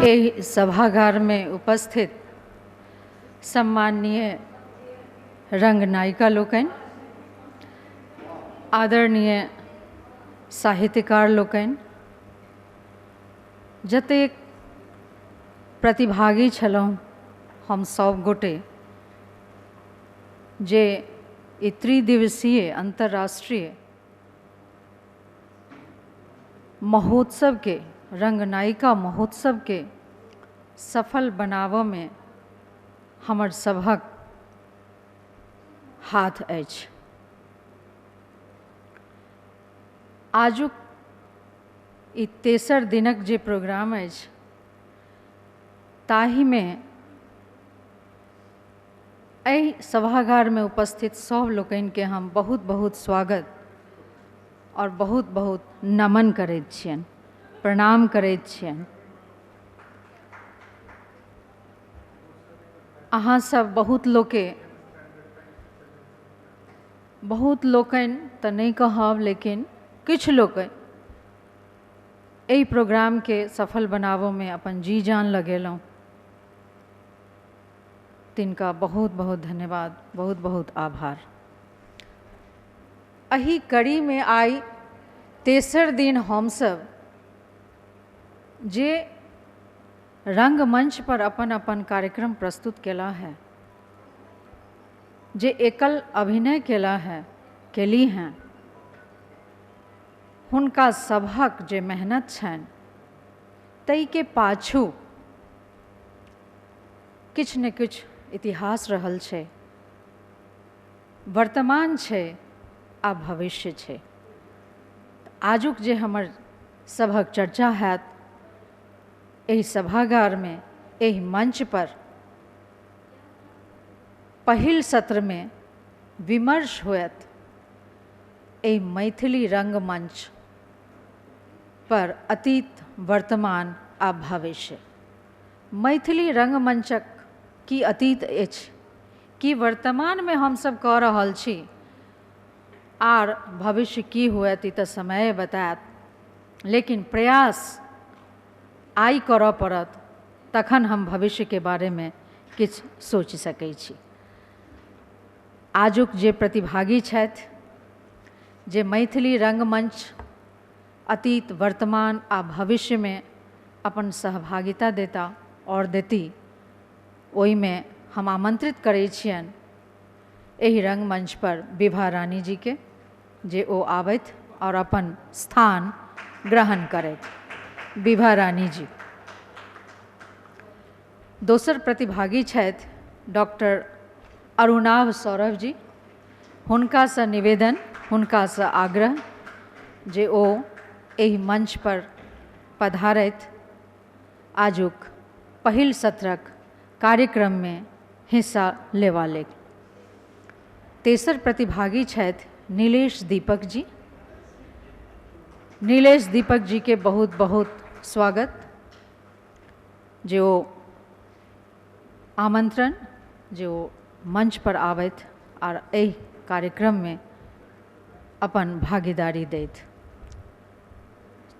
एहि सभागारमे उपस्थित सम्माननीय रंगनायिका लोकनि, आदरणीय साहित्यकार लोकनि, जतेक प्रतिभागी छलहुँ हम सब गोटे जे ई त्रिदिवसीय अन्तर्राष्ट्रीय महोत्सवके, रंगनायिका महोत्सवके सफल बनाबऽमे हमर सभक हाथ अछि। आजुक ई तेसर दिनक जे प्रोग्राम अछि ताहिमे एहि सभागारमे उपस्थित सभ लोकनिके हम बहुत बहुत स्वागत आओर बहुत बहुत नमन करैत छियनि, प्रणाम करैत छियनि। अहाँ सब बहुत लोके, बहुत लोकनि तऽ नहि कहब, लेकिन किछु लोकनि एहि प्रोग्रामके सफल बनाबऽमे अपन जी जान लगेलहुँ, तिनका बहुत बहुत धन्यवाद, बहुत बहुत आभार। एहि कड़ीमे आइ तेसर दिन हमसब जे रंगमंच पर अपन अपन कार्यक्रम प्रस्तुत केला है, जे एकल अभिनय केला है, केली हैं, हुनका सभक जे मेहनत छनि ताहिके पाछू किछु ने किछु इतिहास रहल छै, वर्तमान छै आ भविष्य छै। आजुक जे हमर सभक चर्चा हैत एहि सभागारमे, एहि मंच पर, पहिल सत्रमे विमर्श होयत एहि मैथिली रंगमंच पर अतीत, वर्तमान आ भविष्य। मैथिली रंगमंचक की अतीत अछि, की वर्तमानमे हमसब कऽ रहल छी, आर भविष्य की होयत ई तऽ समय बतायत, लेकिन प्रयास आइ करऽ पड़त तखन हम भविष्यके बारेमे किछु सोचि सकै छी। आजुक जे प्रतिभागी छथि, जे मैथिली रंगमंच अतीत, वर्तमान आ भविष्यमे अपन सहभागिता देता आओर देती, ओहिमे हम आमंत्रित करै छियनि एहि रंगमंच पर विभा रानी जीके, जे ओ आबथि आओर अपन स्थान ग्रहण करथि। विभा रानी जी। दोसर प्रतिभागी छथि डॉक्टर अरुणाभ सौरभ जी। हुनकासँ निवेदन, हुनकासँ आग्रह जे ओ एहि मंच पर पधारथि, आजुक पहिल सत्रक कार्यक्रममे हिस्सा लेबा लेल। तेसर प्रतिभागी छथि नीलेश दीपक जी। नीलेश दीपक जी के बहुत बहुत स्वागत, जे ओ आमंत्रण, जे ओ मंच पर आबथि आर एहि कार्यक्रममे अपन भागीदारी दैथ।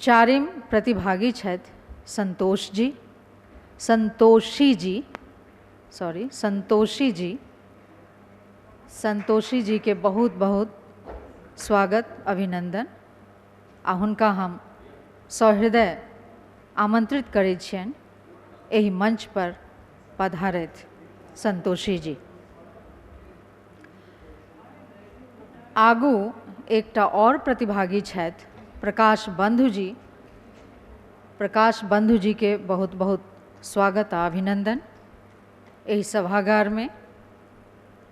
चारिम प्रतिभागी छथि संतोष जी, संतोषी जी, सॉरी, संतोषी जी। संतोषी जी के बहुत बहुत स्वागत, अभिनंदन, आ हुनका हम सहृदय आमंत्रित करै छियनि एहि मंच पर पधारथि संतोषी जी। आगू एकटा और प्रतिभागी छथि प्रकाश बंधु जी। प्रकाश बंधु जी के बहुत बहुत स्वागत आ अभिनंदन एहि सभागार में।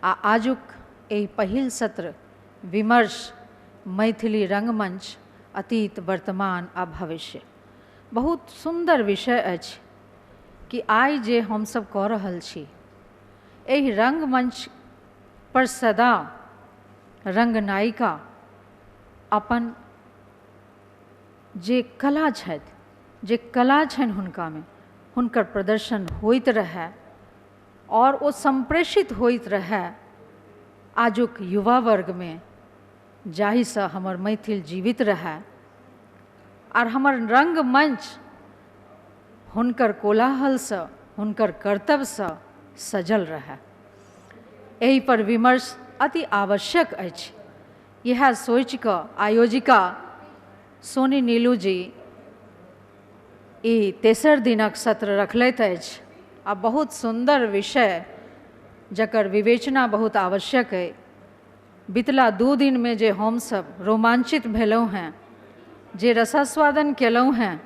आ आजुक एहि पहिल सत्र विमर्श मैथिली रंगमंच अतीत, वर्तमान आ भविष्य, बहुत सुंदर विषय अछि कि आइ जे हमसब कऽ रहल छी एहि रंगमंच पर सदा रंगनायिका अपन जे कला छथि, जे कला छनि हुनकामे, हुनकर प्रदर्शन होइत रहए और ओ सम्प्रेषित होइत रहए आजुक युवा वर्गमे, जाहिसँ हमर मैथिल जीवित रहए आर हमर रंगमंच हुनकर कोलाहलसँ, हुनकर कर्तव्यसँ सजल रहए। एहि पर विमर्श अति आवश्यक अछि। इएह सोचि कऽ आयोजिका सोनी नीलू जी ई तेसर दिनक सत्र रखलथि अछि आ बहुत सुन्दर विषय जकर विवेचना बहुत आवश्यक अइ। बितला 2 दिनमे जे हमसब रोमांचित भेलहुँ हेँ, जे रसास्वादन केलहुँ हेँ,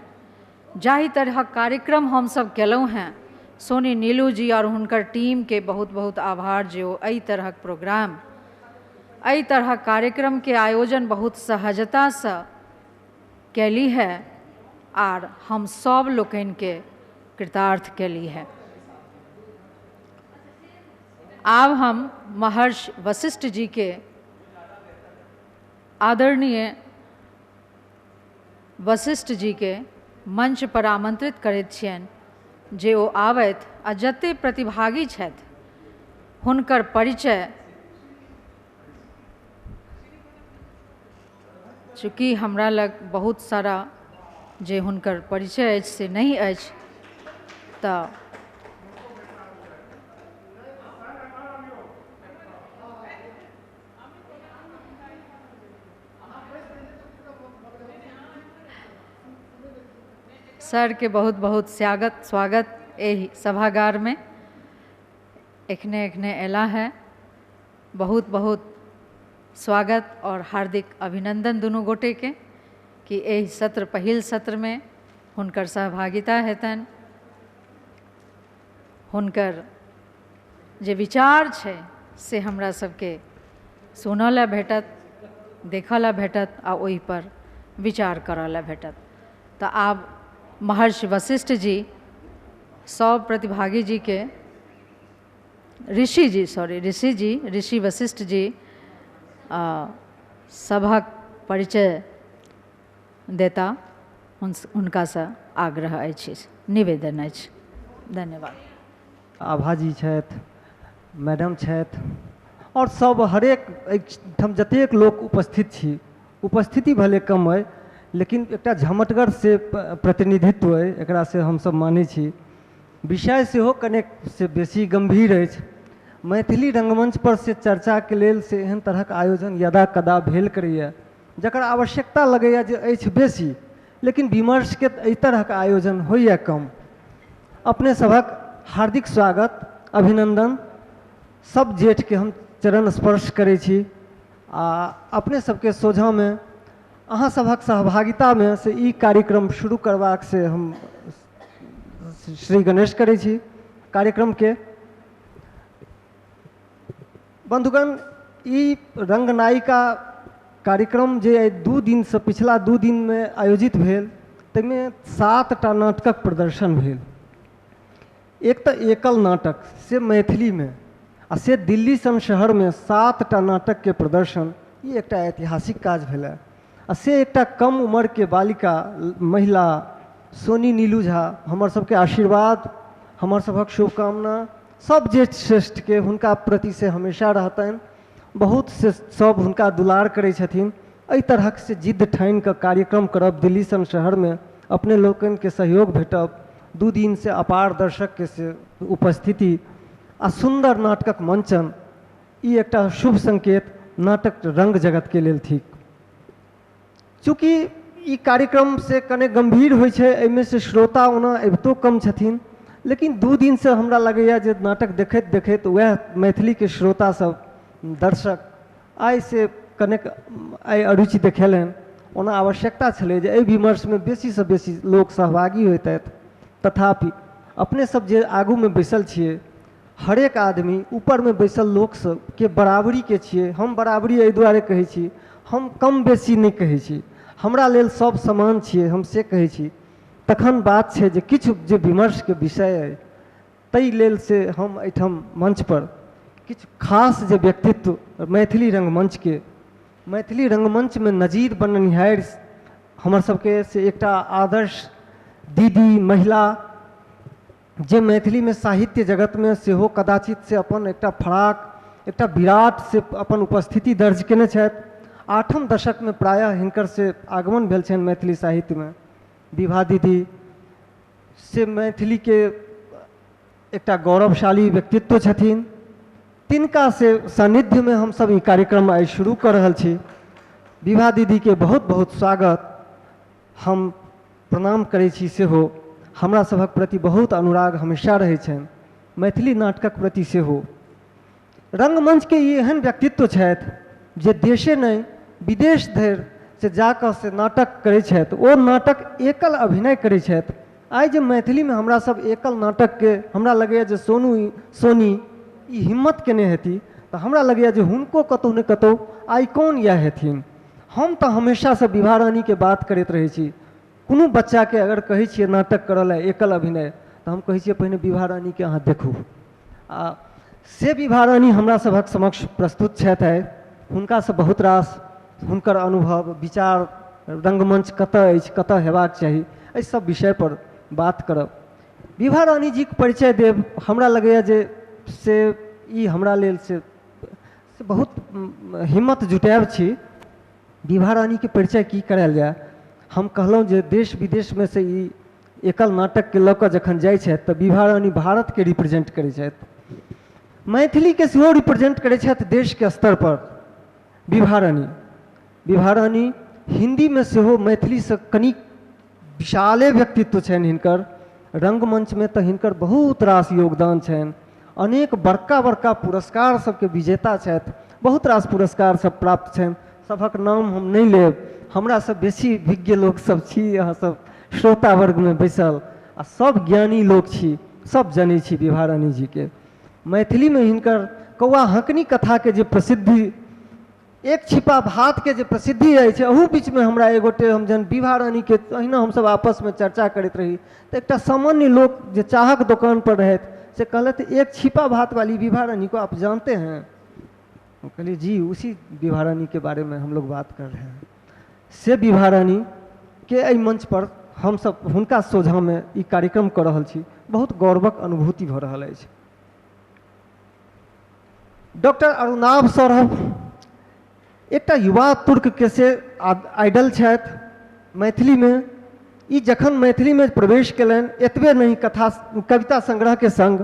जाहि तरहक कार्यक्रम हमसब केलहुँ हेँ, सोनी नीलू जी आओर हुनकर टीमके बहुत बहुत आभार जे ओ एहि तरहक प्रोग्राम, एहि तरहक कार्यक्रमके आयोजन बहुत सहजतासँ कैली है आर हम सब लोकनिके कृतार्थ कैली है। आब हम महर्षि वशिष्ठ जी के, आदरणीय वशिष्ठ जी के मंच पर आमंत्रित करैत छियनि जे ओ आबथि आ जते प्रतिभागी छथि हुनकर परिचय, चूँकि हमरा लग बहुत सारा जे हुनकर परिचय अछि से नहि अछि, तऽ सर के बहुत बहुत स्वागत स्वागत एहि सभागार में। एखने एखने अयला है, बहुत बहुत स्वागत और हार्दिक अभिनंदन दुनू गोटे के कि एहि सत्र, पहिल सत्र में हुनकर सहभागिता हेतनि, हुनकर जे विचार छै से हमरा सबके सुनऽ लए भेटत, देखऽ लए भेटत आ ओहि पर विचार करऽ लए भेटत। तऽ आब महर्षि वशिष्ठ जी सब प्रतिभागी जी के, ऋषि जी, सॉरी ऋषि जी, ऋषि वशिष्ठ जी सभक परिचय देता, हुनकासँ आग्रह अछि, निवेदन अछि। धन्यवाद। आभा जी छथि, मैडम छथि और सब हरेक एहिठाम जतेक लोक उपस्थित छी, उपस्थिति भले कम अइ लेकिन एकटा झमटगर से प्रतिनिधित्व अइ, एकरा से हमसब मानै छी। विषय सेहो कनेक से बेसी गम्भीर अछि। मैथिली रंगमंच पर से चर्चाके लेल से एहन तरहक आयोजन यदा कदा भेल करैए, जकर आवश्यकता लगैए जे अछि बेसी, लेकिन विमर्शके एहि तरहक आयोजन होइए कम। अपने सभक हार्दिक स्वागत, अभिनंदन। सब जेठके हम चरण स्पर्श करै छी आ अपने सबके सोझाँमे अहाँ सभक सहभागितामे से ई कार्यक्रम शुरू करबाक से हम श्री गणेश करै छी कार्यक्रमके। बंधुगण, ई रंगनायिका कार्यक्रम जे आइ 2 दिनसँ, पिछला 2 दिनमे आयोजित भेल, ताहिमे 7टा नाटकक प्रदर्शन भेल। एक तऽ एकल नाटक से मैथिलीमे आ से दिल्ली सन शहरमे 7टा नाटकके प्रदर्शन, ई एकटा ऐतिहासिक काज भेलै। आ से एकटा कम उम्रके बालिका महिला सोनी नीलू झा, हमर सबके आशीर्वाद, हमर सभक शुभकामना सब जेठ श्रेष्ठके हुनका प्रति से हमेशा रहतनि। बहुत से सब हुनका दुलार करै छथिन। एहि तरहक से जिद्द ठानि कऽ कार्यक्रम करब दिल्ली सन शहरमे, अपने लोकनिके सहयोग भेटब, 2 दिन से अपार दर्शकके से उपस्थिति आ सुन्दर नाटकक मंचन, ई एकटा शुभ संकेत नाटक रंग जगतके लेल थिक। चूँकि ई कार्यक्रम से कने गंभीर होइ छै, एहिमे से श्रोता ओना अबितो कम छथिन, लेकिन 2 दिन से हमरा लगैए जे नाटक देखैत देखैत वएह मैथिलीके श्रोता सब, दर्शक आइ से कनेक आइ अरुचि देखेलनि। ओना आवश्यकता छलै जे एहि विमर्शमे बेसीसँ बेसी लोक सहभागी होइतथि, तथापि अपने सब जे आगूमे बैसल छियै, हरेक आदमी ऊपरमे बैसल लोक सबके बराबरीके छियै। हम बराबरी एहि दुआरे कहै छी, हम कम बेसी नहि कहै छी, हमरा लेल सब समान छियै, हम से कहै छी। तखन बात छै जे किछु जे विमर्शके विषय अइ ताहि लेल से हम एहिठाम मंचपर किछु खास जे व्यक्तित्व मैथिली रंगमंचके, मैथिली रंगमंचमे नजीर बननिहारि हमर सबके से एकटा आदर्श दीदी महिला जे मैथिलीमे साहित्य जगतमे सेहो कदाचित से अपन एकटा फराक, एकटा विराट से अपन उपस्थिति दर्ज केने छथि। 8म दशकमे प्रायः हिनकर से आगमन भेल छनि मैथिली साहित्यमे। विभा दीदी, से मैथिलीके एकटा गौरवशाली व्यक्तित्व छथिन, तिनका से सान्निध्यमे हमसब ई कार्यक्रम आइ शुरू कऽ रहल छी। विभा दीदीके बहुत बहुत स्वागत, हम प्रणाम करै छी। सेहो हमरा सभक प्रति बहुत अनुराग हमेशा रहै छनि, मैथिली नाटकक प्रति सेहो। रंगमंचके ई एहन व्यक्तित्व छथि जे देशे नहि विदेश धरि से जाकऽ से नाटक करै छथि। ओ नाटक एकल अभिनय करै छथि। आइ जे मैथिलीमे हमरा सब एकल नाटकके हमरा लगैए जे सोनी ई हिम्मत केने हेती, तऽ हमरा लगैए जे हुनको कतहु ने कतहु आइकॉन इएह हेथिन। हम तऽ हमेशासँ विभा रानीके बात करैत रहै छी। कोनो बच्चाके अगर कहै छियै नाटक करऽ लए एकल अभिनय, तऽ हम कहै छियै पहिने विभा रानीके अहाँ देखू। आ से विभा रानी हमरा सभक समक्ष प्रस्तुत छथि आइ। हुनकासँ बहुत रास हुनकर अनुभव, विचार, रंगमंच कतऽ अछि, कतऽ हेबाक चाही, एहि सब विषयपर बात करब। विभा रानीजीके परिचय देब हमरा लगैए जे से ई हमरा लेल से बहुत हिम्मत जुटायब छी। विभा रानीके परिचय की करायल जाय, हम कहलहुँ जे देश विदेशमे से ई एकल नाटकके लऽ कऽ जखन जाइ छथि तऽ विभा रानी भारतके रिप्रेजेंट करै छथि, मैथिलीके सेहो रिप्रेजेंट करै छथि देशके स्तरपर। विभा रानी, विभा रानी हिन्दीमे सेहो मैथिलीसँ कनि विशाले व्यक्तित्व छनि हिनकर। रंगमंचमे तऽ हिनकर बहुत रास योगदान छनि, अनेक बड़का बड़का पुरस्कार सबके विजेता छथि, बहुत रास पुरस्कार सब प्राप्त छनि। सभक नाम हम नहि लेब, हमरासँ बेसी विज्ञ लोक सब छी अहाँ सब श्रोता वर्गमे बैसल, आ सब ज्ञानी लोक छी, सब जनै छी विभा रानी जीके। मैथिलीमे हिनकर कौआ हँकनी कथाके जे प्रसिद्धि, एक छिपा भातके जे प्रसिद्धि अछि, अहू बीचमे हमरा एगोटे हम जहन विभा रानीके अहिना हमसब आपसमे चर्चा करैत रही तऽ एकटा सामान्य लोक जे चाहक दोकानपर रहथि से कहलथि, एक छिपा भात वाली विभा रानी को आप जानते हैं? हम कहलिए जी उसी विभा रानी के बारे में हम लोग बात कर रहे हैं। से विभा रानी के एहि मंच पर हमसब हुनका सोझाँमे ई कार्यक्रम कऽ रहल छी, बहुत गौरवक अनुभूति भऽ रहल अछि। डॉक्टर अरुणाभ सौरभ एकटा युवा तुर्क के से आइडल छथि मैथिलीमे। ई जखन मैथिलीमे प्रवेश केलनि, एतबे नहि कथा कविता संग्रहके संग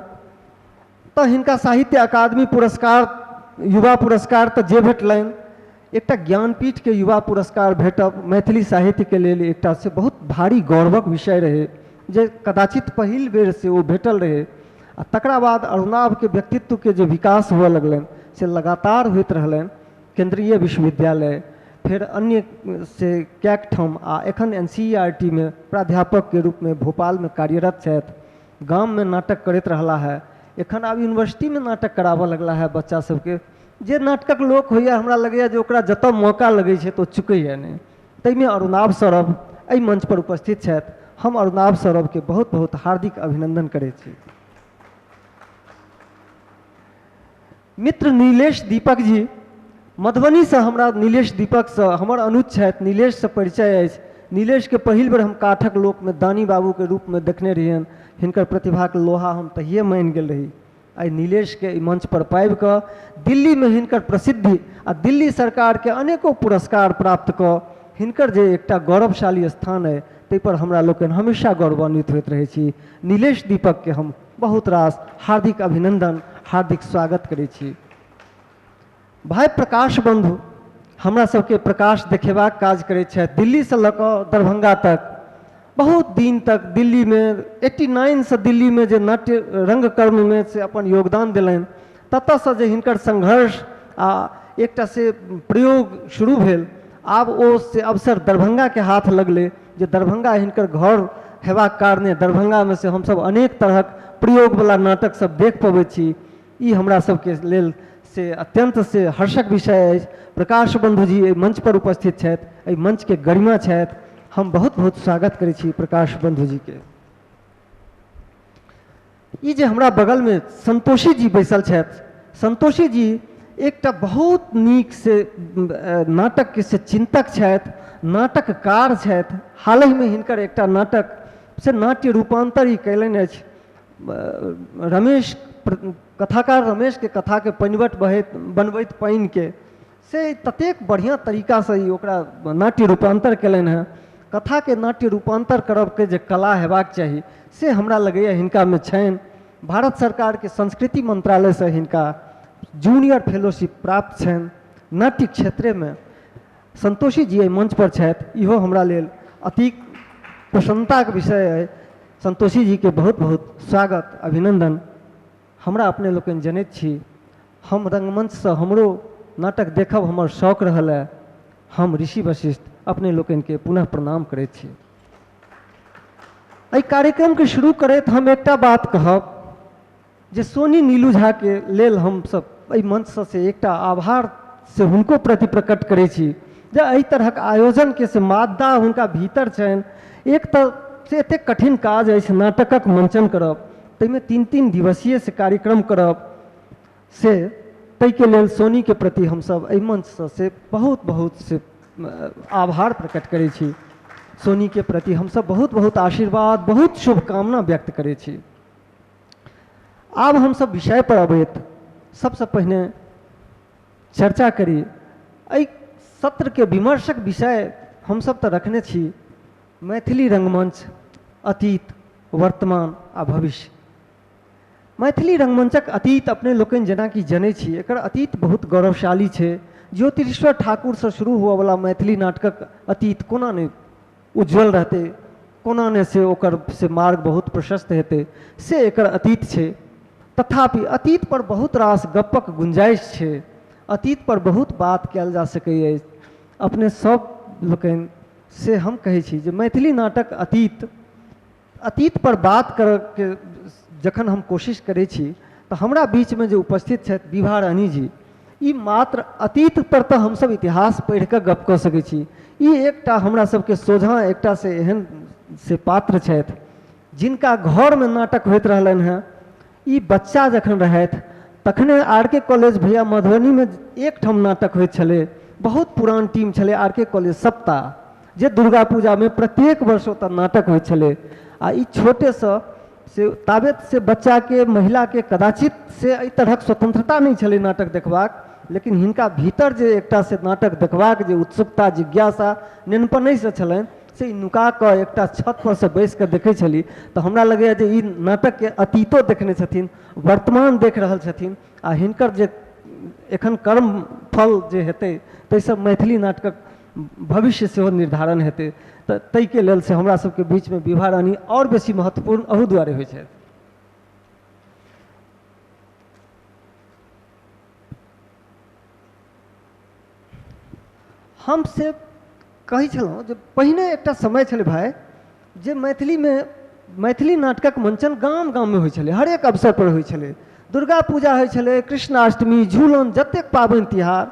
तऽ हिनका साहित्य अकादमी पुरस्कार, युवा पुरस्कार तऽ जे भेटलनि, एकटा ज्ञानपीठके युवा पुरस्कार भेटब मैथिली साहित्यके लेल एकटा से बहुत भारी गौरवक विषय रहै, जे कदाचित पहिल बेर से ओ भेटल रहै। आ तकरा बाद अरुणाभके व्यक्तित्वके जे विकास हुअ लगलनि से लगातार होइत रहलनि। केंद्रीय विश्वविद्यालय, फेर अन्य से कएक ठाम, आ एखन NCERT मे प्राध्यापकके रूपमे भोपालमे कार्यरत छथि। गाममे नाटक करैत रहला है, एखन आब यूनिवर्सिटीमे नाटक कराबऽ लगला है बच्चा सबके। जे नाटकक लोक होइए हमरा लगैए जे ओकरा जतऽ मौका लगै छै तऽ ओ चुकैए नहि। ताहिमे अरुणाभ सौरभ एहि मंचपर उपस्थित छथि। हम अरुणाभ सौरभके बहुत बहुत हार्दिक अभिनंदन करै छी। मित्र नीलेश दीपक जी मधुबनीसँ, हमरा नीलेश दीपकसँ हमर अनुज छथि, नीलेशसँ परिचय अछि। नीलेशके पहिल बेर हम काठक लोकमे दानी बाबूके रूपमे देखने रहियनि। हिनकर प्रतिभाके लोहा हम तहिए मानि गेल रही। आइ नीलेशके एहि मंचपर पाबि कऽ दिल्लीमे हिनकर प्रसिद्धि आ दिल्ली सरकारके अनेको पुरस्कार प्राप्त कऽ हिनकर जे एकटा गौरवशाली स्थान अइ ताहिपर हमरा लोकनि हमेशा गौरवान्वित होइत रहै छी। नीलेश दीपकके हम बहुत रास हार्दिक अभिनंदन, हार्दिक स्वागत करै छी। भाई प्रकाश बंधु हमरा सबके प्रकाश देखेबाक काज करै छथि। दिल्लीसँ लऽ कऽ दरभंगा तक बहुत दिन तक दिल्लीमे 89 से दिल्लीमे जे नाट्य रंगकर्ममे से अपन योगदान देलनि, ततऽसँ जे हिनकर संघर्ष आ एकटा से प्रयोग शुरू भेल, आब ओ से अवसर दरभंगाके हाथ लगलै, जे दरभंगा हिनकर घर हेबाक कारणे दरभंगामे से हमसब अनेक तरहक प्रयोगवला नाटक सब देख पबै छी। ई हमरा सबके लेल से अत्यंत से हर्षक विषय अछि। प्रकाश बंधुजी एहि मंच पर उपस्थित छथि, एहि मंचके गरिमा छथि। हम बहुत बहुत स्वागत करै छी प्रकाश बंधुजीके। ई जे हमरा बगलमे संतोषी जी बैसल छथि, संतोषी जी एकटा बहुत नीक से नाटकके से चिन्तक छथि, नाटककार छथि। हालहिमे हिनकर एकटा नाटक से नाट्य रूपान्तर ई कयलनि अछि। रमेश कथाकार रमेशके कथाके पनिवट बहैत बनबैत पानिके से ततेक बढ़िआँ तरीकासँ ई ओकरा नाट्य रूपान्तर कयलनि हेँ। कथाके नाट्य रूपान्तर करबके जे कला हेबाक चाही से हमरा लगैए हिनकामे छनि। भारत सरकारके संस्कृति मंत्रालयसँ हिनका जूनियर फेलोशिप प्राप्त छनि नाट्य क्षेत्रमे। संतोषी जी एहि मंच पर छथि, इहो हमरा लेल अति प्रसन्नताके विषय अइ। संतोषी जीके बहुत बहुत स्वागत अभिनन्दन। हमरा अपने लोकनि जनैत छी, हम रंगमंचसँ हमरो नाटक देखब हमर शौक रहल है। हम ऋषि वशिष्ठ अपने लोकनिके पुनः प्रणाम करैत छी। एहि कार्यक्रमके शुरू करैत हम एकटा बात कहब जे सोनी नीलू झाके लेल हमसब एहि मंचसँ से एकटा आभार से हुनको प्रति प्रकट करै छी जे एहि तरहक आयोजनके से मादा हुनका भीतर छनि। एक तऽ से एतेक कठिन काज अछि नाटकक मंचन करब, ताहिमे 3-3 दिवसीय से कार्यक्रम करब, से ताहिके लेल सोनीके प्रति हमसब एहि मंचसँ से बहुत बहुत से आभार प्रकट करै छी। सोनीके प्रति हमसब बहुत बहुत आशीर्वाद, बहुत शुभकामना व्यक्त करै छी। आब हमसब विषय पर अबैत सबसँ पहिने चर्चा करी एहि सत्रके विमर्शक विषय हमसब तऽ रखने छी मैथिली रंगमंच अतीत, वर्तमान आ भविष्य। मैथिली रंगमंचक अतीत अपने लोकनि जेनाकि जनै छी, एकर अतीत बहुत गौरवशाली छै। ज्योतिरीश्वर ठाकुरसँ शुरू हुअवला मैथिली नाटकक अतीत कोना नहि उज्ज्वल रहतै, कोना नहि से ओकर से मार्ग बहुत प्रशस्त हेतै, से एकर अतीत छै। तथापि अतीत पर बहुत रास गप्पक गुंजाइश छै, अतीत पर बहुत बात कयल जा सकैए। अपने सब लोकनि से हम कहै छी जे मैथिली नाटक अतीत अतीत पर बात करऽके जखन हम कोशिश करै छी तऽ हमरा बीचमे जे उपस्थित छथि विभा रानी जी, ई मात्र अतीत पर तऽ हमसब इतिहास पढ़िकऽ गप कऽ सकै छी, ई एकटा हमरा सबके सोझाँ एकटा से एहन से पात्र छथि जिनका घरमे नाटक होइत रहलनि हेँ। ई बच्चा जखन रहथि तखने आर के कॉलेज भैया मधुबनीमे एकठाम नाटक होइत छलै, बहुत पुरान टीम छलै आर के कॉलेज सप्ताह, जे दुर्गा पूजामे प्रत्येक वर्ष ओतऽ नाटक होइत छलै। आ ई छोटेसँ से ताबत से बच्चाके महिलाके कदाचित से एहि तरहक स्वतंत्रता नहि छलै नाटक देखबाक, लेकिन हिनका भीतर जे एकटा से नाटक देखबाक जे उत्सुकता जिज्ञासा नेनपनहिसँ छलनि से ई नुका कऽ एकटा छत पर से बैस कऽ देखै छली। तऽ हमरा लगैए जे ई नाटकके अतीतो देखने छथिन, वर्तमान देख रहल छथिन, आ हिनकर जे एखन कर्म फल जे हेतै ताहिसँ मैथिली नाटकक भविष्य सेहो निर्धारण हेतै। तऽ ताहिके लेल से हमरा सबके बीचमे विभा रानी आओर बेसी महत्वपूर्ण अहू दुआरे होइ छथि। हम से कहै छलहुँ जे पहिने एकटा समय छलै भाइ जे मैथिलीमे मैथिली नाटकक मंचन गाम गाममे होइ छलै, हरेक अवसर पर होइ छलै। दुर्गा पूजा होइ छलै, कृष्णाष्टमी, झूलन, जतेक पाबनि तिहार,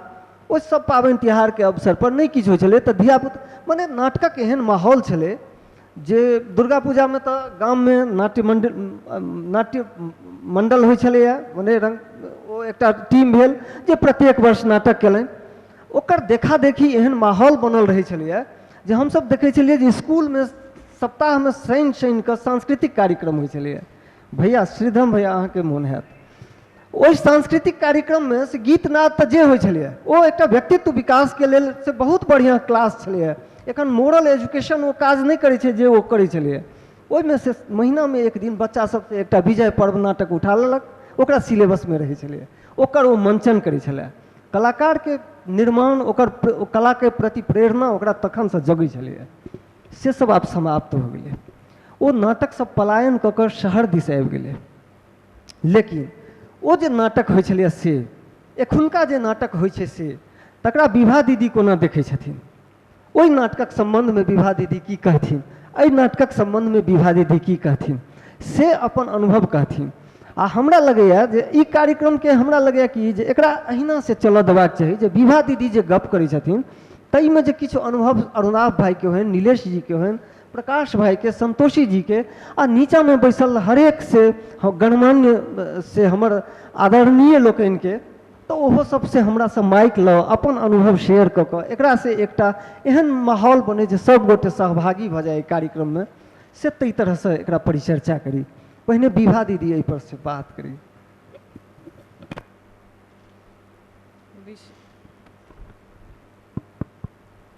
ओहि सब पाबनि तिहारके अवसर पर नहि किछु होइ छलै तऽ धियापुता मने नाटकक एहन माहौल छलै जे दुर्गा पूजामे तऽ गाममे नाट्य मंडल नाट्य मंडल होइ छलैए, मने रंग ओ एकटा टीम भेल जे प्रत्येक वर्ष नाटक केलनि। ओकर देखा देखी एहन माहौल बनल रहै छलैए जे हमसब देखै छलियै जे इसकुलमे सप्ताहमे शनि शनिके सांस्कृतिक कार्यक्रम होइ छलैए। भैया श्रीधम भैया अहाँके मोन हैत ओहि सांस्कृतिक कार्यक्रममे से गीत नाद तऽ जे होइ छलैए ओ एकटा व्यक्तित्व विकासके लेल से बहुत बढ़िआँ क्लास छलैए। एखन मोरल एजुकेशन ओ काज नहि करै छै जे ओ करै छलैए। ओहिमे से महीनामे एक दिन बच्चा सबसँ एकटा विजय पर्व नाटक उठा लेलक, ओकरा सिलेबसमे रहै छलैए, ओकर ओ मंचन करै छलै। कलाकारके निर्माण ओकर कलाके प्रति प्रेरणा ओकरा तखनसँ जगै छलैए, से सब आब समाप्त भऽ गेलै। ओ नाटक सब पलायन कऽ कऽ शहर दिस आबि गेलै। लेकिन ओ जे नाटक होइ छलैए से एखुनका जे नाटक होइ छै से तकरा विभा दीदी कोना देखै छथिन, ओहि नाटकक सम्बन्धमे विभा दीदी की कहथिन, एहि नाटकक सम्बन्धमे विभा दीदी की कहथिन, से अपन अनुभव कहथिन। आ हमरा लगैए जे ई कार्यक्रमके हमरा लगैए कि जे एकरा अहिना से चलऽ देबाक चाही जे विभा दीदी जे गप करै छथिन ताहिमे जे किछु अनुभव अरुणाभ भाइके होइन, नीलेश जीके होइन, प्रकाश भाइके, संतोषी जीके, आ नीचाँमे बैसल हरेक से गणमान्य से हमर आदरणीय लोकनिके, तऽ ओहो सबसे हमरासँ माइक लऽ अपन अनुभव शेयर कऽ कऽ एकरा से एकटा एहन माहौल बनै जे सब गोटे सहभागी भऽ जाइ कार्यक्रममे, से ताहि तरहसँ एकरा परिचर्चा करी। पहिने विभा दीदी एहि पर से बात करी।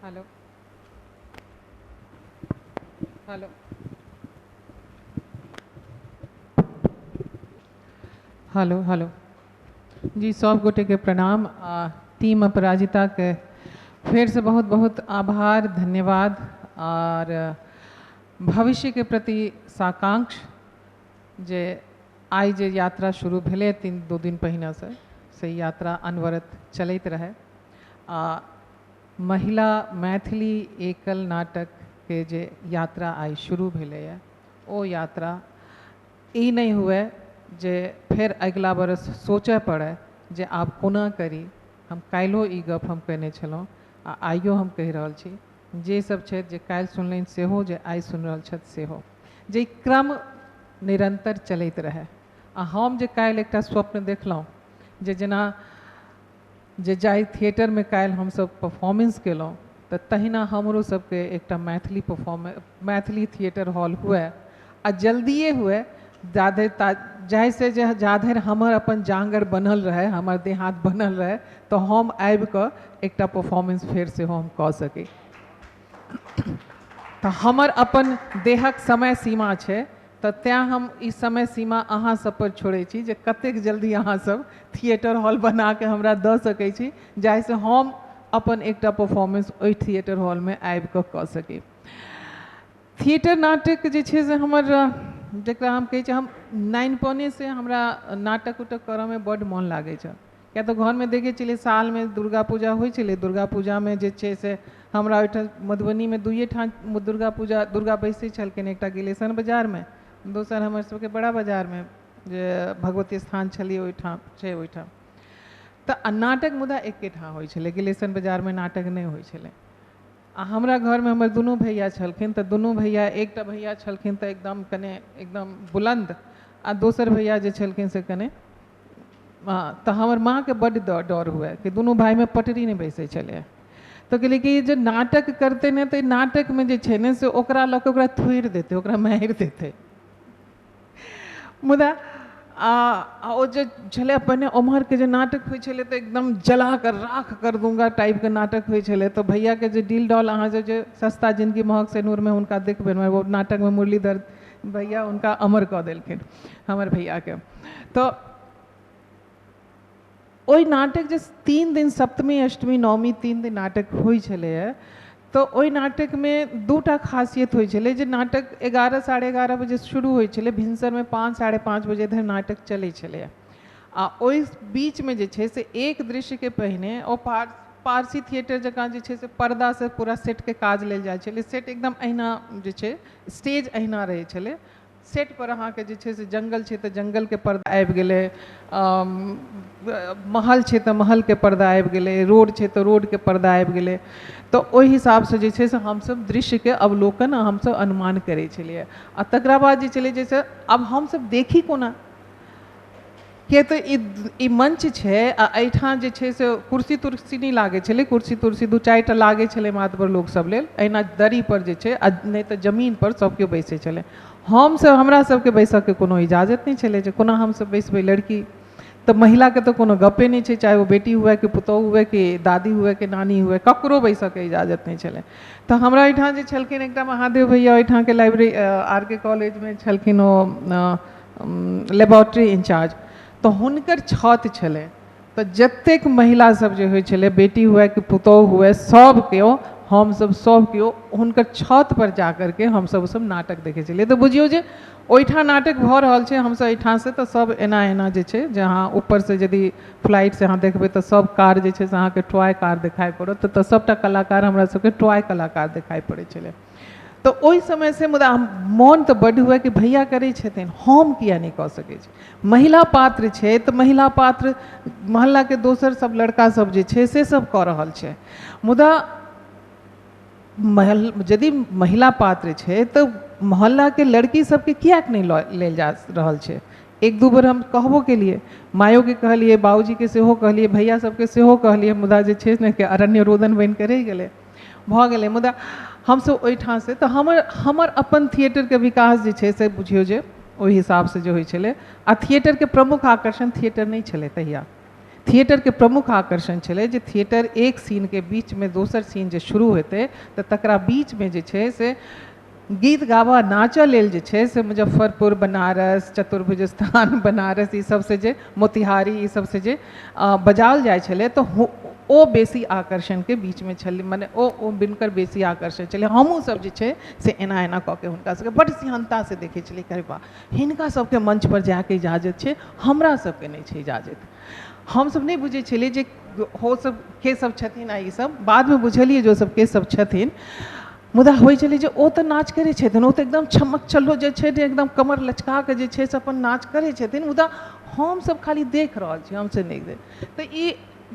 हेलो, हेलो हेलो हेलो जी, सब गोटे के प्रणाम आ टीम अपराजिता के फेर से बहुत बहुत आभार, धन्यवाद और भविष्य के प्रति साकांक्ष जे आइ जे यात्रा शुरू भेलै 2 दिन पहिने से यात्रा अनवरत चलैत रहै आ महिला मैथिली एकल नाटक के जे यात्रा आइ शुरू भेलैए ओ यात्रा ई नहि हुए जे फेर अगिला बरस सोचऽ पड़ै जे आब कोना करी। हम काल्हिओ ई गप हम कहने छलहुँ आ आइयो हम कहि रहल छी, जे सब छथि जे काल्हि सुनलनि सेहो, जे आइ सुनि रहल छथि सेहो, जे क्रम निरन्तर चलैत रहै। आ हम जे काल्हि एकटा स्वप्न देखलहुँ जे जेना जे जाहि थिएटरमे काल्हि हमसब परफॉर्मेंस केलहुँ तऽ तहिना हमरो सबके एकटा मैथिली मैथिली थिएटर हॉल हुए आ जल्दिए हुए, जाधरि जाहिसँ जे जाधरि हमर अपन जाँगर बनल रहै, हमर देह हाथ बनल रहै, तऽ हम आबिकऽ एकटा परफॉर्मेंस फेर सेहो हम कऽ सकी। तऽ हमर अपन देहक समय सीमा छै, तऽ तैँ हम ई समय सीमा अहाँ सब पर छोड़ै छी जे कतेक जल्दी अहाँ सब थिएटर हॉल बनाके हमरा दऽ सकै छी, जाहिसँ हम अपन एकटा परफॉर्मेंस ओहि थिएटर हॉलमे आबिकऽ कऽ सकी। थिएटर नाटक जे छै से हमर, जकरा हम कहै छी, हम नानपनेसँ हमरा नाटक उटक करऽमे बड्ड मोन लागै छै। किया तऽ घरमे देखै छलियै सालमे दुर्गा पूजा होइ छलै, दुर्गा पूजामे जे छै से हमरा ओहिठाम मधुबनीमे दुइए ठाम दुर्गा पूजा दुर्गा बैसै छलखिन, एकटा गिलेशन बाजारमे, दोसर हमर सबके बड़ा बाजारमे जे भगवती स्थान छलियै ओहिठाम छै ओहिठाम। तऽ नाटक मुदा एके ठाम होइ छलै, गिलेशन बाजारमे नाटक नहि होइ छलै। आ हमरा घरमे हमर दुनू भैया छलखिन, तऽ दुनू भैया, एकटा भैया छलखिन तऽ एकदम कने एकदम बुलन्द आ दोसर भैया जे छलखिन से कने, तऽ हमर माँके बड्ड डर हुए कि दुनू भाइमे पटरी नहि बैसै छलै। तऽ कहलियै कि जे नाटक करतै ने तऽ नाटकमे जे छै ने से ओकरा लऽ कऽ ओकरा थोड़ि देतै, ओकरा मारि देतै। मुदा आ ओ जे छलै पहिने ओम्हरके जे नाटक होइ छलै तऽ एकदम जला कर राख कर दूंगा टाइपके नाटक होइ छलै। तऽ भैयाके जे डील डॉल अहाँ जे सस्ता जिनगी महग सेनूरमे हुनका देखबनि, ओ नाटकमे मुरलीधर भैया हुनका अमर कऽ देलखिन हमर भैयाके। तऽ ओहि नाटक जे 3 दिन, सप्तमी अष्टमी नवमी 3 दिन नाटक होइ छलैए, तऽ ओहि नाटकमे 2टा खासियत होइ छलै। जे नाटक 11 साढ़े 11 बजे शुरू होइ छलै, भिनसरमे 5 साढ़े 5 बजे धरि नाटक चलै छलैए। आ ओहि बीचमे जे छै से एक दृश्यके पहिने ओ पारसी थिएटर जकाँ जे छै से पर्दासँ पूरा सेटके काज लेल जाइ छलै। सेट एकदम अहिना जे छै, स्टेज अहिना रहै छलै, सेट पर अहाँके जे छै से जंगल छै तऽ जंगलके पर्दा आबि गेलै, महल छै तऽ महलके पर्दा आबि गेलै, रोड छै तऽ रोडके पर्दा आबि गेलै। तऽ ओहि हिसाबसँ जे छै से हमसब दृश्यके अवलोकन आ हमसब अनुमान करै छलियै। आ तकरा बाद जे छलै जैसे आब हमसब देखी कोना, किया तऽ ई मंच छै आ एहिठाम जे छै से कुर्सी तुर्सी नहि लागै छलै, कुर्सी तुर्सी 2-4 टा लागै छलै मातबर लोकसब लेल, एहिना दरी पर जे छै आ नहि तऽ जमीन पर सब केओ बैसै छलै। हमसब हमरा सबके बैसऽके कोनो इजाजत नहि छलै जे कोना हमसब बैसबै, लड़की तऽ महिलाके तऽ कोनो गपे नहि छै, चाहे ओ बेटी हुए कि पुतोहु हुए कि दादी हुए कि नानी हुए, ककरो बैसऽके इजाजत नहि छलै। तऽ हमरा एहिठाम जे छलखिन एकटा महादेव भैया, ओहिठामके लाइब्रेरी आर.के कॉलेजमे छलखिन ओ लेबोरेटरी इंचार्ज, तऽ हुनकर छत छलै। तऽ जतेक महिला सब जे होइ छलै, बेटी हुए कि पुतोहु हुए, सब केओ हमसब सब केओ हुनकर छत पर जा करके हमसब ओसब नाटक देखै छलियै। तऽ बुझियौ जे ओहिठाम नाटक भऽ रहल छै, हमसब एहिठामसँ तऽ सब एना एना जे छै, जे अहाँ ऊपरसँ यदि फ्लाइटसँ अहाँ देखबै तऽ सब कार जे छै से अहाँके टॉय कार देखाइ पड़त, तऽ सबटा कलाकार हमरा सबके टॉय कलाकार देखाइ पड़ै छलै। तऽ ओहि समयसँ मुदा मोन तऽ बड्ड हुए कि भैया करै छथिन, हम किया नहि कऽ सकै छी। महिला पात्र छै तऽ महिला पात्र मोहल्लाके दोसर सब लड़का सब जे छै से सब कऽ रहल छै, मुदा यदि महिला पात्र छै तऽ मोहल्लाके लड़की सबके किएक नहि लेल जा रहल छै। 1-2 बेर हम कहबो केलियै, मायोके कहलियै, बाबूजीके सेहो कहलियै, भैया सबके सेहो कहलियै, मुदा जे छै ने कि अरण्य रोदन बनिके रहि गेलै, भऽ गेलै। मुदा हमसब ओहिठामसँ तऽ हमर अपन थिएटरके विकास जे छै से बुझियौ जे ओहि हिसाबसँ जे होइ छलै। आ थिएटरके प्रमुख आकर्षण थिएटर नहि छलै तहिया, थिएटरके प्रमुख आकर्षण छलै जे थिएटर एक सीनके बीचमे दोसर सीन जे शुरू हेतै तऽ तकरा बीचमे जे छै से गीत गाबऽ नाचऽ लेल जे छै से मुजफ्फरपुर, बनारस, चतुर्भुज स्थान बनारस, ई सबसँ जे मोतिहारी, ई सबसँ जे बजाओल जाइ छलै, तऽ ओ बेसी आकर्षणके बीचमे छलै, मने ओ हुनकर बेसी आकर्षण छलै। हमहूँ सब जे छै से एना एना कऽ के हुनका सबके बड्ड सिहनतासँ देखै छलियै, अरे वाह, हिनका सबके मञ्चपर जाइके इजाजत छै, हमरा सबके नहि छै इजाजत। हमसब नहि बुझै छलियै जे हो सब के सब छथिन आ ई सब, बादमे बुझलियै जे ओ सब के सब छथिन। मुदा होइ छलै जे ओ तऽ नाच करै छथिन, ओ तऽ एकदम छमक छल्लो जे छै एकदम कमर लचका कऽ जे छै से अपन नाच करै छथिन, मुदा हमसब खाली देख रहल छी, हमसब नहि। तऽ ई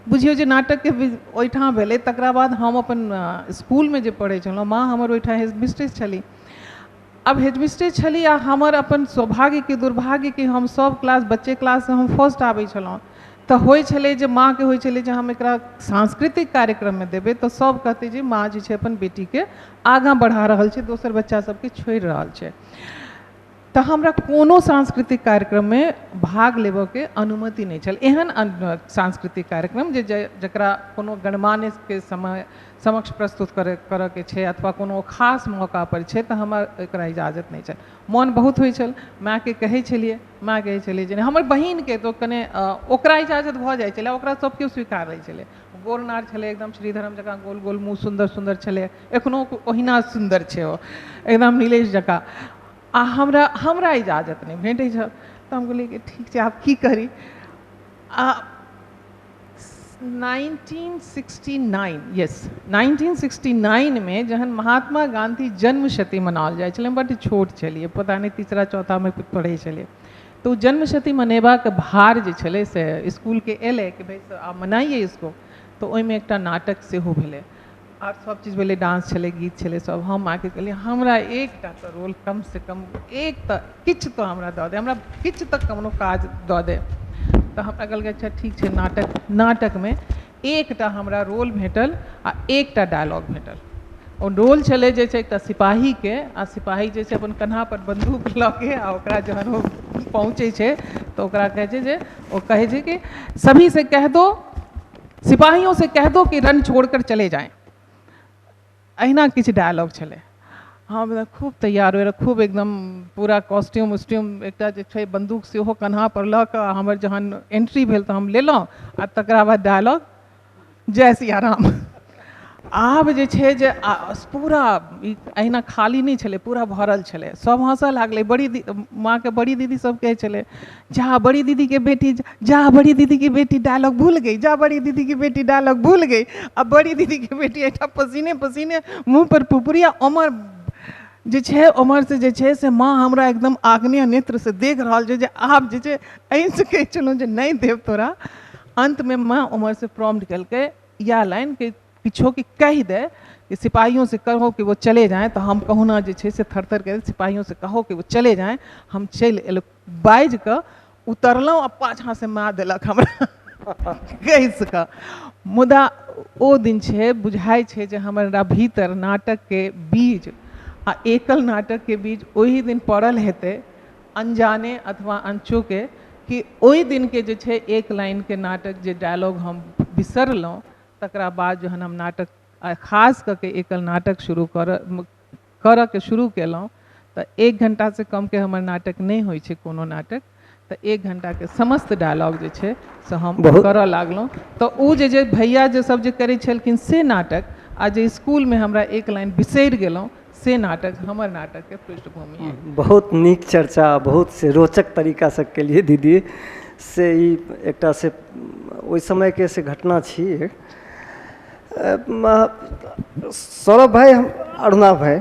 बुझियौ जे नाटकके ओहिठाम भेलै। तकरा बाद हम अपन इसकुलमे जे पढ़ै छलहुँ, माँ हमर ओहिठाम हेडमिस्ट्रेस छली। आब हेडमिस्ट्रेस छली आ हमर अपन सौभाग्य कि दुर्भाग्य कि हम सब क्लास, बच्चे क्लाससँ हम फर्स्ट आबै छलहुँ। तऽ होइ छलै जे माँके होइ छलै जे हम एकरा सांस्कृतिक कार्यक्रममे देबै तऽ सब कहतै जे माँ जे छै अपन बेटीके आगाँ बढ़ा रहल छै, दोसर बच्चा सबके छोड़ि रहल छै। तऽ हमरा कोनो सांस्कृतिक कार्यक्रममे भाग लेबऽके अनुमति नहि छल। एहन सांस्कृतिक कार्यक्रम जे जकरा कोनो गणमान्यके समय समक्ष प्रस्तुत करऽके छै अथवा कोनो खास मौकापर छै, तऽ हमर एकरा इजाजत नहि छल। मोन बहुत होइ छल, मायके कहै छलियै, माँ कहै छलै जे हमर बहिनके तऽ कने ओकरा इजाजत भऽ जाइ छलै, ओकरा सब केओ स्वीकार लै छलै। गोर नार छलै, एकदम श्रीधरम जकाँ गोल गोल मुँह, सुन्दर सुन्दर छलै, एखनो ओहिना सुन्दर छै ओ, एकदम नीलेश जकाँ। आ हमरा हमरा इजाजत नहि भेटै छल। तऽ हम कहलियै कि ठीक छै, आब की करी। आ 1969, यस, 1969मे जहन महात्मा गाँधी जन्मशती मनाओल जाइ छलै, हम बड्ड छोट छलियै, पता नहि तीसरा चौथामे पढ़ै छलियै, तऽ ओ जन्मशती मनेबाक भार जे छलै से इसकुलके एलै कि भाइ आब मनाइए इसको। तऽ ओहिमे एकटा नाटक सेहो भेलै आर सब चीज भेलै, डांस छलै, गीत छलै, सब। हम माँके कहलियै हमरा एकटा तऽ रोल कमसँ कम एक तऽ किछु तऽ हमरा दऽ दे, हमरा किछु तऽ कोनो काज दऽ दे। तऽ हमरा कहलकै अच्छा ठीक छै। नाटकमे एकटा हमरा रोल भेटल आ एकटा डायलॉग भेटल। ओ रोल छलै जे छै एकटा सिपाहीके, आ सिपाही जे छै अपन कन्हापर बन्दूक लऽ के आ ओकरा जहन ओ पहुँचै छै तऽ ओकरा कहै छै जे ओ कहै छै कि सभी से कह दो, सिपाहियों से कह दो कि रन छोड़कर चले जाएं। अहिना किछु डायलॉग छलै। हम खूब तैयार होय, खूब एकदम पूरा कॉस्ट्यूम उस्ट्यूम, एकटा जे छै बन्दूक सेहो कन्हापर लऽ कऽ हमर जहन एंट्री भेल तऽ हम लेलहुँ आ तकरा बाद डायलॉग जय सियाराम। आब जे छै जे पूरा अहिना खाली नहि छलै, पूरा भरल छलै, सब हँसऽ लागलै। बड़ी माँके बड़ी दीदी सब कहै छलै जा बड़ी दीदी के बेटी, जा बड़ी दीदी की बेटी डायलॉग भूल गई, जा बड़ी दीदी की बेटी डायलॉग भूल गई। आ बड़ी दीदी के बेटी एहिठाम पसीने पसीने, मुँह पर पुपुरिया, ओमर जे छै ओमहरसँ जे छै से माँ हमरा एकदम आग्नेय नेत्रसँ देख रहल छै जे आब जे छै एहिसँ कहै छलहुँ जे नहि देब तोरा। अन्तमे माँ ओम्हरसँ प्रॉम्प्ट केलकै इएह लाइन कि किछो कि कहि दे कि सिपाहियों से कहो कि वो चले जाएँ। तऽ हम कहुना जे छै से थर थर करैत सिपाहियों से कहो कि वो चले जाएँ, हम चलि एलहुँ। बाजि कऽ उतरलहुँ आ पाछाँसँ माँ देलक हमरा कसि कऽ। मुदा ओ दिन छै बुझाइ छै जे हमरा भीतर नाटकके बीज आ एकल नाटकके बीज ओही दिन पड़ल हेतै, अनजाने अथवा अनचोके, कि ओहि दिनके जे छै एक लाइनके नाटक जे डायलॉग हम बिसरलहुँ, तकरा बाद जहन हम नाटक खास कऽ के एकल नाटक शुरू करऽके शुरू केलहुँ तऽ 1 घण्टासँ कमके हमर नाटक नहि होइ छै कोनो नाटक, तऽ 1 घण्टाके समस्त डायलॉग जे छै से हम करऽ लागलहुँ। तऽ ओ जे जे भैया जे सब जे करै छलखिन से नाटक, आ जे इसकुलमे हमरा एक लाइन बिसरि गेलहुँ से नाटक हमर नाटकके पृष्ठभूमि है। बहुत नीक चर्चा, बहुत से रोचक तरीकासँ केलिए दीदी। से ई एकटा से ओहि समयके से घटना छी। सौरभ भाई, हम अरुणा भाई,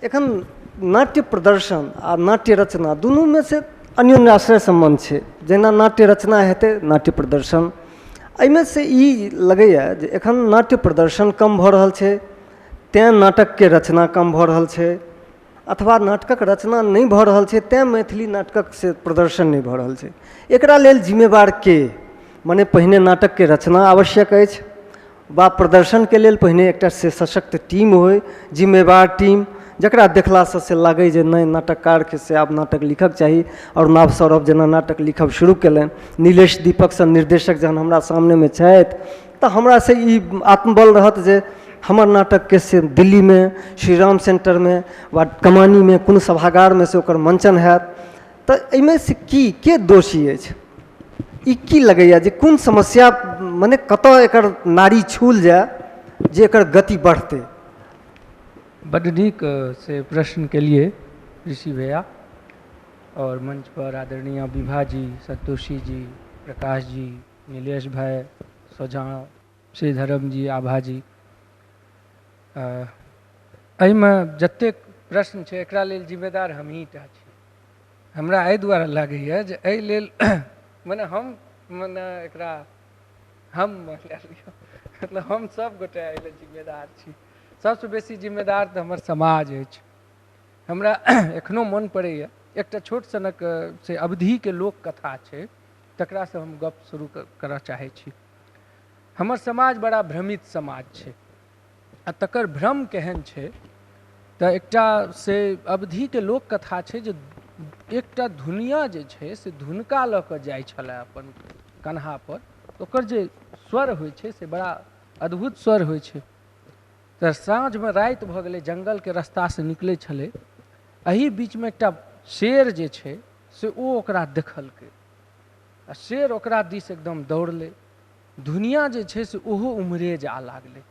एखन नाट्य प्रदर्शन आ नाट्य रचना दुनूमे से अन्योन्याश्रय सम्बन्ध छै। जेना नाट्य रचना हेतै नाट्य प्रदर्शन, एहिमे से ई लगैए जे एखन नाट्य प्रदर्शन कम भऽ रहल छै, तेँ नाटकके रचना कम भऽ रहल छै, अथवा नाटकक रचना नहि भऽ रहल छै तेँ मैथिली नाटकक से प्रदर्शन नहि भऽ रहल छै। एकरा लेल जिम्मेवार के? मने पहिने नाटकके रचना आवश्यक अछि वा प्रदर्शनके लेल पहिने एकटा से सशक्त टीम होइ, जिम्मेवार टीम, जकरा देखलासँ से लागै जे नहि नाटककारके से आब नाटक लिखक चाही। आओर नव सौरभ जेना नाटक लिखब शुरू केलनि, नीलेश दीपक सन निर्देशक जहन हमरा सामनेमे छथि तऽ हमरा से ई आत्मबल रहत जे हमर नाटकके से दिल्लीमे श्रीराम सेन्टरमे वा कमानीमे कोनो सभागारमे से ओकर मञ्चन हैत। तऽ एहिमे से की के दोषी अछि? ई की लगैए जे कोन समस्या, मने कतऽ एकर नाड़ी छूल जाय जे एकर गति बढ़तै? बड्ड नीक से प्रश्न केलिए ऋषि भैया, और मंच पर आदरणीय विभा जी, संतोषी जी, प्रकाश जी, नीलेश भाई, सोझा श्री धर्म जी, आभा जी। एहिमे जतेक प्रश्न छै एकरा लेल जिम्मेदार हमही टा छी। हमरा एहि दुआरे लागैए जे एहि लेल मने हम मने एकरा हम मतलब हम सब गोटे एहि लेल जिम्मेदार छी। सबसँ बेसी जिम्मेदार तऽ हमर समाज अछि। हमरा एखनो मन पड़ैए एकटा छोट सनक से अवधिके लोक कथा छै, तकरासँ हम गप शुरू करऽ चाहै छी। हमर समाज बड़ा भ्रमित समाज छै, आ तकर भ्रम केहन छै तऽ एकटा से अवधिके लोक कथा छै जे एकटा धुनिया जे छै से धुनका लऽ कऽ जाइ छलै अपन कन्हापर, ओकर जे स्वर होइ छै से बड़ा अद्भुत स्वर होइ छै। तऽ साँझमे राति भऽ गेलै, जङ्गलके रस्तासँ निकलै छलै, एहि बीचमे एकटा शेर जे छै से ओ ओकरा देखलकै आ शेर ओकरा दिस एकदम दौड़लै। धुनिया जे छै से ओहो उम्हरे जा लागलै,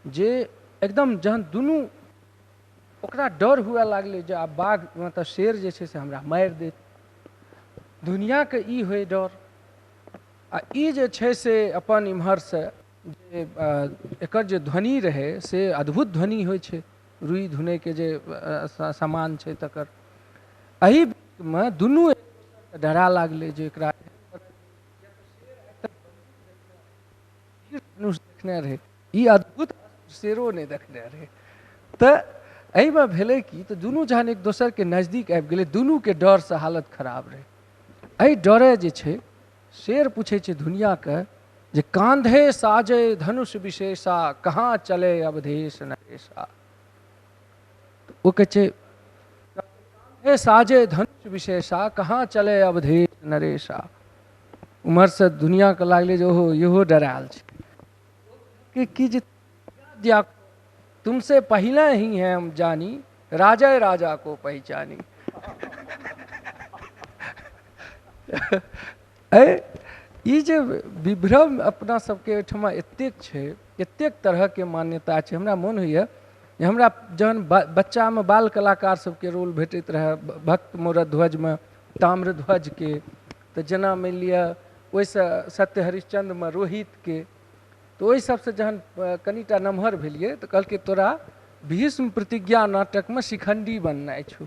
जे एकदम जहन दुनू ओकरा डर हुए लागलै जे आब बाघ मतलब शेर जे छै से हमरा मारि देत। दुनियाके ई होइ डर, आ ई जे छै से अपन इम्हरसँ जे एकर जे ध्वनि रहै से अद्भुत ध्वनि होइ छै, रुइ धुनैके जे सामान छै तकर। एहि बीचमे दुनू डरा लागलै जे एकरा धनुष देखने रहै, ई अद्भुत शेरो नहि देखने रहै। तऽ एहिमे भेलै कि तऽ दुनू जहन एक दोसरके नजदीक आबि गेलै, दुनूके डरसँ हालत खराब रहै। एहि डरे जे छै शेर पूछै छै दुनियाके जे कांधे साजे धनुष विशेषा, कहाँ चले अवधेश नरेशा। ओ कहै छै कांधे साजे धनुष विशेषा, कहाँ चले अवधेश नरेशा। उम्हरसँ दुनियाके लागलै जे ओहो इहो डरायल छै कि जे तुमसे पहले ही है हम जानी, राजा राजा को पहचानी। ई जे विभ्रम अपना सबके ओहिठमा एतेक छै, एतेक तरहके मान्यता छै। हमरा मोन होइए जे हमरा जहन बच्चामे बाल कलाकार सबके रोल भेटैत रहए, भक्त मोरध्वजमे ताम्रध्वजके, तऽ जेना मानि लिअ ओहिसँ सत्य हरिश्चन्द्रमे रोहितके, तऽ ओहि सबसँ जहन कनिटा नमहर भेलियै तऽ कहलकै तोरा भीष्म प्रतिज्ञा नाटकमे शिखण्डी बननाइ छौ।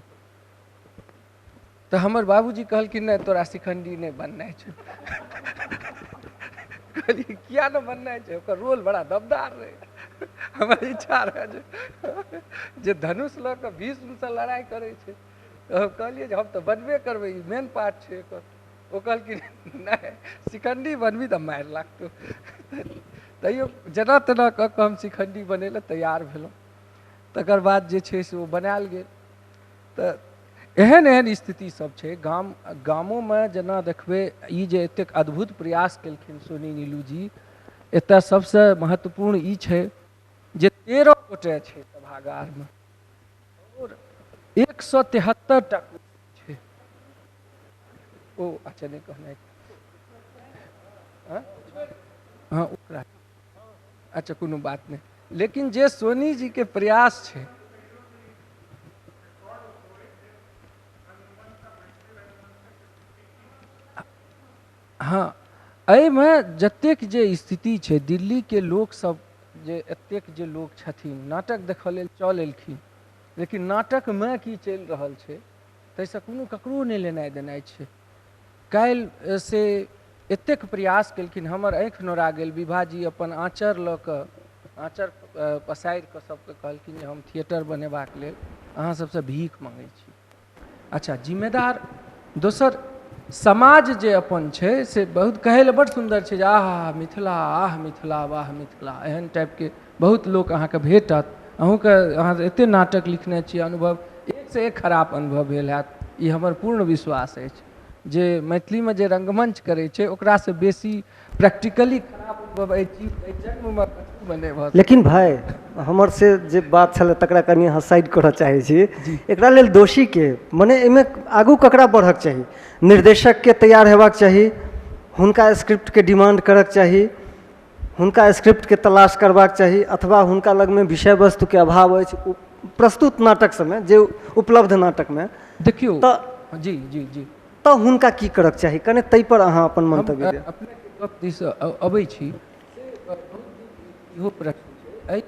तऽ हमर बाबूजी कहलखिन नहि तोरा शिखण्डी नहि बननाइ छौ। कहलियै किया नहि बननाइ छै, ओकर रोल बड़ा दमदार रहै। हमर इच्छा रहै जे धनुष लऽ कऽ भीष्मसँ लड़ाइ करै छै, तऽ हम कहलियै जे हम तऽ बनबे करबै, ई मेन पार्ट छै एकर। ओ कहलखिन नहि शिखण्डी बनबी तऽ मारि लागतौ। तैयो जेना तेना कऽ कऽ हम शिखण्डी बनै लए तैयार भेलहुँ। तकर बाद जे छै से ओ बनायल गेल। तऽ एहन एहन स्थिति सब छै गामोमे। जेना देखबै ई जे एतेक अद्भुत प्रयास केलखिन सोनी नीलू जी, एतऽ सबसँ महत्वपूर्ण ई छै जे 13 गोटे छै सभागारमे और 173 टा छै। ओ अच्छा नहि कहनाइ, हँ ओकरा अच्छा कोनो बात नहि। लेकिन जे सोनी जी के प्रयास छै, हाँ एहिमे जतेक जे स्थिति छै, दिल्लीके लोकसब जे एतेक जे लोक छथिन नाटक देखऽ लेल चल एलखिन, लेकिन नाटकमे की चलि रहल छै ताहिसँ कोनो ककरो नहि लेनाइ देनाइ छै। काल्हि से एतेक प्रयास केलखिन, हमर आँखि नोरा गेल। विभा जी अपन आँचर लऽ कऽ आँचर पसारि कऽ सबके कहलखिन जे हम थिएटर बनेबाक लेल अहाँ सबसँ भीख मङ्गै छी। अच्छा जिम्मेदार दोसर समाज जे अपन छै से बहुत कहै लए बड़ सुन्दर छै जे आह मिथिला, आह मिथिला, वाह मिथिला, एहन टाइपके बहुत लोक अहाँके भेटत। अहूँके अहाँ एतेक नाटक लिखने छी, अनुभव एकसँ एक खराब अनुभव भेल हैत, ई हमर पूर्ण विश्वास अछि। जे मैथिलीमे जे रङ्गमञ्च करै छै ओकरासँ बेसी प्रैक्टिकली खराब एहि जन्ममे कतहुमे नहि भऽ। लेकिन भाइ हमर से जे बात छलै तकरा कनि अहाँ साइड करऽ चाहै छी। एकरा लेल दोषीके मने एहिमे आगू ककरा बढ़क चाही? निर्देशकके तैयार हेबाक चाही, हुनका स्क्रिप्टके डिमांड करक चाही, हुनका स्क्रिप्टके तलाश करबाक चाही, अथवा हुनका लगमे विषय वस्तुके अभाव अछि प्रस्तुत नाटक सबमे जे उपलब्ध नाटकमे। देखियौ तऽ जी जी जी तऽ हुनका की करक चाही, कने ताहिपर अहाँ अपन मंतव्य दिअ। अपनेके गप दिस अबै छी, इहो प्रश्न छै। एहि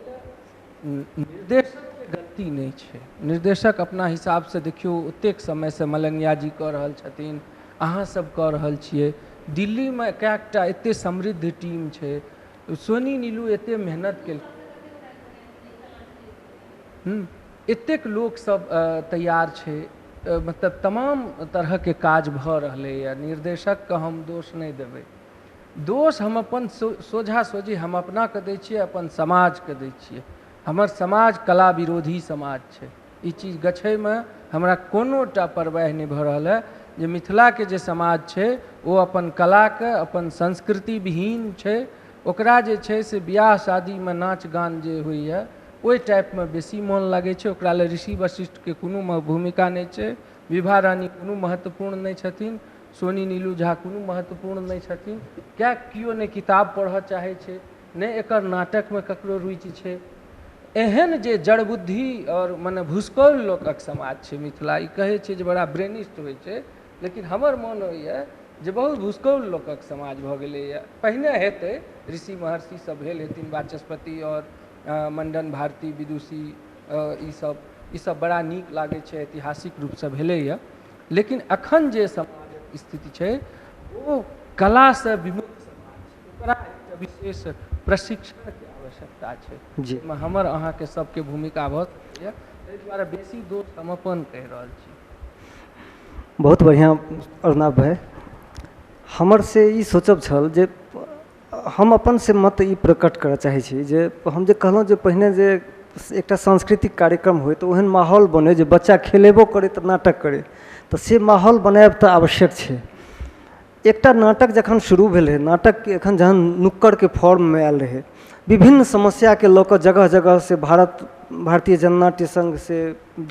निर्देशकके गलती नहि छै, निर्देशक अपना हिसाबसँ देखियौ ओतेक समयसँ मलंगिया जी कऽ रहल छथिन, अहाँ सब कऽ रहल छियै। दिल्लीमे कएकटा एते समृद्ध टीम छै, सोनी नीलू एते मेहनत केलखिन, एतेक लोकसब तैयार छै, मतलब तमाम तरहके काज भऽ रहलैए। निर्देशकके हम दोष नहि देबै, दोष हम अपन सोझा सोझी हम अपनाके दै छियै, अपन समाजके दै छियै। हमर समाज कला विरोधी समाज छै। ई चीज गछैमे हमरा कोनो टा परवाह नहि भऽ रहल है जे मिथिलाके जे समाज छै ओ अपन कलाके, अपन संस्कृति विहीन छै। ओकरा जे छै से बियाह शादीमे नाच गान जे होइए ओहि टाइपमे बेसी मोन लागै छै। ओकरा लेल ऋषि वशिष्ठके कोनो भूमिका नहि छै, विभा रानी कोनो महत्वपूर्ण नहि छथिन, सोनी नीलू झा कोनो महत्वपूर्ण नहि छथिन। किएक केओ नहि किताब पढ़ऽ चाहै छै, नहि एकर नाटकमे ककरो रुचि छै। एहन जे जड़बुद्धि आओर मने भुसकौल लोकक समाज छै मिथिला। ई कहै छै जे बड़ा ब्रेनिस्ट होइ छै, लेकिन हमर मोन होइए जे बहुत भुसकौल लोकक समाज भऽ गेलैए। पहिने हेतै, ऋषि महर्षि सब भेल हेथिन, वाचस्पति आओर मण्डन भारती विदुषी ईसब बड़ा नीक लागै छै, ऐतिहासिक रूपसँ भेलैए। लेकिन एखन जे समाजक स्थिति छै ओ कलासँ विमुख समाज छै, ओकरा एकटा विशेष प्रशिक्षणके आवश्यकता छै। जी हमर अहाँके सबके भूमिका भऽ सकैए, ताहि दुआरे बेसी दोष हम अपन कहि रहल छी। बहुत बढ़िआँ अरुणाभ भाइ। हमर से ई सोचब छल जे हम अपन से मत ई प्रकट करऽ चाहै छी जे हम जे कहलहुँ जे पहिने जे एकटा सांस्कृतिक कार्यक्रम होइ तऽ ओहन माहौल बनै जे बच्चा खेलेबो करै तऽ नाटक करै, तऽ से माहौल बनायब तऽ आवश्यक छै। एकटा नाटक जखन शुरू भेल रहै, नाटक एखन जहन नुक्कड़के फॉर्ममे आयल रहै, विभिन्न समस्याके लऽ कऽ जगह जगह से भारतीय जननाट्य संघ से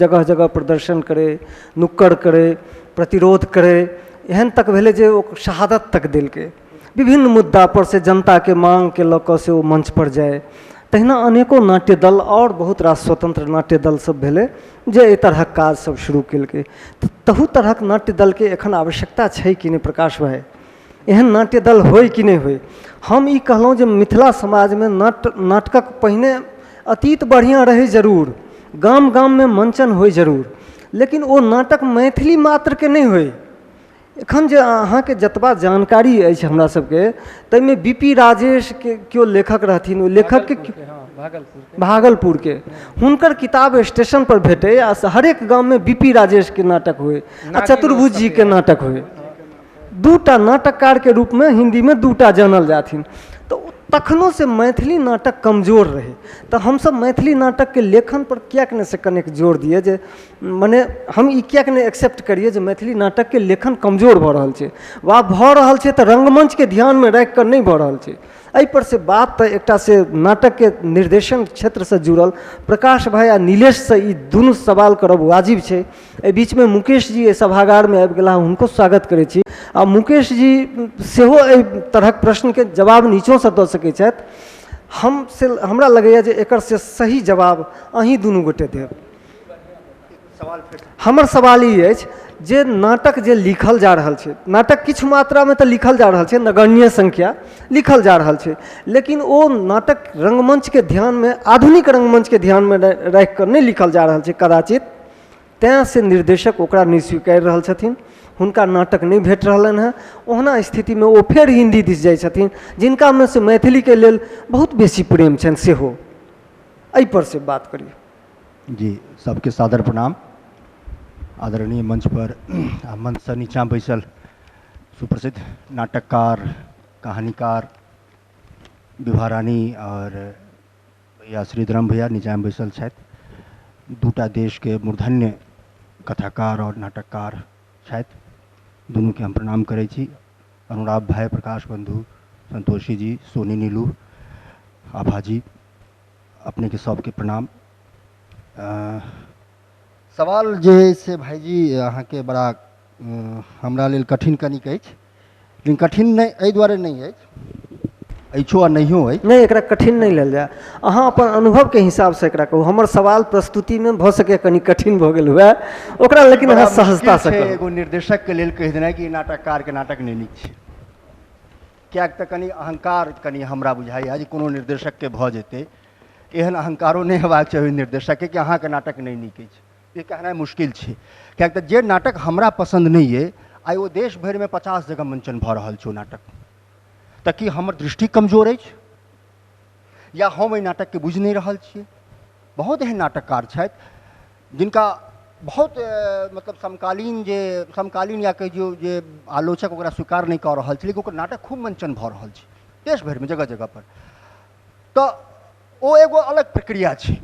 जगह जगह प्रदर्शन करै, नुक्कड़ करै, प्रतिरोध करै, एहन तक भेलै जे ओ शहादत तक देलकै। विभिन्न मुद्दा पर से जनताके माँगके लऽ कऽ से ओ मंच पर जाय। तहिना अनेको नाट्य दल आओर बहुत रास स्वतंत्र नाट्य दल सब भेलै जे एहि तरहक काज सब शुरू केलकै। तऽ तहू तरहक नाट्य दलके एखन आवश्यकता छै कि नहि प्रकाश भाइ? एहन नाट्य दल होइ कि नहि होइ? हम ई कहलहुँ जे मिथिला समाजमे नाटकक पहिने अतीत बढ़िआँ रहै जरूर, गाम गाममे मंचन होइ जरूर, लेकिन ओ नाटक मैथिली मात्रके नहि होइ। एखन जे अहाँके जतबा जानकारी अछि हमरा सबके ताहिमे बी.पी. राजेशके केओ लेखक रहथिन, ओ लेखकके भागलपुरके हुनकर किताब स्टेशन पर भेटै आ हरेक गाममे बी.पी. राजेशके नाटक होइ आ चतुर्भुज जीके नाटक होइ। दूटा नाटककारके रूपमे हिन्दीमे दूटा जानल जाथिन। तऽ तखनो से मैथिली नाटक कमजोर रहै। तऽ हमसब मैथिली नाटकके लेखन पर किएक नहि से कनेक जोर दियै जे मने हम ई किएक नहि एक्सेप्ट करियै जे मैथिली नाटकके लेखन कमजोर भऽ रहल छै वा भऽ रहल छै तऽ रङ्गमञ्चके ध्यानमे राखि कऽ नहि भऽ रहल छै। एहिपर से बात तऽ एकटा से नाटकके निर्देशन क्षेत्रसँ जुड़ल प्रकाश भाइ आ नीलेशसँ ई दुनू सवाल करब वाजिब छै। एहि बीचमे मुकेश जी एहि सभागारमे आबि गेलाह, हुनको स्वागत करै छी। आ मुकेश जी सेहो एहि तरहक प्रश्नके जवाब नीचोसँ दऽ सकै छथि। हम से हमरा लगैए जे एकर से सही जवाब अहीँ दुनू गोटे देब। हमर सवाल ई अछि जे नाटक जे लिखल जा रहल छै, नाटक किछु मात्रामे तऽ लिखल जा रहल छै, नगण्य संख्या लिखल जा रहल छै, लेकिन ओ नाटक रङ्गमञ्चके ध्यानमे, आधुनिक रङ्गमञ्चके ध्यानमे राखि कऽ नहि लिखल जा रहल छै कदाचित, तैँ से निर्देशक ओकरा नहि स्वीकारि रहल छथिन, हुनका नाटक नहि भेट रहलनि हेँ। ओहना स्थितिमे ओ फेर हिन्दी दिस जाइ छथिन जिनकामे से मैथिलीके लेल बहुत बेसी प्रेम छनि, सेहो एहिपर से बात करियौ। जी, सबके सादर प्रणाम। आदरणीय मंच पर आ मंचसँ नीचाँ बैसल सुप्रसिद्ध नाटककार, कहानीकार विभा रानी और भैया श्रीधरम भैया नीचाँमे बैसल छथि। दूटा देशके मूर्धन्य कथाकार और नाटककार छथि, दुनूके हम प्रणाम करै छी। अनुराग भाई, प्रकाश बंधु, संतोषी जी, सोनी नीलू, आभा जी, अपनेके सबके प्रणाम। सवाल जे है से भाइजी अहाँके बड़ा हमरा लेल कठिन कनिक अछि, लेकिन कठिन नहि एहि दुआरे नहि अछि, अछिओ आ नहियो अछि। नहि, एकरा कठिन नहि लेल जाय, अहाँ अपन अनुभवके हिसाबसँ एकरा कहू। हमर सवाल प्रस्तुतिमे भऽ सकैए कनि कठिन भऽ गेल हुए ओकरा, लेकिन अहाँ सहजतासँ कहू। एगो निर्देशकके लेल कहि देनाइ कि नाटककारके नाटक नहि नीक छै, किएक तऽ कनि अहंकार कनि हमरा बुझाइए जे कोनो निर्देशकके भऽ जेतै, एहन अहंकारो नहि हेबाक चाही निर्देशकके कि अहाँके नाटक नहि नीक अछि, ई कहनाइ मुश्किल छै। किएक तऽ जे नाटक हमरा पसन्द नहि अइ, आइ ओ देश भरिमे 50 जगह मंचन भऽ रहल छै ओ नाटक, तऽ की हमर दृष्टि कमजोर अछि या हम एहि नाटकके बुझि नहि रहल छियै? बहुत एहन नाटककार छथि जिनका बहुत मतलब समकालीन, जे समकालीन या कहि दियौ जे आलोचक ओकरा स्वीकार नहि कऽ रहल छै, लेकिन ओकर नाटक खूब मंचन भऽ रहल छै देश भरिमे जगह जगह पर। तऽ ओ एगो अलग प्रक्रिया छै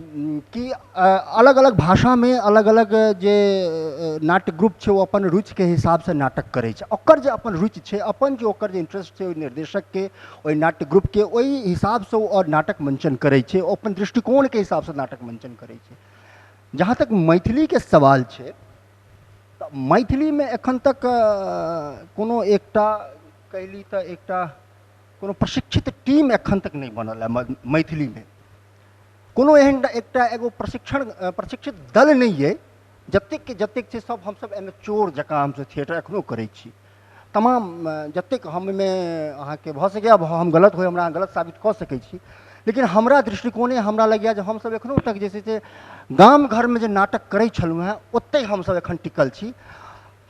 कि अलग अलग भाषामे अलग अलग जे नाट्य ग्रुप छै ओ अपन रुचिके हिसाबसँ नाटक करै छै। ओकर जे अपन रुचि छै, अपन जे ओकर जे इंट्रेस्ट छै ओहि निर्देशकके, ओहि नाट्य ग्रुपके, ओहि हिसाबसँ ओ नाटक मंचन करै छै, ओ अपन दृष्टिकोणके हिसाबसँ नाटक मंचन करै छै। जहाँ तक मैथिलीके सवाल छै तऽ मैथिलीमे एखन तक कोनो एकटा कहली तऽ एकटा कोनो प्रशिक्षित टीम एखन तक नहि बनल है मैथिलीमे। कोनो एहन एकटा एगो प्रशिक्षित दल नहि अइ, जतेक के जतेक छै सब हमसब एमेच्योर जकाँ हमसब थिएटर एखनो करै छी। तमाम जतेक हममे अहाँके भऽ सकैए हम गलत होइ, हमरा अहाँ गलत साबित कऽ सकै छी, लेकिन हमरा दृष्टिकोणे हमरा लगैए जे हमसब एखनो तक जे छै से गाम घरमे जे नाटक करै छलहुँ हेँ ओतहि हमसब एखन टिकल छी।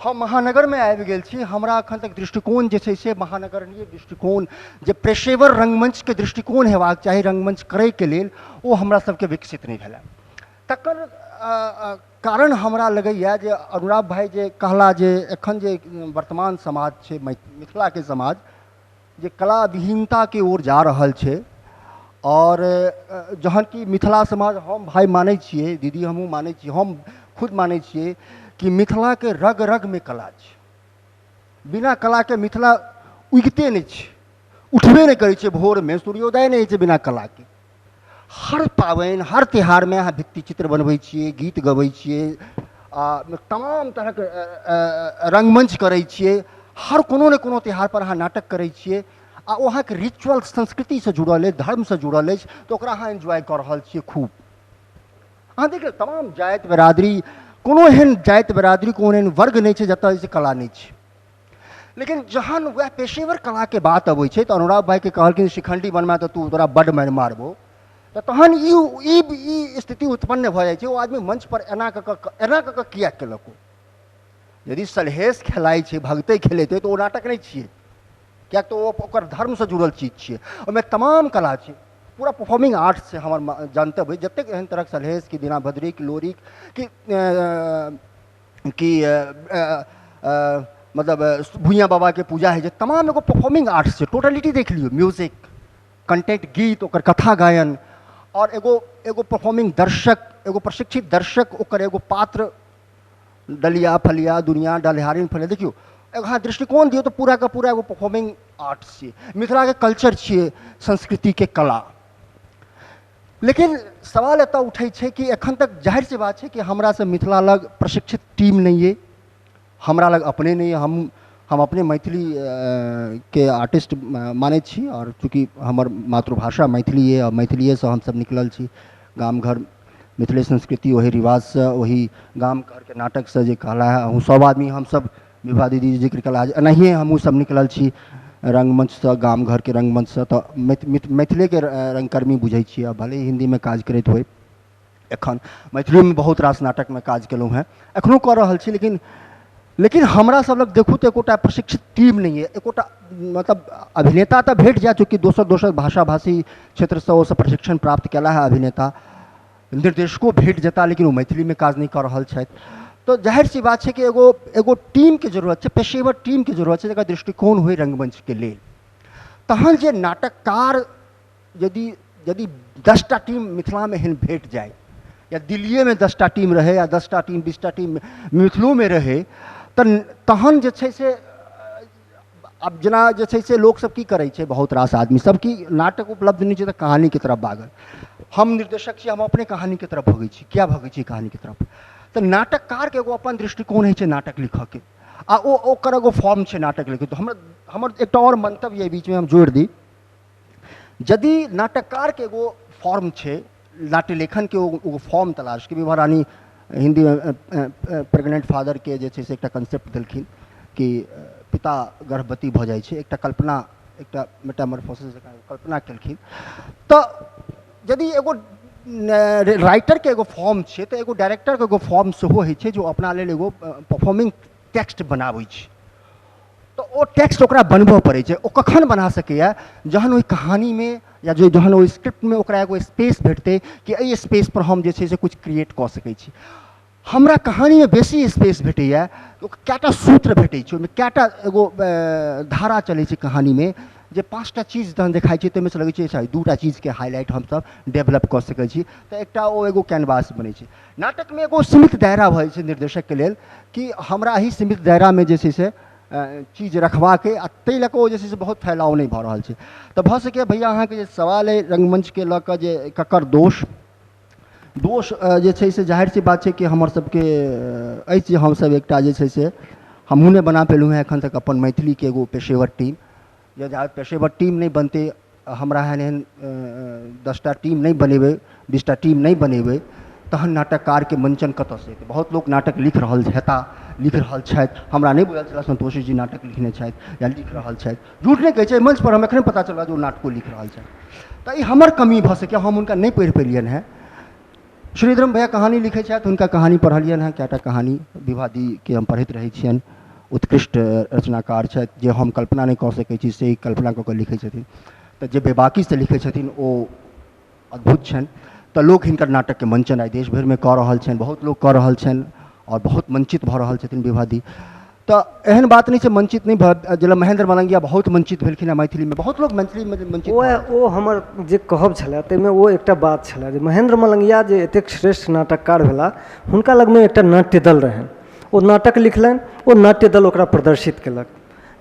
हम महानगरमे आबि गेल छी, हमरा एखन तक दृष्टिकोण जे छै से महानगरीय दृष्टिकोण, जे पेशेवर रङ्गमञ्चके दृष्टिकोण हेबाक चाही रङ्गमञ्च करैके लेल, ओ हमरा सबके विकसित नहि भेलै। तकर कारण हमरा लगैए जे अनुराग भाइ जे कहला जे एखन जे वर्तमान समाज छै, मिथिलाके समाज जे कला विहीनताके ओर जा रहल छै, आओर जहन कि मिथिला समाज हम भाइ मानै छियै, दीदी हमहूँ मानै छियै, हम खुद मानै छियै कि मिथिलाके रग रगमे कला छै। बिना कलाके मिथिला उगिते नहि छै, उठबे नहि करै छै, भोरमे सूर्योदय नहि होइ छै बिना कलाके। हर पाबनि हर तिहारमे अहाँ भित्ति चित्र बनबै छियै, गीत गबै छियै, आ तमाम तरहक रङ्गमञ्च करै छियै, हर कोनो ने कोनो तिहारपर अहाँ नाटक करै छियै, आ ओ अहाँके रिचुअल संस्कृतिसँ जुड़ल अछि, धर्मसँ जुड़ल अछि, तऽ ओकरा अहाँ एन्जॉय कऽ रहल छियै खूब। अहाँ देखियौ तमाम जाति बिरादरी, कोनो एहन जाति बिरादरी, कोनो एहन वर्ग नहि छै जतऽ जे कला नहि छै। लेकिन जहन वएह पेशेवर कलाके बात अबै छै तऽ अनुराग भाइके कहलखिन शिखण्डी बनबै तऽ तू तोरा बड्ड मारि मारबौ, तऽ तहन ई ई ई स्थिति उत्पन्न भऽ जाइ छै। ओ आदमी मंचपर एना कऽ कऽ एना कऽ कऽ किएक केलक? ओ यदि सलहेस खेलाइ छै, भगतै खेलेतै तऽ ओ नाटक नहि छियै, किएक तऽ ओ ओकर धर्मसँ जुड़ल चीज छियै, ओहिमे तमाम कला छै, पूरा परफॉर्मिंग आर्ट्स छै। हमर जानतब अछि जतेक एहन तरहक सलहेस कि दीनाभद्री कि लोरी कि कि मतलब भुइयाँ बाबाके पूजा होइ छै, तमाम एगो परफॉर्मिंग आर्ट्स छै। टोटलिटी देख लियौ, म्यूजिक कंटेंट, गीत, ओकर कथा गायन, आओर एगो एगो परफॉर्मिंग दर्शक, एगो प्रशिक्षित दर्शक, ओकर एगो पात्र डलिया फलिया दुनिया डलिहारिन फलिया, देखियौ अहाँ दृष्टिकोण दियौ तऽ पूरा के पूरा एगो परफॉर्मिंग आर्ट्स छियै, मिथिलाके कल्चर छियै, संस्कृतिके कला। लेकिन सवाल एतऽ उठै छै कि एखन तक जाहिर सी बात छै कि हमरा से मिथिला लग प्रशिक्षित टीम नहि अइ, हमरा लग अपने नहि अइ। हम अपने मैथिली के आर्टिस्ट मानै छी, आओर चूँकि हमर मातृभाषा मैथिली अइ आओर मैथिलिएसँ हमसब निकलल छी, गाम घर मिथिले संस्कृति ओहि रिवाजसँ ओहि गाम घरके नाटकसँ जे कहला है अहूँ सब आदमी, हमसब विभा दीदी जिक्र कला एनाहिए हमहूँ सब निकलल छी रङ्गमञ्चसँ, गाम घरके रङ्गमञ्चसँ, तऽ मैथिलेके रङ्गकर्मी बुझै छियै। आ भले हिन्दीमे काज करैत होइ, एखन मैथिलीमे बहुत रास नाटकमे काज केलहुँ हेँ, एखनो कऽ रहल छी, लेकिन लेकिन हमरा सब लग देखू तऽ एकोटा प्रशिक्षित टीम नहि अइ, एकोटा मतलब अभिनेता तऽ भेट जायत, चूँकि दोसर दोसर भाषा भाषी क्षेत्रसँ ओसब प्रशिक्षण प्राप्त केला है अभिनेता, निर्देशको भेट जेता, लेकिन ओ मैथिलीमे काज नहि कऽ रहल छथि। तऽ जाहिर सी बात छै कि एगो एगो टीमके जरूरत छै, पेशेवर टीमके जरूरत छै, जकर दृष्टिकोण होइ रङ्गमञ्चके लेल। तहन जे नाटककार यदि यदि 10टा टीम मिथिलामे एहन भेट जाय, या दिल्लिएमे 10टा टीम रहै, या 10टा टीम 20टा टीम मिथिलोमे रहै, तऽ तहन जे छै से आब जेना जे छै से लोकसब की करै छै, बहुत रास आदमी सब कि नाटक उपलब्ध नहि छै तऽ कहानीके तरफ भागल। हम निर्देशक छी, हम अपने कहानीके तरफ भगै छी। किया भगै छी कहानीके तरफ? तऽ नाटककारके एगो अपन दृष्टिकोण होइ छै नाटक लिखऽके, आ ओ ओकर एगो फॉर्म छै नाटक लिखै। तऽ हमर एकटा आओर मंतव्य एहि बीचमे हम जोड़ि दी, यदि नाटककारके एगो फॉर्म छै नाट्य लेखनके, ओ फॉर्म तलाशके, विभा रानी हिन्दीमे प्रेग्नेंट फादरके जे छै से एकटा कंसेप्ट देलखिन कि पिता गर्भवती भऽ जाइ छै, एकटा कल्पना, एकटा मेटामॉर्फोसिस कल्पना केलखिन। तऽ यदि एगो राइटरके एगो फॉर्म छै तऽ एगो डायरेक्टरके एगो फॉर्म सेहो होइ छै, जो अपना लेल एगो परफॉर्मिंग टेक्स्ट बनाबै छै। तऽ ओ टेक्स्ट ओकरा बनबऽ पड़ै छै। ओ कखन बना सकैए? जहन ओहि कहानीमे या जो जहन ओहि स्क्रिप्टमे ओकरा एगो स्पेस भेटतै कि एहि स्पेसपर हम जे छै से किछु क्रिएट कऽ सकै छी। हमरा कहानीमे बेसी स्पेस भेटैए, कएटा सूत्र भेटै छै, ओहिमे कएटा एगो धारा चलै छै कहानीमे, जे 5टा चीज जहन देखाइ छै ताहिमे सँ लगै छै अच्छा 2टा चीजके हाईलाइट हमसब डेवलप कऽ सकै छी, तऽ एकटा ओ एगो कैनवास बनै छै। नाटकमे एगो सीमित दायरा भऽ जाइ छै निर्देशकके लेल कि हमरा एहि सीमित दायरामे जे छै से चीज रखबाके, आ ताहि लऽ कऽ ओ जे छै से बहुत फैलाव नहि भऽ रहल छै। तऽ भऽ सकैए भैया अहाँके जे सवाल अइ रङ्गमञ्चके लऽ कऽ जे ककर दोष, दोष जे छै से जाहिर सी बात छै कि हमर सबके अछि जे हमसब एकटा जे छै से हमहूँ नहि बना पेलहुँ हेँ एखन तक अपन मैथिलीके एगो पेशेवर टीम। जे जाबत पेशेवर टीम नहि बनतै, हमरा एहन एहन 10टा टीम नहि बनेबै, 20टा टीम नहि बनेबै, तहन नाटककारके मंचन कतऽसँ हेतै? बहुत लोक नाटक लिख रहल हेता, लिख रहल छथि। हमरा नहि बुझल छलै संतोषी जी नाटक लिखने छथि या लिख रहल छथि। झूठ नहि कहै छै, मंचपर हम एखने पता चलल जे ओ नाटको लिख रहल छथि। तऽ ई हमर कमी भऽ सकैए, हम हुनका नहि पढ़ि पेलियनि हेँ। श्रीधरम भैया कहानी लिखै छथि, हुनका कहानी पढ़लियनि हेँ, कएटा कहानी विवादीके हम पढ़ैत रहै छियनि। उत्कृष्ट रचनाकार छथि, जे हम कल्पना नहि कऽ सकै छी से कल्पना कऽ कऽ लिखै छथिन। तऽ जे बेबाकीसँ लिखै छथिन ओ अद्भुत छनि। तऽ लोक हिनकर नाटकके मंचन आइ देश भरिमे कऽ रहल छनि, बहुत लोक कऽ रहल छनि आओर बहुत मंचित भऽ रहल छथिन विवादी। तऽ एहन बात नहि छै मंचित नहि भऽ, जेना महेंद्र मलंगिया बहुत मंचित भेलखिन हेँ मैथिलीमे, बहुत लोक मैथिलीमे मंचित। ओ हमर जे कहब छलै ताहिमे ओ एकटा बात छलै जे महेंद्र मलंगिया जे एतेक श्रेष्ठ नाटककार भेला, हुनका लगमे एकटा नाट्य दल रहनि, ओ नाटक लिखलनि, ओ नाट्य दल ओकरा प्रदर्शित केलक।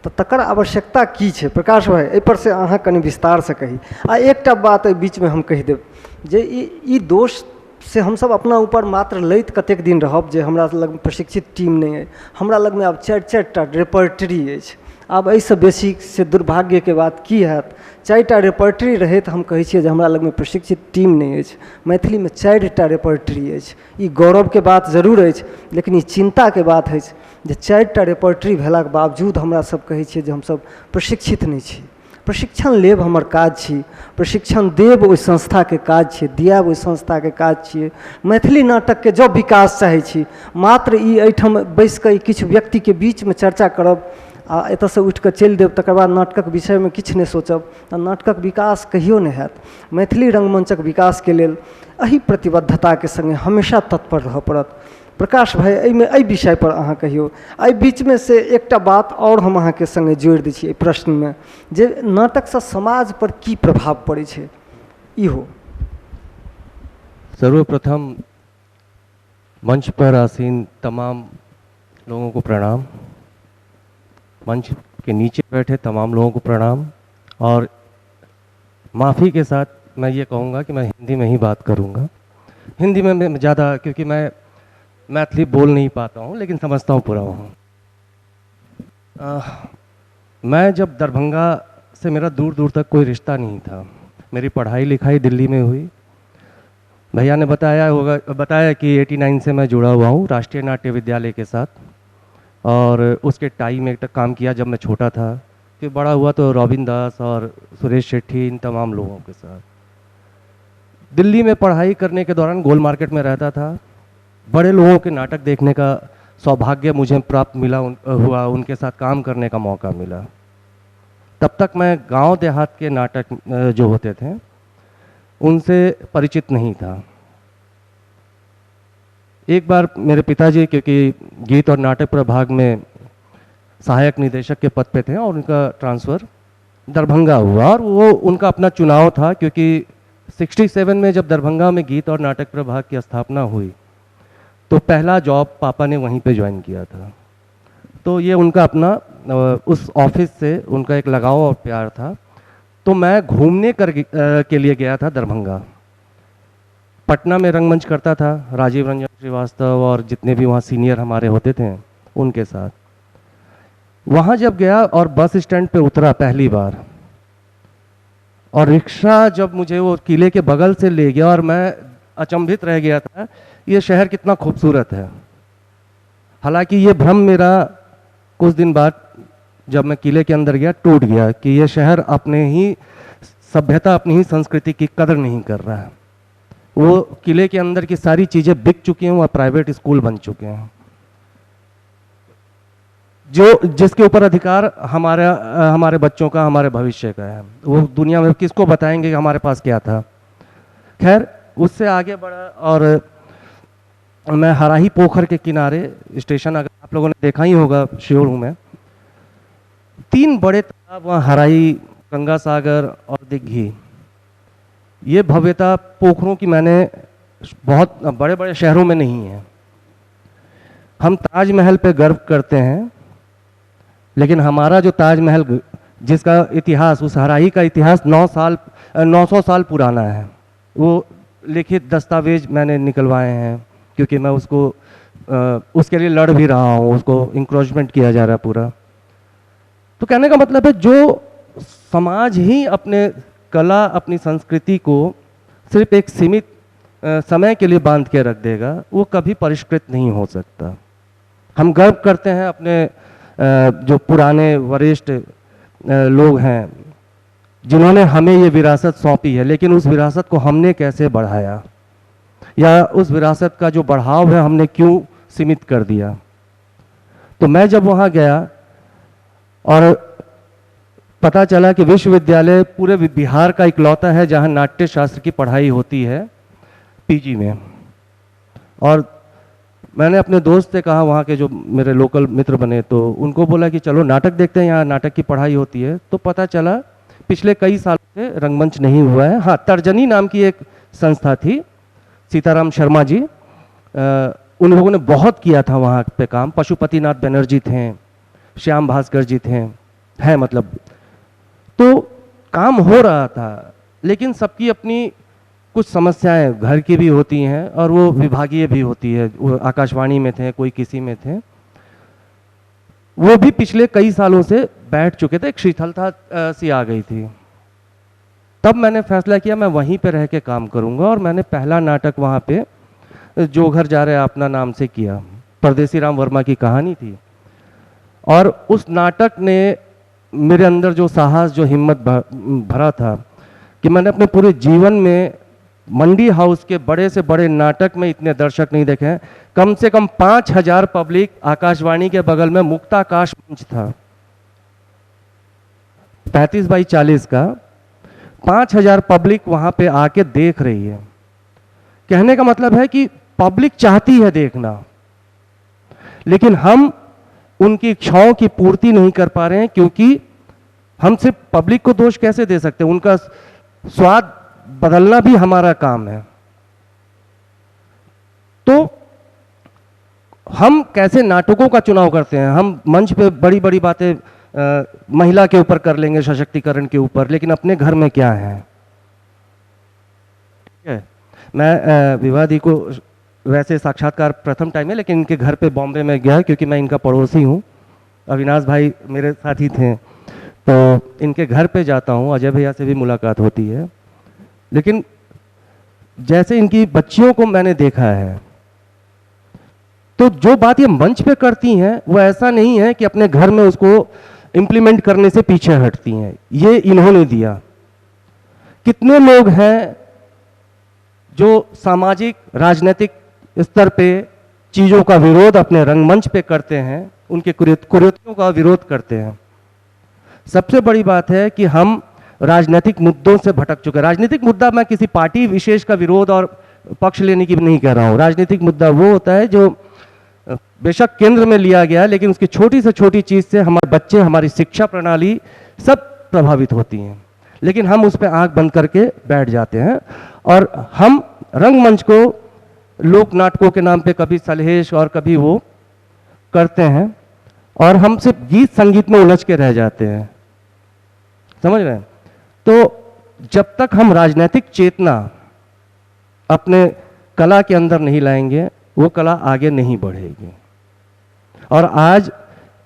तऽ तकर आवश्यकता की छै? प्रकाश भाइ, एहिपर से अहाँ कनि विस्तारसँ कही। आ एकटा बात एहि बीचमे हम कहि देब जे ई दोष से हमसब अपना ऊपर मात्र लैत कतेक दिन रहब जे हमरा लग प्रशिक्षित टीम नहि अइ, हमरा लगमे आब 4-4टा रेपर्टरी अछि। आब एहिसँ बेसी से दुर्भाग्यके बात की हैत? 4टा रेपर्टरी रहैत हम कहै छियै जे हमरा लगमे प्रशिक्षित टीम नहि अछि। मैथिलीमे 4टा रेपर्टरी अछि। ई गौरवके बात जरूर अछि, लेकिन ई चिन्ताके बात अछि जे 4टा रेपर्टरी भेलाके बावजूद हमरा सब कहै छियै जे हमसब प्रशिक्षित नहि छी। प्रशिक्षण लेब हमर काज छी, प्रशिक्षण देब ओहि संस्थाके काज छियै, दियाएब ओहि संस्थाके काज छियै। मैथिली नाटकके जँ विकास चाहै छी, मात्र ई एहिठाम बैसिकऽ ई किछु व्यक्तिके बीचमे चर्चा करब आ एतऽसँ उठिकऽ चलि देब, तकर बाद नाटकक विषयमे किछु नहि सोचब, तऽ नाटकक विकास कहियो नहि हैत। मैथिली रङ्गमञ्चक विकासके लेल एहि प्रतिबद्धताके सङ्गे हमेशा तत्पर रहऽ पड़त। प्रकाश भाइ, एहिमे एहि विषयपर अहाँ कहियौ। एहि बीचमे से एकटा बात आओर हम अहाँके सङ्गे जोड़ि दै छी एहि प्रश्नमे, जे नाटकसँ समाजपर की प्रभाव पड़ै छै, इहो। सर्वप्रथम मंच पर आसीन तमाम लोगों को प्रणाम, मंच के नीचे बैठे तमाम लोगों को प्रणाम, और माफ़ी के साथ मैं ये कहूँगा कि मैं हिंदी में ही बात करूँगा। हिंदी में मैं ज़्यादा, क्योंकि मैं मैथिली बोल नहीं पाता हूँ, लेकिन समझता हूँ पूरा हूँ। मैं जब दरभंगा से, मेरा दूर दूर तक कोई रिश्ता नहीं था, मेरी पढ़ाई लिखाई दिल्ली में हुई। भैया ने बताया होगा, बताया कि 89 से मैं जुड़ा हुआ हूँ राष्ट्रीय नाट्य विद्यालय के साथ, और उसके टाई में एक काम किया जब मैं छोटा था। फिर बड़ा हुआ तो रॉबिन दास और सुरेश शेट्टी, इन तमाम लोगों के साथ। दिल्ली में पढ़ाई करने के दौरान गोल मार्केट में रहता था। बड़े लोगों के नाटक देखने का सौभाग्य मुझे प्राप्त मिला हुआ, उनके साथ काम करने का मौका मिला। तब तक मैं गांव देहात के नाटक जो होते थे उनसे परिचित नहीं था। एक बार मेरे पिताजी, क्योंकि गीत और नाटक प्रभाग में सहायक निदेशक के पद पे थे और उनका ट्रांसफ़र दरभंगा हुआ, और वो उनका अपना चुनाव था, क्योंकि 67 में जब दरभंगा में गीत और नाटक प्रभाग की स्थापना हुई तो पहला जॉब पापा ने वहीं पे ज्वाइन किया था। तो ये उनका अपना उस ऑफिस से उनका एक लगाव और प्यार था। तो मैं घूमने के लिए गया था दरभंगा। पटना में रंगमंच करता था राजीव रंजन श्रीवास्तव और जितने भी वहाँ सीनियर हमारे होते थे उनके साथ। वहाँ जब गया और बस स्टैंड पे उतरा पहली बार, और रिक्शा जब मुझे वो किले के बगल से ले गया और मैं अचंभित रह गया था, ये शहर कितना खूबसूरत है। हालांकि ये भ्रम मेरा कुछ दिन बाद जब मैं किले के अंदर गया टूट गया कि ये शहर अपने ही सभ्यता, अपनी ही संस्कृति की कदर नहीं कर रहा है। वो किले के अंदर की सारी चीज़ें बिक चुकी हैं, वह प्राइवेट स्कूल बन चुके हैं, जो जिसके ऊपर अधिकार हमारे हमारे बच्चों का, हमारे भविष्य का है। वो दुनिया में किसको बताएंगे कि हमारे पास क्या था। खैर उससे आगे बढ़ा और मैं हराही पोखर के किनारे स्टेशन, अगर आप लोगों ने देखा ही होगा, श्योर हूँ मैं, 3 बड़े तालाब वहाँ, हराही, गंगा सागर और दिग्घी। ये भव्यता पोखरों की मैंने बहुत बड़े बड़े शहरों में नहीं है। हम ताजमहल पे गर्व करते हैं, लेकिन हमारा जो ताजमहल जिसका इतिहास, उस हराही का इतिहास 900 साल पुराना है। वो लिखित दस्तावेज मैंने निकलवाए हैं, क्योंकि मैं उसको उसके लिए लड़ भी रहा हूँ, उसको इंक्रोचमेंट किया जा रहा है पूरा। तो कहने का मतलब है जो समाज ही अपने कला, अपनी संस्कृति को सिर्फ एक सीमित समय के लिए बांध के रख देगा, वो कभी परिष्कृत नहीं हो सकता। हम गर्व करते हैं अपने जो पुराने वरिष्ठ लोग हैं जिन्होंने हमें ये विरासत सौंपी है, लेकिन उस विरासत को हमने कैसे बढ़ाया, या उस विरासत का जो बढ़ाव है हमने क्यों सीमित कर दिया। तो मैं जब वहाँ गया और पता चला कि विश्वविद्यालय पूरे बिहार का इकलौता है जहाँ नाट्य शास्त्र की पढ़ाई होती है पीजी में। और मैंने अपने दोस्त से कहा, वहाँ के जो मेरे लोकल मित्र बने, तो उनको बोला कि चलो नाटक देखते हैं, यहाँ नाटक की पढ़ाई होती है। तो पता चला पिछले कई सालों से रंगमंच नहीं हुआ है। हाँ, तर्जनी नाम की एक संस्था थी, सीताराम शर्मा जी, उन लोगों ने बहुत किया था वहाँ पे काम। पशुपतिनाथ बनर्जी थे, श्याम भास्कर जी थे, हैं मतलब, तो काम हो रहा था। लेकिन सबकी अपनी कुछ समस्याएं घर की भी होती हैं और वो विभागीय भी होती है। वो आकाशवाणी में थे, कोई किसी में थे, वो भी पिछले कई सालों से बैठ चुके थे, एक शिथिलता सी आ गई थी। तब मैंने फैसला किया मैं वहीं पे रह के काम करूँगा, और मैंने पहला नाटक वहाँ पे जो घर जा रहे अपना नाम से किया। परदेसी राम वर्मा की कहानी थी, और उस नाटक ने मेरे अंदर जो साहस, जो हिम्मत भरा था कि मैंने अपने पूरे जीवन में मंडी हाउस के बड़े से बड़े नाटक में इतने दर्शक नहीं देखे हैं। कम से कम 5000 पब्लिक आकाशवाणी के बगल में मुक्ताकाश मंच था, 35 बाई 40 का, 5000 पब्लिक वहाँ पे आके देख रही है। कहने का मतलब है कि पब्लिक चाहती है देखना, लेकिन हम उनकी इच्छाओं की पूर्ति नहीं कर पा रहे हैं, क्योंकि हम सिर्फ पब्लिक को दोष कैसे दे सकते हैं, उनका स्वाद बदलना भी हमारा काम है। तो हम कैसे नाटकों का चुनाव करते हैं? हम मंच पे बड़ी बड़ी बातें महिला के ऊपर कर लेंगे, सशक्तिकरण के ऊपर, लेकिन अपने घर में क्या है? ठीक है, मैं विवादी को वैसे साक्षात्कार प्रथम टाइम है, लेकिन इनके घर पे बॉम्बे में गया क्योंकि मैं इनका पड़ोसी हूँ, अविनाश भाई मेरे साथी थे, तो इनके घर पे जाता हूँ, अजय भैया से भी मुलाकात होती है। लेकिन जैसे इनकी बच्चियों को मैंने देखा है, तो जो बात ये मंच पे करती हैं वो ऐसा नहीं है कि अपने घर में उसको इम्प्लीमेंट करने से पीछे हटती हैं। ये इन्होंने दिया। कितने लोग हैं जो सामाजिक राजनीतिक स्तर पे चीज़ों का विरोध अपने रंगमंच पे करते हैं, उनके कुरीतियों का विरोध करते हैं। सबसे बड़ी बात है कि हम राजनीतिक मुद्दों से भटक चुके हैं। राजनीतिक मुद्दा मैं किसी पार्टी विशेष का विरोध और पक्ष लेने की भी नहीं कह रहा हूँ। राजनीतिक मुद्दा वो होता है जो बेशक केंद्र में लिया गया है, लेकिन उसकी छोटी से छोटी चीज़ से हमारे बच्चे, हमारी शिक्षा प्रणाली सब प्रभावित होती हैं, लेकिन हम उस पर आंख बंद करके बैठ जाते हैं। और हम रंगमंच को लोक नाटकों के नाम पे कभी सलहेश और कभी वो करते हैं। और हम सिर्फ गीत संगीत में उलझ के रह जाते हैं, समझ रहे हैं? तो जब तक हम राजनीतिक चेतना अपने कला के अंदर नहीं लाएंगे, वो कला आगे नहीं बढ़ेगी। और आज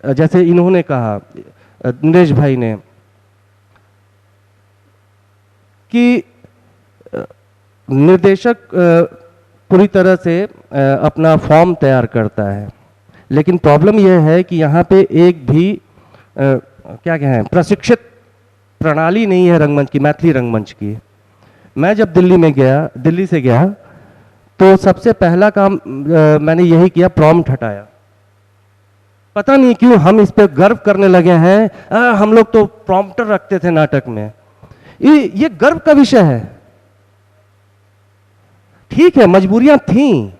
जैसे इन्होंने कहा, नरेश भाई ने, कि निर्देशक पूरी तरह से अपना फॉर्म तैयार करता है, लेकिन प्रॉब्लम यह है कि यहाँ पे एक भी क्या कहें, प्रशिक्षित प्रणाली नहीं है रंगमंच की, मैथिली रंगमंच की। मैं जब दिल्ली से गया, तो सबसे पहला काम मैंने यही किया, प्रॉम्प्ट हटाया। पता नहीं क्यों हम इस पे गर्व करने लगे हैं, हम लोग तो प्रॉम्प्टर रखते थे नाटक में। ये गर्व का विषय है। ठीक है, मजबूरियां थीं,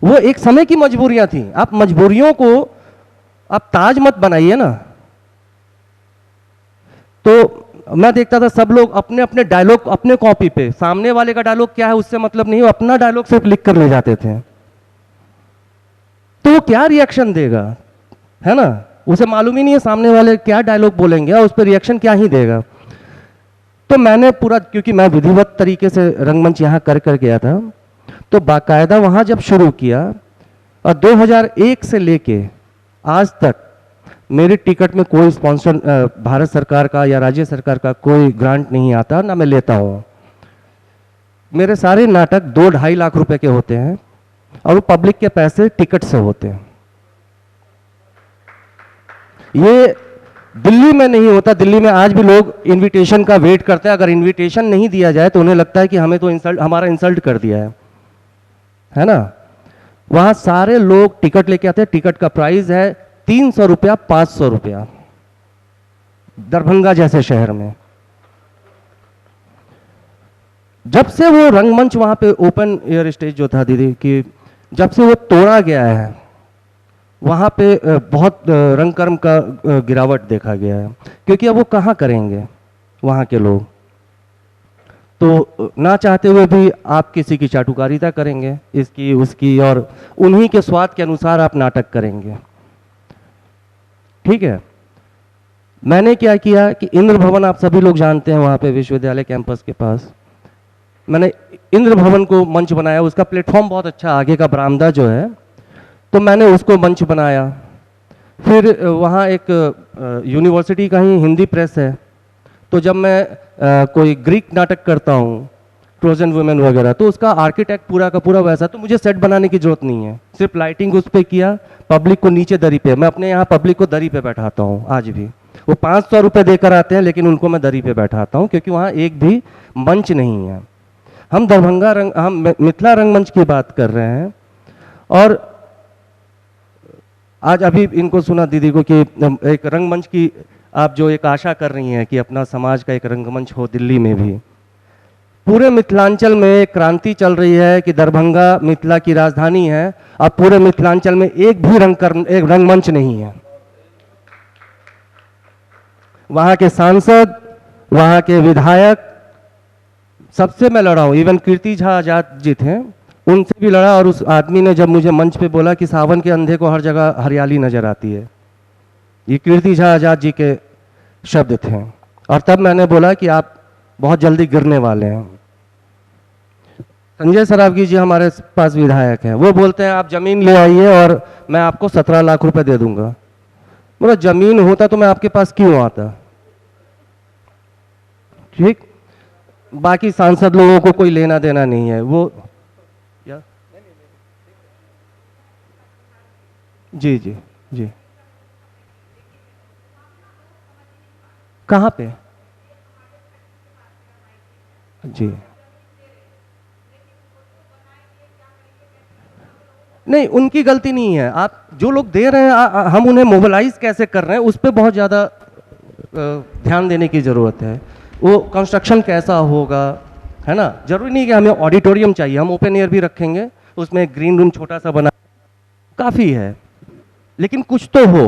वो एक समय की मजबूरियां थीं। आप मजबूरियों को आप ताज मत बनाइए ना। तो मैं देखता था सब लोग अपने अपने डायलॉग अपने कॉपी पे, सामने वाले का डायलॉग क्या है उससे मतलब नहीं, वो अपना डायलॉग सिर्फ लिख कर ले जाते थे। तो वो क्या रिएक्शन देगा, है ना? उसे मालूम ही नहीं है सामने वाले क्या डायलॉग बोलेंगे और उस पर रिएक्शन क्या ही देगा। तो मैंने पूरा, क्योंकि मैं विधिवत तरीके से रंगमंच यहाँ कर कर गया था, तो बाकायदा वहाँ जब शुरू किया, और 2001 से लेके आज तक मेरे टिकट में कोई स्पॉन्सर भारत सरकार का या राज्य सरकार का कोई ग्रांट नहीं आता, ना मैं लेता हूँ। मेरे सारे नाटक 2-2.5 लाख रुपए के होते हैं और वो पब्लिक के पैसे टिकट से होते हैं। ये दिल्ली में नहीं होता। दिल्ली में आज भी लोग इनविटेशन का वेट करते हैं। अगर इनविटेशन नहीं दिया जाए तो उन्हें लगता है कि हमें तो इंसल्ट, हमारा इंसल्ट कर दिया है ना? वहाँ सारे लोग टिकट लेके आते हैं। टिकट का प्राइस है 300 रुपया, 500 रुपया, दरभंगा जैसे शहर में। जब से वो रंगमंच वहाँ पे ओपन एयर स्टेज जो था दीदी, कि जब से वो तोड़ा गया है, वहाँ पे बहुत रंगकर्म का गिरावट देखा गया है, क्योंकि अब वो कहाँ करेंगे वहाँ के लोग। तो ना चाहते हुए भी आप किसी की चाटुकारिता करेंगे, इसकी उसकी, और उन्हीं के स्वाद के अनुसार आप नाटक करेंगे। ठीक है, मैंने क्या किया कि इंद्र भवन आप सभी लोग जानते हैं, वहाँ पे विश्वविद्यालय कैंपस के पास मैंने इंद्र भवन को मंच बनाया। उसका प्लेटफॉर्म बहुत अच्छा, आगे का बरामदा जो है, तो मैंने उसको मंच बनाया। फिर वहाँ एक यूनिवर्सिटी का ही हिंदी प्रेस है, तो जब मैं कोई ग्रीक नाटक करता हूँ, ट्रोजन वुमेन वगैरह, तो उसका आर्किटेक्ट पूरा का पूरा वैसा, तो मुझे सेट बनाने की जरूरत नहीं है। सिर्फ लाइटिंग उस पर किया, पब्लिक को नीचे दरी पे, मैं अपने यहाँ पब्लिक को दरी पे बैठाता हूँ आज भी। वो 500 रुपये देकर आते हैं, लेकिन उनको मैं दरी पे बैठाता हूँ, क्योंकि वहाँ एक भी मंच नहीं है। हम दरभंगा रंग, हम मिथिला रंगमंच की बात कर रहे हैं। और आज अभी इनको सुना दीदी को कि एक रंगमंच की आप जो एक आशा कर रही हैं कि अपना समाज का एक रंगमंच हो दिल्ली में भी। पूरे मिथिलांचल में एक क्रांति चल रही है कि दरभंगा मिथिला की राजधानी है, अब पूरे मिथिलांचल में एक भी एक रंगमंच नहीं है। वहाँ के सांसद, वहाँ के विधायक, सबसे मैं लड़ा हूँ। इवन कीर्ति झा आजाद जी थे, उनसे भी लड़ा। और उस आदमी ने जब मुझे मंच पे बोला कि सावन के अंधे को हर जगह हरियाली नजर आती है, ये कीर्ति झा आजाद जी के शब्द थे। और तब मैंने बोला कि आप बहुत जल्दी गिरने वाले हैं। संजय सरावगी जी हमारे पास विधायक हैं, वो बोलते हैं आप ज़मीन ले आइए और मैं आपको 17 लाख रुपए दे दूंगा। बोला ज़मीन होता तो मैं आपके पास क्यों आता। ठीक, बाकी सांसद लोगों को कोई लेना देना नहीं है। वो या? जी जी जी, कहाँ पे? जी नहीं, उनकी गलती नहीं है। आप जो लोग दे रहे हैं, हम उन्हें मोबिलाइज कैसे कर रहे हैं उस पर बहुत ज़्यादा ध्यान देने की ज़रूरत है। वो कंस्ट्रक्शन कैसा होगा, है ना। ज़रूरी नहीं कि हमें ऑडिटोरियम चाहिए, हम ओपन एयर भी रखेंगे, उसमें ग्रीन रूम छोटा सा बना काफ़ी है, लेकिन कुछ तो हो।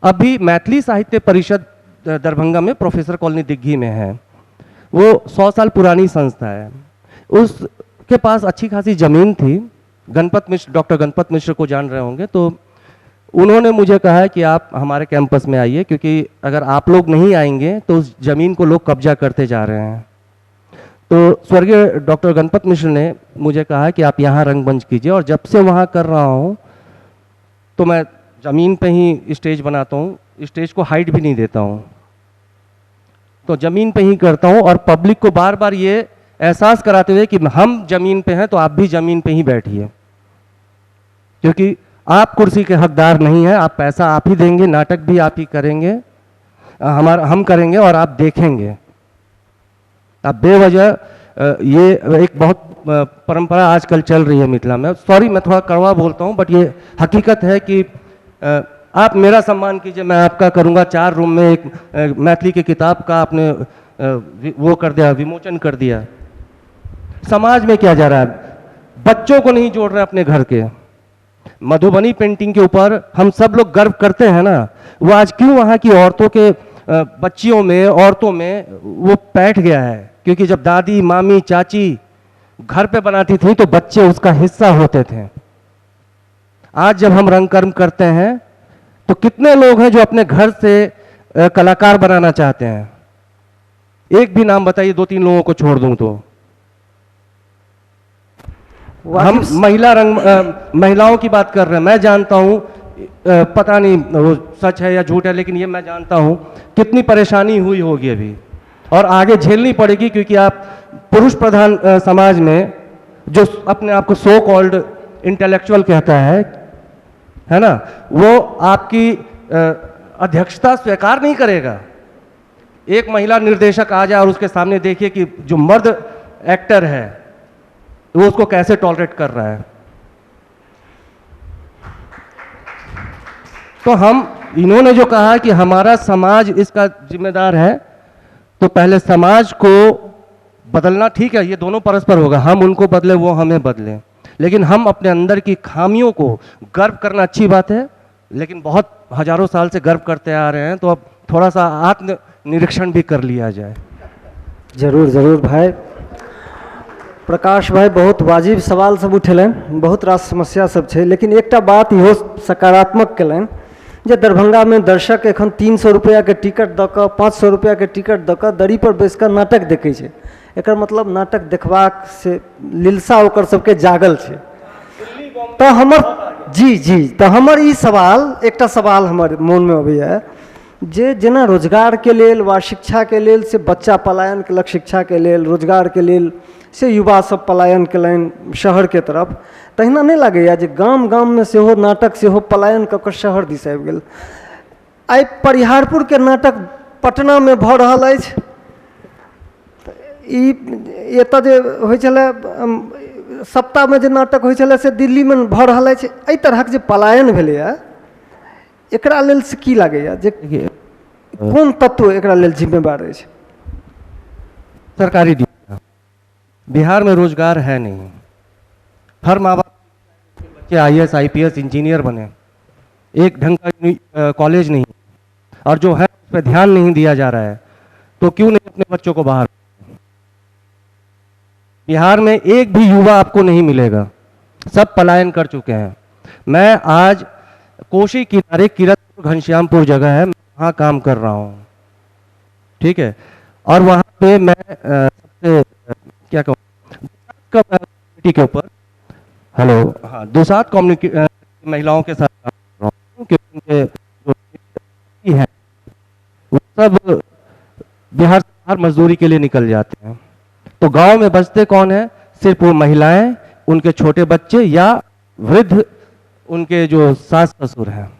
अभी मैथिली साहित्य परिषद दरभंगा में प्रोफेसर कॉलोनी दिग्घी में है, वो 100 साल पुरानी संस्था है। उसके पास अच्छी खासी ज़मीन थी। गणपत मिश्र, डॉक्टर गणपत मिश्र को जान रहे होंगे, तो उन्होंने मुझे कहा कि आप हमारे कैंपस में आइए, क्योंकि अगर आप लोग नहीं आएंगे तो उस ज़मीन को लोग कब्जा करते जा रहे हैं। तो स्वर्गीय डॉक्टर गणपत मिश्र ने मुझे कहा कि आप यहाँ रंगमंच कीजिए, और जब से वहाँ कर रहा हूँ तो मैं ज़मीन पे ही स्टेज बनाता हूँ, स्टेज को हाइट भी नहीं देता हूँ, तो ज़मीन पे ही करता हूँ, और पब्लिक को बार बार ये एहसास कराते हुए कि हम ज़मीन पे हैं तो आप भी ज़मीन पे ही बैठिए, क्योंकि आप कुर्सी के हकदार नहीं हैं, आप पैसा आप ही देंगे, नाटक भी आप ही करेंगे, हमारा हम करेंगे और आप देखेंगे। आप बेवजह, ये एक बहुत परंपरा आजकल चल रही है मिथिला में, सॉरी मैं थोड़ा कड़वा बोलता हूँ, बट ये हकीकत है कि आप मेरा सम्मान कीजिए, मैं आपका करूँगा। 4 रूम में एक मैथिली की किताब का आपने वो कर दिया, विमोचन कर दिया। समाज में क्या जा रहा है, बच्चों को नहीं जोड़ रहे अपने घर के। मधुबनी पेंटिंग के ऊपर हम सब लोग गर्व करते हैं ना, वो आज क्यों वहाँ की औरतों के बच्चियों में, औरतों में वो बैठ गया है? क्योंकि जब दादी मामी चाची घर पे बनाती थी तो बच्चे उसका हिस्सा होते थे। आज जब हम रंगकर्म करते हैं तो कितने लोग हैं जो अपने घर से कलाकार बनाना चाहते हैं? एक भी नाम बताइए, 2-3 लोगों को छोड़ दूं तो। हम महिला रंग महिलाओं की बात कर रहे हैं, मैं जानता हूं, पता नहीं वो सच है या झूठ है, लेकिन ये मैं जानता हूं कितनी परेशानी हुई होगी अभी और आगे झेलनी पड़ेगी, क्योंकि आप पुरुष प्रधान समाज में जो अपने आप को सो कॉल्ड इंटेलेक्चुअल कहता है ना, वो आपकी अध्यक्षता स्वीकार नहीं करेगा। एक महिला निर्देशक आ जाए और उसके सामने देखिए कि जो मर्द एक्टर है वो उसको कैसे टॉलरेट कर रहा है। तो हम, इन्होंने जो कहा कि हमारा समाज इसका जिम्मेदार है, तो पहले समाज को बदलना, ठीक है, ये दोनों परस्पर होगा, हम उनको बदले वो हमें बदले, लेकिन हम अपने अंदर की खामियों को गर्व करना अच्छी बात है, लेकिन बहुत हजारों साल से गर्व करते आ रहे हैं, तो अब थोड़ा सा आत्म निरीक्षण भी कर लिया जाए। जरूर जरूर भाई प्रकाश भाई, बहुत वाजिब सवाल सब उठेलनि, बहुत रास समस्या सब छै, लेकिन एकटा बात इहो सकारात्मक केलनि जे दरभंगा में दर्शक एखन 300 रुपया के टिकट दऽ कऽ 500 रुपया के टिकट दऽ कऽ दरी पर बैस कऽ नाटक देखै छै। एकर मतलब नाटक देखबाक से लिलसा ओकर सबके जागल छै। तऽ हमर जी जी तऽ हमर ई सवाल, एकटा सवाल हमर मोनमे अबैए जे जेना रोजगारके लेल वा शिक्षाके लेल से बच्चा पलायन केलक, शिक्षाके लेल रोजगारके लेल से युवा सब पलायन केलनि शहरके तरफ, तहिना नहि लागैए जे गाम गाममे सेहो नाटक सेहो पलायन कऽ कऽ शहर दिस आबि गेल? आइ परिहारपुरके नाटक पटनामे भऽ रहल अछि। ई एतऽ जे होइ छलै सप्ताहमे जे नाटक होइ छलै से दिल्लीमे भऽ रहल अछि। एहि तरहक जे पलायन भेलैए एकरा लेल से की लागैए जे कोन तत्व एकरा लेल जिम्मेवार अछि? सरकारी बिहार में रोजगार है नहीं, हर माँ बाप बच्चे आईएएस आईपीएस इंजीनियर बने, एक ढंग का कॉलेज नहीं, और जो है उस पर ध्यान नहीं दिया जा रहा है, तो क्यों नहीं अपने बच्चों को बाहर? बिहार में एक भी युवा आपको नहीं मिलेगा, सब पलायन कर चुके हैं। मैं आज कोशी किनारे किरतपुर घनश्यामपुर जगह है, मैं वहाँ काम कर रहा हूँ, ठीक है, और वहाँ पे मैं सबसे क्या कहूँ कम्युनिटी के ऊपर, हेलो, हाँ, दुसाध कम्युनिटी महिलाओं के साथ काम कर रहा हूँ, क्योंकि उनके जो है वो सब बिहार से बाहर मजदूरी के लिए निकल जाते हैं, तो गांव में बचते कौन है? सिर्फ वो महिलाएं, उनके छोटे बच्चे या वृद्ध उनके जो सास ससुर हैं,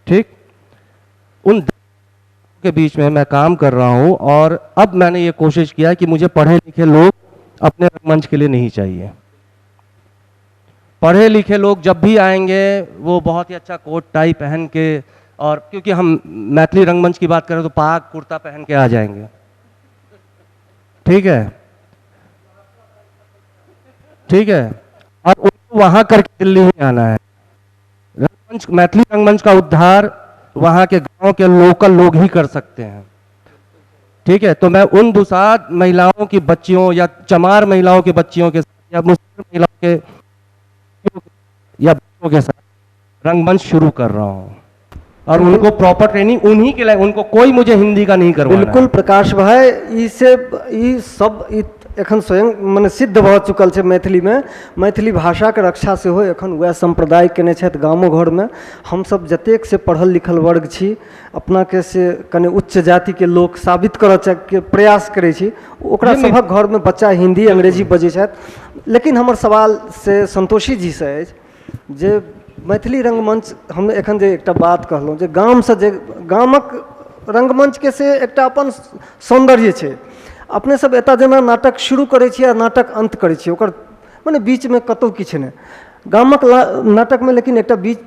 ठीक। उन के बीच में मैं काम कर रहा हूं, और अब मैंने ये कोशिश किया कि मुझे पढ़े लिखे लोग अपने रंगमंच के लिए नहीं चाहिए। पढ़े लिखे लोग जब भी आएंगे वो बहुत ही अच्छा कोट टाई पहन के, और क्योंकि हम मैथिली रंगमंच की बात करें तो पाग कुर्ता पहन के आ जाएंगे, ठीक है, ठीक है, और उनको वहां करके दिल्ली ही आना है। रंगमंच, मैथिली रंगमंच का उद्धार वहाँ के गांव के लोकल लोग ही कर सकते हैं, ठीक है। तो मैं उन दुसाध महिलाओं की बच्चियों या चमार महिलाओं के बच्चियों के साथ या मुस्लिम महिलाओं के या बच्चों के साथ रंगमंच शुरू कर रहा हूँ और उनको प्रॉपर ट्रेनिंग उन्हीं के लिए, उनको कोई मुझे हिंदी का नहीं करवाना है। बिल्कुल प्रकाश भाई, ई से ई सब ई एखन स्वयं मने सिद्ध भऽ चुकल छै। मैथिलीमे मैथिली भाषाके रक्षा सेहो एखन वएह सम्प्रदाय केने छथि। गामो घरमे हमसब जतेक से पढ़ल लिखल वर्ग छी, अपनाके से कने उच्च जातिके लोक साबित करऽ के प्रयास करै छी, ओकरा सभक घरमे बच्चा हिन्दी अंग्रेजी बजै छथि। लेकिन हमर सवाल से संतोषी जी से अछि जे मैथिली रंगमंच, हम एखन जे एकटा बात कहलहुँ जे गामसँ जे गामक रंगमंचके से एकटा अपन सौन्दर्य छै। अपने सब एतऽ जेना नाटक शुरू करै छियै आ नाटक अन्त करै छियै, ओकर मने बीचमे कतहु किछु नहि। गामक नाटकमे लेकिन एकटा बीच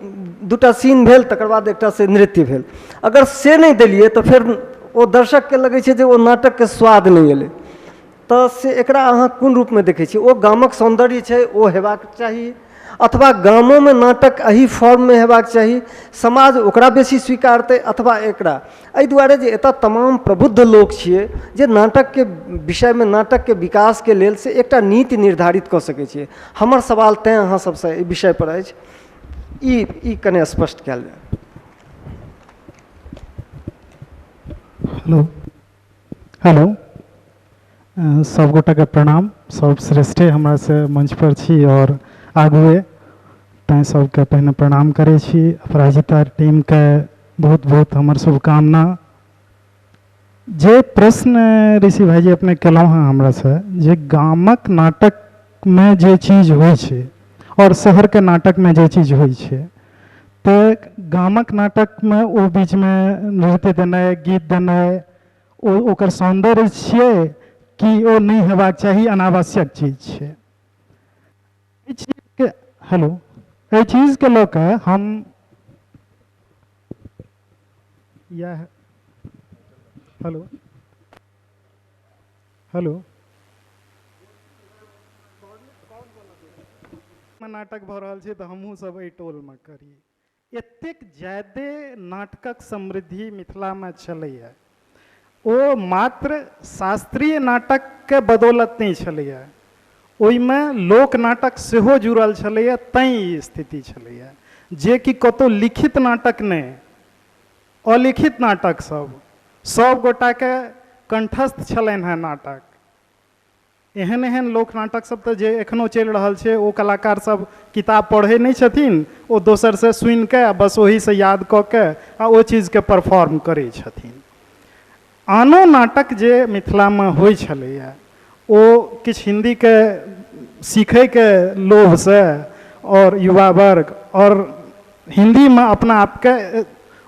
दूटा सीन भेल, तकर बाद एकटा से नृत्य भेल। अगर से नहि देलियै तऽ फेर ओ दर्शकके लगै छै जे ओ नाटकके स्वाद नहि एलै। तऽ से एकरा अहाँ कोन रूपमे देखै छियै? ओ गामक सौन्दर्य छै, ओ हेबाक चाही, अथवा गामोमे नाटक एही फॉर्ममे हेबाक चाही, समाज ओकरा बेसी स्वीकारतै अथवा एकरा? एहि दुआरे जे एतऽ तमाम प्रबुद्ध लोक छियै जे नाटकके विषयमे, नाटकके विकासके लेल से एकटा नीति निर्धारित कऽ सकै छियै। हमर सवाल तैँ अहाँ सबसँ एहि विषयपर अछि, ई ई कने स्पष्ट कयल जाय। हेलो हेलो, सब गोटाके प्रणाम। सब श्रेष्ठे हमरासँ मंच पर छी और आगुए, तैँ सबके पहिने प्रणाम करै छी। अपराजिता टीमके बहुत बहुत हमर शुभकामना। जे प्रश्न ऋषि भाईजी अपने केलहुँ हँ हमरासँ, जे गामक नाटकमे जे चीज होइ छै और शहरके नाटकमे जे चीज होइ छै, तऽ गामक नाटकमे ओ बीचमे नृत्य देनाइ, गीत देनाइ, ओ ओकर सौन्दर्य छियै कि ओ नहि हेबाक चाही, अनावश्यक चीज छै? एहि चीजके, हेलो, एहि चीजके लऽ कऽ हम इएह, हेलो हेलो, नाटक भऽ रहल छै तऽ हमहूँ सब एहि टोलमे करी। एतेक ज्यादे नाटकक समृद्धि मिथिलामे छलैए, ओ मात्र शास्त्रीय नाटकके बदौलत नहि छलैए, ओहिमे लोक नाटक सेहो जुड़ल छलैए, तैँ ई स्थिति छलैए। जेकि कतहु लिखित नाटक नहि, अलिखित नाटक सब सब गोटाके कंठस्थ छलनि हेँ नाटक। एहन एहन लोक नाटक सब तऽ जे एखनो चलि रहल छै, ओ कलाकार सब किताब पढ़ै नहि छथिन, ओ दोसरसँ सुनिके आ बस ओहीसँ याद कऽ के आ ओ चीजके परफॉर्म करै छथिन। आनो नाटक जे मिथिलामे होइ छलैए, ओ किछु हिन्दीके सीखैके लोभसँ आओर युवा वर्ग आओर हिन्दीमे अपना आपके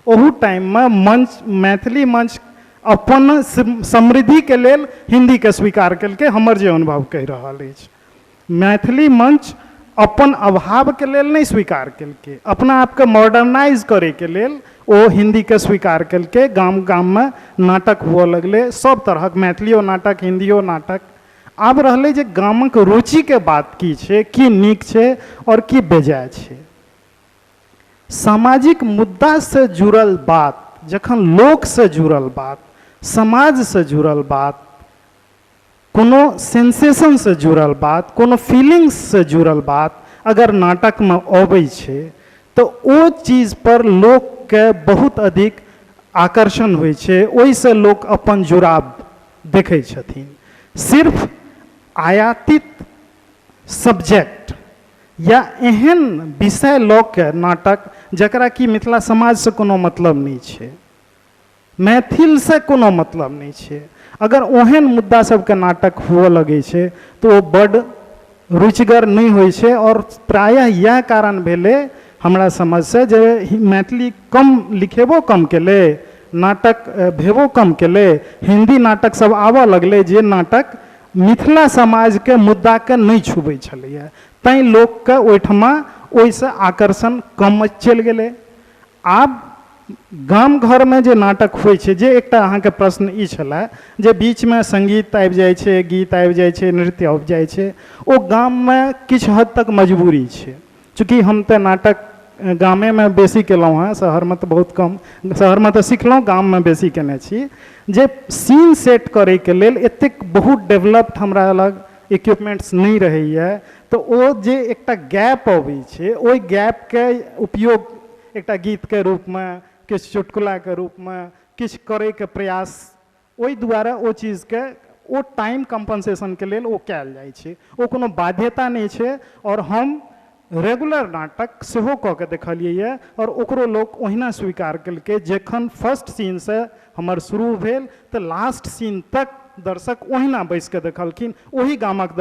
ओहू टाइममे मंच, मैथिली मंच अपन समृद्धिके लेल हिन्दीके स्वीकार केलकै। हमर जे अनुभव कहि रहल अछि, मैथिली मंच अपन अभावके लेल नहि स्वीकार केलकै, अपना आपके मॉडर्नाइज करैके लेल ओ हिन्दीके स्वीकार केलकै। गाम गाममे नाटक हुअ लगलै सब तरहक, मैथिलियो नाटक, हिन्दियो नाटक। आब रहलै जे गामक रुचिके बात की छै, की नीक छै आओर की बेजाय छै। सामाजिक मुद्दासँ जुड़ल बात जखन, लोकसँ जुड़ल बात, समाजसँ जुड़ल बात, कोनो सेंसेशनसँ जुड़ल बात, कोनो फीलिंग्ससँ जुड़ल बात अगर नाटकमे अबै छै, तऽ ओ चीजपर लोकके बहुत अधिक आकर्षण होइ छै, ओहिसँ लोक अपन जुड़ाव देखै छथिन। सिर्फ आयातित सब्जेक्ट या एहन विषय लऽ के नाटक जकरा कि मिथिला समाजसँ कोनो मतलब नहि छै, मैथिलसँ कोनो मतलब नहि छै, अगर ओहन मुद्दा सबके नाटक हुअ लगै छै तऽ ओ बड्ड रुचिगर नहि होइ छै। आओर प्रायः इएह कारण भेलै हमरा समझसँ जे मैथिली कम लिखेबो कम केलै, नाटक भेबो कम केलै, हिन्दी नाटक सब आबऽ लगलै, जे नाटक मिथिला समाजके मुद्दाके नहि छुबै छलैए। तैँ लोकके ओहिठमा ओहिसँ आकर्षण कम चलि गेलै। आब गाम घरमे जे नाटक होइ छै, जे एकटा अहाँके प्रश्न ई छलए जे बीचमे सङ्गीत आबि जाइ छै, गीत आबि जाइ छै, नृत्य आबि जाइ छै, ओ गाममे किछु हद तक मजबूरी छै। चूँकि हम तऽ नाटक गामेमे बेसी केलहुँ हेँ, शहरमे तऽ बहुत कम। शहरमे तऽ सिखलहुँ, गाममे बेसी केने छी। जे सीन सेट करैके लेल एतेक बहुत डेवलप्ड हमरा लग इक्विपमेंट्स नहि रहैए, तऽ ओ जे एकटा गैप अबै छै, ओहि गैपके उपयोग एकटा गीतके रूपमे, किछु चुटकुलाके रूपमे किछु करैके प्रयास, ओहि दुआरे ओ चीजके ओ टाइम कम्पनसेशनके लेल ओ कयल जाइ छै, ओ कोनो बाध्यता नहि छै। आओर हम रेगुलर नाटक सेहो कऽ के देखलियै यऽ आओर ओकरो लोक ओहिना स्वीकार केलकै। जखन फर्स्ट सीनसँ हमर शुरू भेल तऽ लास्ट सीन तक दर्शक ओहिना बैस कऽ देखलखिन। ओही गामक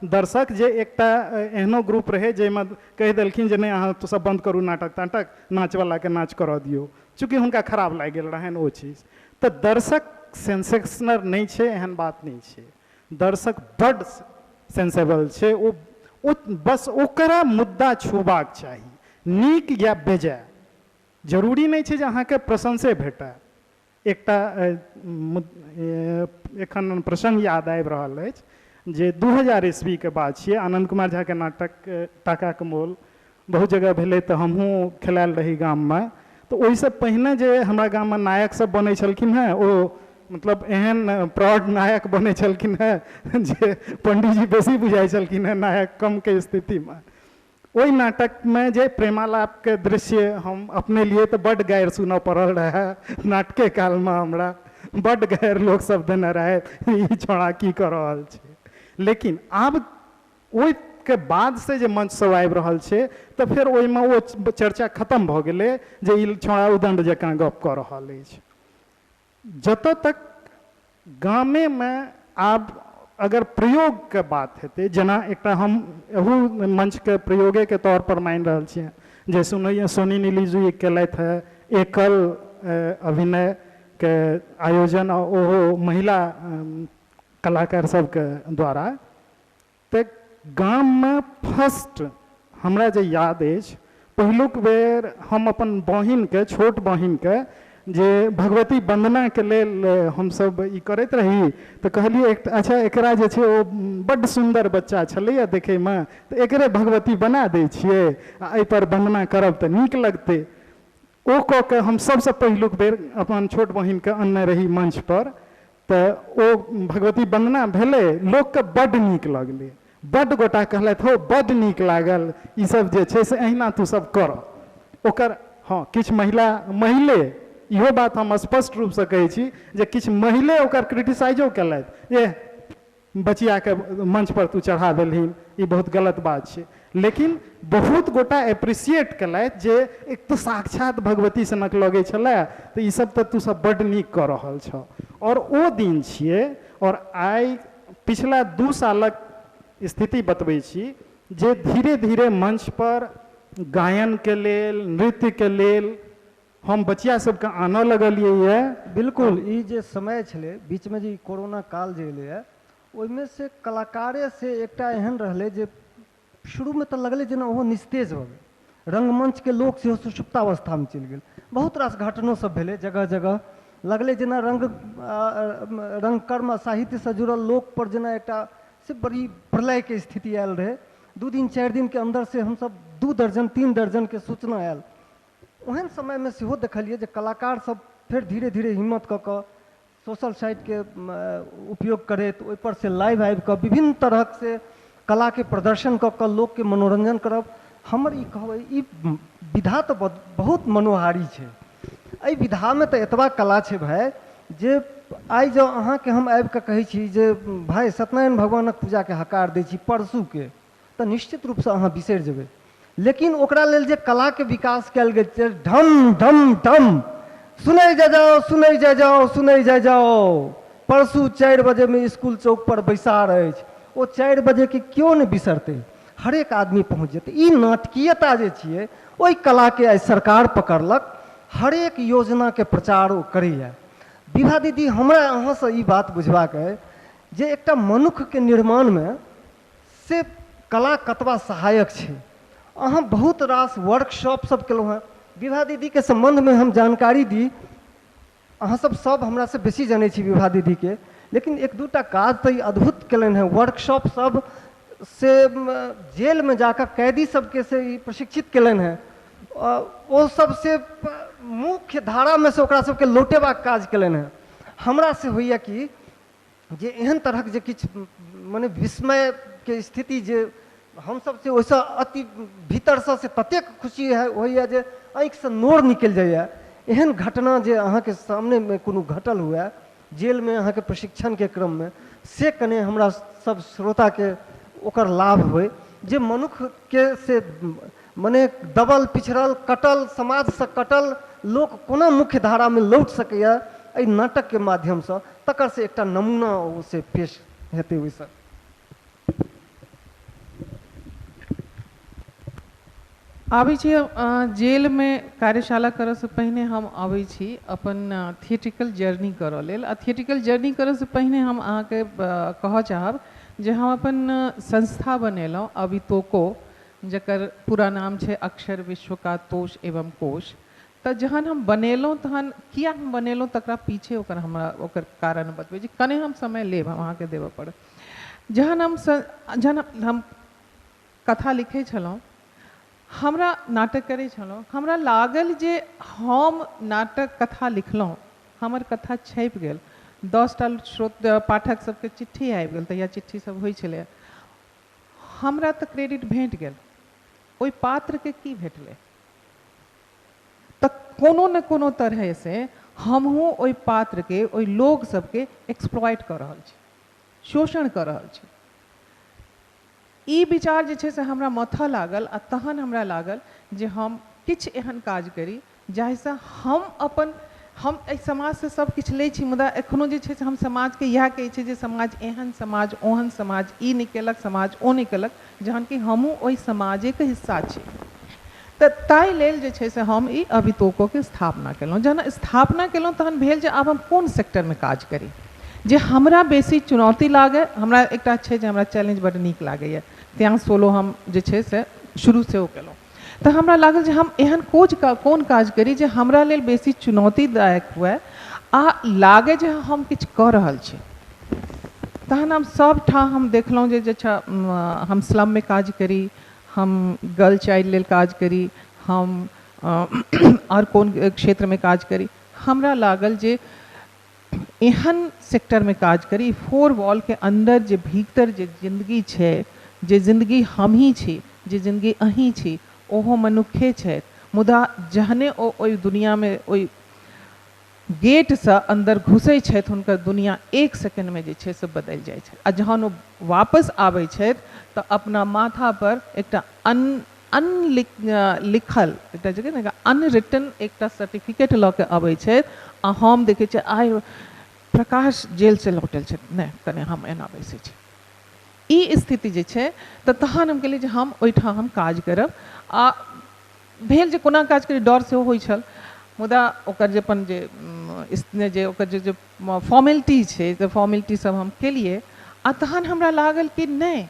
दर्शक जे एकटा एहनो ग्रुप रहै जाहिमे कहि देलखिन जे नहि अहाँ सब बन्द करू नाटक ताटक, नाचवलाके नाच करऽ दियौ, चूँकि हुनका खराब लागि गेल रहनि ओ चीज। तऽ दर्शक सेंसेशनल नहि छै, एहन बात नहि छै, दर्शक बड्ड सेंसेबल छै। ओ बस ओकरा मुद्दा छूबाक चाही, नीक या बेजाय, जरूरी नहि छै जे अहाँके प्रशंसे भेटय। एकटा एखन प्रसङ्ग याद आबि रहल अछि जे 2000 ईस्वीके बात छियै, आनन्द कुमार झाके नाटक टाकाके मोल बहुत जगह भेलै तऽ हमहूँ खेलायल रही गाममे। तऽ ओहिसँ पहिने जे हमरा गाममे नायक सब बनै छलखिन हेँ, ओ मतलब एहन प्रौढ़ नायक बनै छलखिन हेँ जे पंडीजी बेसी बुझाइ छलखिन हेँ नायक कमके स्थितिमे। ओहि नाटकमे जे प्रेमालापके दृश्य हम अपने लिए तऽ बड्ड गारि सुनऽ पड़ल रहए नाटके कालमे, हमरा बड्ड गारि लोकसब देने रहै ई छौड़ा की कऽ रहल छै। लेकिन आब ओहिके बाद से जे मंच सब आबि रहल छै तऽ फेर ओहिमे ओ चर्चा खतम भऽ गेलै जे ई छौड़ा उदण्ड जकाँ गप कऽ रहल अछि। जतऽ तक गामेमे आब अगर प्रयोगके बात हेतै, जेना एकटा हम एहू मंचके प्रयोगेके तौर पर मानि रहल छियै जे सोनी नीली जी केलथि हेँ एकल अभिनयके आयोजन, ओहो महिला कलाकार सबके द्वारा। तऽ गाममे फर्स्ट हमरा जे याद अछि पहिलुक बेर हम अपन बहिनके, छोट बहिनके जे भगवती वन्दनाके लेल हमसब ई करैत रही तऽ कहलियै अच्छा एकरा जे छै ओ बड्ड सुन्दर बच्चा छलैए देखैमे, तऽ एकरे भगवती बना दै छियै आ एहिपर वन्दना करब तऽ नीक लगतै। ओ कऽ के हम सबसँ पहिलुक बेर अपन छोट बहिनके अनने रही मंचपर, तऽ ओ भगवती वन्दना भेलै, लोकके बड्ड नीक लगलै, बड्ड गोटा कहलथि हौ बड्ड नीक लागल, ई सब जे छै से अहिना तू सब कर। ओकर हँ किछु महिले इहो बात हम स्पष्ट रूपसँ कहै छी जे किछु महिले ओकर क्रिटिसाइजो केलथि, एह बचियाके मंचपर तू चढ़ा देलहिन, ई बहुत गलत बात छै। लेकिन बहुत गोटा एप्रिसिएट केलथि जे एक तऽ साक्षात भगवती सनक लगै छलै, तऽ ई सब तऽ तू सब बड्ड नीक कऽ रहल छह। आओर ओ दिन छियै, आओर आइ पिछला 2 सालक स्थिति बतबै छी जे धीरे धीरे मंचपर गायनके लेल, नृत्यके लेल हम बचिया सबके आनऽ लगलियै ये। बिल्कुल, ई जे समय छलै बीचमे जे ई कोरोना काल जे एलैए ओहिमे से कलाकारे से एकटा एहन रहलै जे शुरूमे तऽ लगलै जेना ओहो निस्तेज भऽ गेल, रंगमंचके लोक सेहो सुषुप्तावस्थामे चलि गेल, बहुत रास घटनो सब भेलै जगह जगह, लगलै जेना रंगकर्म आ साहित्यसँ जुड़ल लोकपर जेना एकटा से बड़ी प्रलयके स्थिति आयल रहै। 2 दिन 4 दिनके अन्दर से हमसब 2 दर्जन 3 दर्जनके सूचना आयल। ओहन समयमे सेहो देखलियै जे कलाकार सब फेर धीरे धीरे हिम्मत कऽ कऽ सोशल साइटके उपयोग करैत ओहिपर से लाइव आबि कऽ विभिन्न तरहक से कलाके प्रदर्शन कऽ कऽ लोकके मनोरंजन करब। हमर ई कहब ई विधा तऽ बहुत मनोहारी छै, एहि विधामे तऽ एतबा कला छै भाय जे आइ जँ अहाँके हम आबि कऽ कहै छी जे भाय सत्यनारायण भगवानक पूजाके हकार दै छी परसूके, तऽ निश्चित रूपसँ अहाँ बिसरि जेबै। लेकिन ओकरा लेल जे कलाके विकास कयल गेल छै, ढम ढम ढम सुनै जा जाओ, सुनै जा जाओ, सुनै जा जाओ, परसू 4 बजेमे इसकुल चौकपर बैसार अछि, ओ 4 बजेके केओ नहि बिसरतै, हरेक आदमी पहुँच जेतै। ई नाटकीयता जे छियै ओहि कलाके आइ सरकार पकड़लक, हरेक योजनाके प्रचार ओ करैए। विभा दीदी, हमरा अहाँसँ ई बात बुझबाक अइ जे एकटा मनुक्खके निर्माणमे से कला कतबा सहायक छै। अहाँ बहुत रास वर्कशॉप सब केलहुँ हेँ। विभा दीदीके सम्बन्धमे हम जानकारी दी, अहाँ सब सब हमरासँ बेसी जनै छी विभा दीदीके, लेकिन 1-2 टा काज तऽ ई अद्भुत केलनि हेँ। वर्कशॉप सब से जेलमे जाकऽ कैदी सबके से ई प्रशिक्षित केलनि हेँ, ओ सब से मुख्य धारामे से ओकरा सबके लौटेबाक काज केलनि हेँ। हमरा से होइए कि जे एहन तरहक जे किछु मने विस्मयके स्थिति जे हमसब से ओहिसँ अति भीतरसँ से ततेक खुशी होइए जे आँखिसँ नोर निकलि जाइए। एहन घटना जे अहाँके सामनेमे कोनो घटल हुए जेलमे अहाँके प्रशिक्षणके क्रममे, से कने हमरा सब श्रोताके ओकर लाभ होइ जे मनुक्खके से मने दबल पिछड़ल कटल समाजसँ कटल लोक कोना मुख्य धारामे लौट सकैए एहि नाटकके माध्यमसँ, तकर से एकटा नमूना ओ से पेश हेतै ओहिसँ। आबै छी जेलमे कार्यशाला करऽसँ पहिने हम अबै छी अपन थिएट्रिकल जर्नी करऽ लेल। आ थिएट्रिकल जर्नी करऽसँ पहिने हम अहाँके कहऽ चाहब जे हम अपन संस्था बनेलहुँ अवितोको, जकर पूरा नाम छै अक्षर विश्व का तोष एवं कोश। तऽ जहन हम बनेलहुँ तहन किया हम बनेलहुँ तकरा पीछे ओकर हमरा ओकर कारण बतबै छी, कने हम समय लेब, हम अहाँके देबऽ पड़त। जहन हम कथा लिखै छलहुँ, हमरा नाटक करै छलहुँ, हमरा लागल जे हम नाटक कथा लिखलहुँ, हमर कथा छपि गेल, 10टा श्रोत पाठक सबके चिट्ठी आबि गेल, तहिया चिट्ठी सब होइ छलै, हमरा तऽ क्रेडिट भेट गेल, ओहि पात्रके की भेटलै? तऽ कोनो ने कोनो तरहसँ हमहूँ ओहि पात्रके, ओहि लोक सबके एक्सप्लॉइट कऽ रहल छी, शोषण कऽ रहल छी। ई विचार जे छै से हमरा मथऽ लागल आ तहन हमरा लागल जे हम किछु एहन काज करी जाहिसँ हम अपन, हम एहि समाजसँ सब किछु लै छी, मुदा एखनो जे छै से हम समाजके इएह कहै छी जे समाज एहन, समाज ओहन, समाज ई नहि केलक, समाज ओ नहि केलक, जहन कि हमहूँ ओहि समाजेके हिस्सा छी। तऽ ताहि लेल जे छै से हम ई अभितोकोके स्थापना केलहुँ। जहन स्थापना केलहुँ तहन भेल जे आब हम कोन सेक्टरमे काज करी जे हमरा बेसी चुनौती लागै। हमरा एकटा छै जे हमरा चैलेंज बड्ड नीक लागैए, तैँ सोलो हम जे छै से शुरू सेहो केलहुँ। तऽ हमरा लागल जे हम एहन कोन काज करी जे हमरा लेल बेसी चुनौतीदायक हुए आ लागै जे हम किछु कऽ रहल छी। तहन हम सबठाम हम देखलहुँ जे अच्छा हम स्लममे काज करी, हम गर्ल चाइल्ड लेल काज करी, हम आओर कोन क्षेत्रमे काज करी। हमरा लागल जे एहन सेक्टरमे काज करी, फोर वॉलके अन्दर जे भीतर जे जिन्दगी छै, जे जिन्दगी हमही छी, जे जिन्दगी अहीं छी, ओहो मनुखे छथि, मुदा जहने ओ ओहि दुनियामे ओहि गेटसँ अन्दर घुसै छथि हुनकर दुनिया एक सेकेंडमे जे छै से बदलि जाइ छै। आ जहन ओ वापस आबै छथि तऽ अपना माथापर एकटा अनलिखल एकटा जे ने अनरिटन एकटा सर्टिफिकेट लऽ के अबै छथि। आ हम देखै छियै आइ प्रकाश जेलसँ लौटल छथि, नहि कने हम एना बैसै छी। ई स्थिति जे छै तऽ तहन हम कहलियै जे हम ओहिठाम हम काज करब। आ भेल जे कोना काज करी, डर सेहो होइ छल, मुदा ओकर जे अपन जे जे ओकर जे फॉर्मेलिटी छै तऽ फॉर्मेलिटी सब हम केलियै। आ तहन हमरा लागल कि नहि,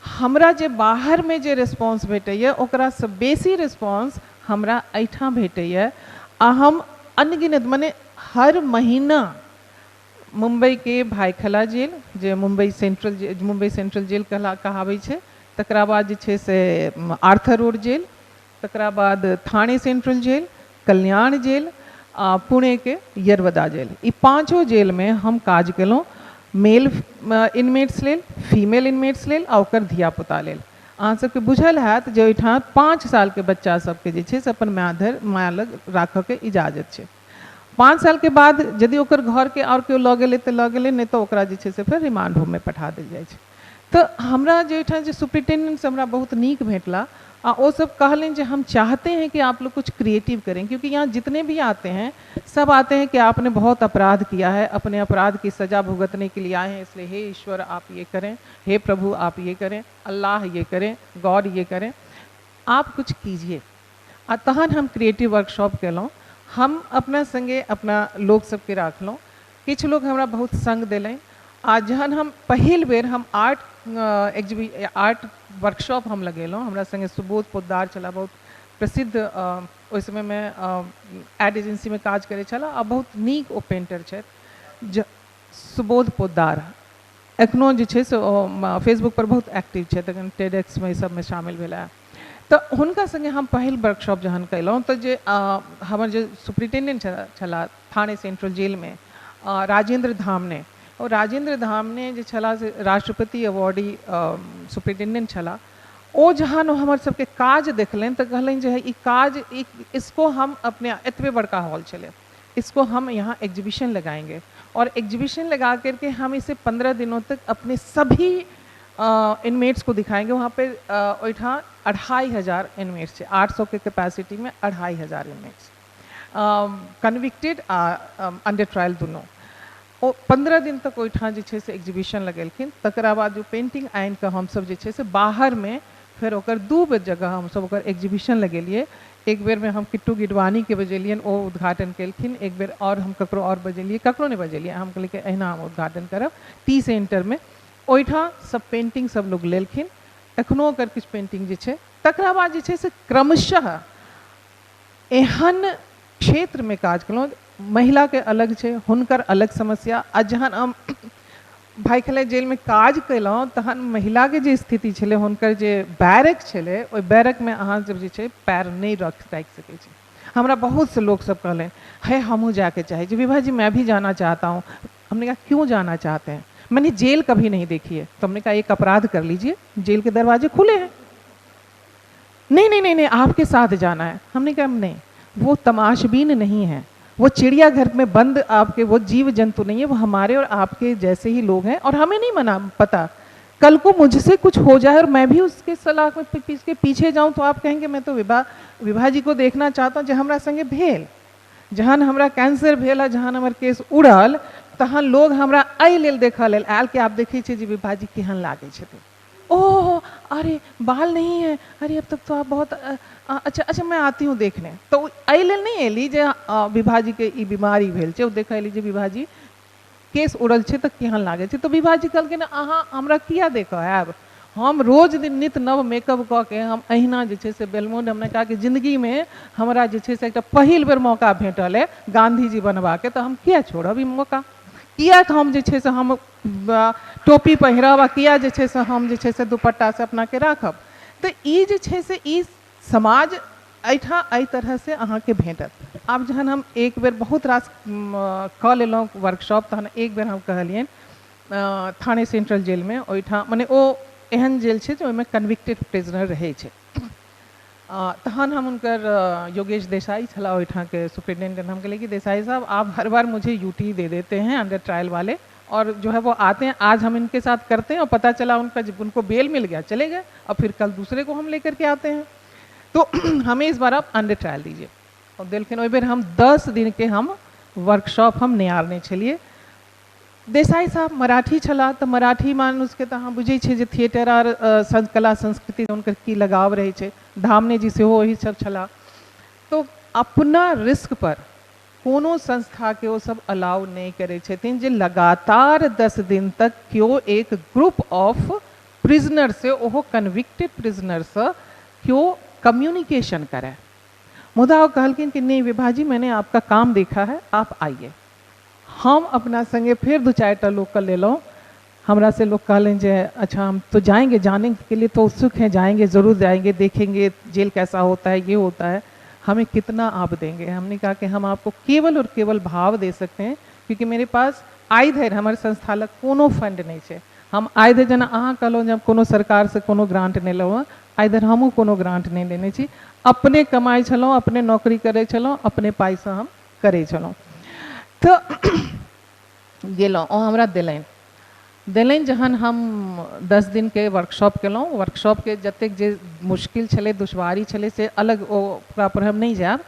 हमरा जे बाहरमे जे रिस्पॉन्स भेटैए ओकरासँ बेसी रिस्पॉन्स हमरा एहिठाम भेटैए। आ हम अनगिनत मने हर महीना मुम्बईके भाईखला जेल, जे मुम्बई सेंट्रल जेल कहाबै छै, तकरा बाद जे छै से आर्थर रोड जेल, तकरा बाद थाने सेंट्रल जेल, कल्याण जेल आ पुणेके यरवदा जेल, ई पाँचो जेलमे हम काज केलहुँ, मेल इनमेट्स लेल, फीमेल इनमेट्स लेल आ ओकर धियापुता लेल। अहाँ सबके बुझल हैत जे ओहिठाम 5 सालके बच्चा सबके जे छै से अपन माय लग राखऽके इजाजत छै। 5 सालके बाद यदि ओकर घरके आओर केओ लऽ गेलै तऽ लऽ गेलै, नहि तऽ ओकरा जे छै से फेर रिमांड होममे पठा देल जाइ छै। तऽ हमरा जे ओहिठाम जे सुप्रिंटेंडेंट हमरा बहुत नीक भेटला आ ओ सब कहलनि जे हम चाहते हैं कि आप लोग कुछ क्रिएटिव करें, क्योंकि यहाँ जितने भी आते हैं सब आते हैं कि आपने बहुत अपराध किया है, अपने अपराध की सज़ा भुगतने के लिए आए हैं, इसलिए हे ईश्वर आप ये करें, हे प्रभु आप ये करें, अल्लाह ये करें, गॉड ये करें, आप कुछ कीजिए। आ तहन हम क्रिएटिव वर्कशॉप केलहुँ। हम अपना संगे अपना लोक सबके राखलहुँ, किछु लोग हमरा बहुत संग देलनि। आ जहन हम पहिल बेर हम आर्ट वर्कशॉप हम लगेलहुँ, हमरा संगे सुबोध पोद्दार छलाह, बहुत प्रसिद्ध ओहि समयमे एड एजेंसीमे काज करै छलाह आ बहुत नीक ओ पेंटर छथि, सुबोध पोद्दार। एखनो जे छै से ओ फेसबुक पर बहुत एक्टिव छथि, एखन टेडेक्समे ई सबमे शामिल भेला। तऽ हुनका संगे हम पहिल वर्कशॉप जहन कयलहुँ तऽ जे हमर जे सुप्रिंटेंडेंट छलाह थाने सेंट्रल जेलमे, राजेंद्र धामने, ओ राजेन्द्र धामने जे छलाह से राष्ट्रपति अवार्डी सुपरिटेंडेंट छलाह। ओ जहन हमर सबके काज देखलनि तऽ कहलनि जे ई काज इसको हम अपने एतबे बड़का हॉल छलै, इसको हम यहाँ एग्जीबिशन लगाएंगे और एग्जीबिशन लगा करके हम इसे 15 दिनों तक अपने सभी इनमेट्स को दिखाएंगे। वहाँ पे ओहिठाम 2500 इनमेट्स छै, 800 के कैपेसिटी में 2500 इनमेट्स कन्विक्टेड आ अंडर ट्रायल दुनू। ओ 15 दिन तक ओहिठाम जे छै से एग्जीबिशन लगेलखिन। तकरा बाद जो पेंटिंग आनिकऽ हमसब जे छै से बाहरमे फेर ओकर 2 बेर जगह हमसब ओकर एग्जीबिशन लगेलियै। एक बेरमे हम किट्टू गिडवानीके बजेलियनि, ओ उद्घाटन केलखिन। एक बेर आओर हम ककरो आओर बजेलियै, ककरो नहि बजेलियै, हम कहलियै कि एहिना हम उद्घाटन करब टी सेंटरमे। ओहिठाम सब पेंटिंग सब लोग लेलखिन, एखनो ओकर किछु पेंटिंग जे छै। तकरा बाद जे छै से क्रमशः एहन क्षेत्रमे काज केलहुँ। महिलाके अलग छै, हुनकर अलग समस्या। आ जहन हम भाईखला जेलमे काज केलहुँ तहन महिलाके जे स्थिति छलै, हुनकर जे बैरक छलै, ओहि बैरकमे अहाँ जब जे छै पैर नहि राखि सकै छी। हमरा बहुत से लोग सब कहलनि, हे हमहूँ जाके चाहै छी विभा जी, मैं भी जाना चाहता हूँ। हमने कहा क्यों जाना चाहते हैं? मैंने जेल कभी नहीं देखी है। तो हमने कहा एक अपराध कर लीजिए, जेल के दरवाजे खुले हैं। नहीं नहीं नहीं नहीं, आपके साथ जाना है। हमने कहा नहीं, वो तमाशबीन नहीं है, वो चिड़ियाघर में बंद आपके वो जीव जंतु नहीं है, वो हमारे और आपके जैसे ही लोग हैं और हमें नहीं मना पता, कल को मुझसे कुछ हो जाए और मैं भी उसके सलाह में के पीछे जाऊं तो आप कहेंगे मैं तो विभा विभा जी को देखना चाहता हूँ। जे हमरा संगे भेल, जहन हमरा कैंसर भेल आ जहन हमर केस उड़ल, तहन लोग हमरा एहि लेल देखऽ लेल आयल कि आप देखै छियै जे विभा जी केहन लागै छथिन। ओह अरे बाल नहीं है, अरे अब तक तो आप बहुत अच्छा अच्छा मैं आती हूँ देखने। तऽ एहि लेल नहि एली जे विभा जी के ई बीमारी भेल छै, ओ देखऽ एली जे विभा जी केस उड़ल छै तऽ केहन लागै छै। तऽ विभा जी कहलखिन अहाँ हमरा किया देखऽ आयब, हम रोज दिन नित नव मेकअप कऽ के हम अहिना जे छै से बेलमोड। हमने कहा कि जिंदगीमे हमरा जे छै से एकटा पहिल बेर मौका भेटल है गांधी जी बनबाके, तऽ हम किया छोड़ब ई मौका, किया हम जे छै से हम टोपी पहिरब आ किया जे छै से हम जे छै से दुपट्टासँ अपनाके राखब। तऽ ई जे छै से ई समाज एहिठाम एहि तरहसँ अहाँके भेटत। आब जहन हम एक बेर बहुत रास कऽ लेलहुँ वर्कशॉप, तहन एक बेर हम कहलियनि थाने सेंट्रल जेलमे, ओहिठाम मने ओ एहन जेल छै जे ओहिमे कन्विक्टेड प्रिजनर रहै छै। तहन हम हुनकर योगेश देसाई छलाह ओहिठामके सुपरिटेंडेंट, हम कहलियै कि देसाई साहब आप हर बार मुझे यूटी दे देते हैं अंडर ट्रायल वाले, और जो है वो आते हैं, आज हम इनके साथ करते हैं और पता चला उनका उनको बेल मिल गया, चले गए, और फिर कल दूसरे को हम लेकर के आते हैं, तो हमें इस बार आप अंडर ट्रायल दीजिए। और देलखिन। ओहि बेर हम 10 दिनके हम वर्कशॉप हम नियारने छलियै। देसाई साहब मराठी छलाह, तऽ मराठी मानुषके तऽ अहाँ बुझै छियै जे थिएटर आर कला संस्कृति हुनकर की लगाव रहै छै। धामने जी सेहो ओही सब छलाह। तो अपना रिस्क पर कोनो संस्थाके ओ सब अलाउ नहि करै छथिन जे लगातार 10 दिन तक केओ एक ग्रुप ऑफ प्रिजनर से, ओहो कन्विक्टेड प्रिजनरसँ केओ कम्युनिकेशन करय। मुदा ओ कहलखिन कि नहीं विभा जी, मैंने आपका काम देखा है, आप आइए। हम अपना संगे फिर 2-4 टा लोकके लेलहुँ। हमरा से लोग कहलनि जे अच्छा हम तो जाएंगे, जाने के लिए तो उत्सुक हैं, जाएंगे, ज़रूर जाएंगे, देखेंगे जेल कैसा होता है, ये होता है, हमें कितना आप देंगे। हमने कहा कि हम आपको केवल और केवल भाव दे सकते हैं, क्योंकि मेरे पास आइ धरि हमर संस्था लग कोनो फंड नहि छै। हम आइ धरि जेना अहाँ कहलहुँ जे हम कोनो सरकारसँ कोनो ग्रांट नहि लेलहुँ हँ, आइ धरि हमहूँ कोनो ग्रांट नहि लेने छी। अपने कमाइ छलहुँ, अपने नौकरी करै छलहुँ, अपने पाइसँ हम करै छलहुँ। तऽ गेलहुँ, ओ हमरा देलनि देलनि। जहन हम 10 दिनके वर्कशॉप केलहुँ, वर्कशॉपके जतेक जे मुश्किल छलै, दुश्वारी छलै, से अलग, ओ ओकरा पर हम नहि जायब।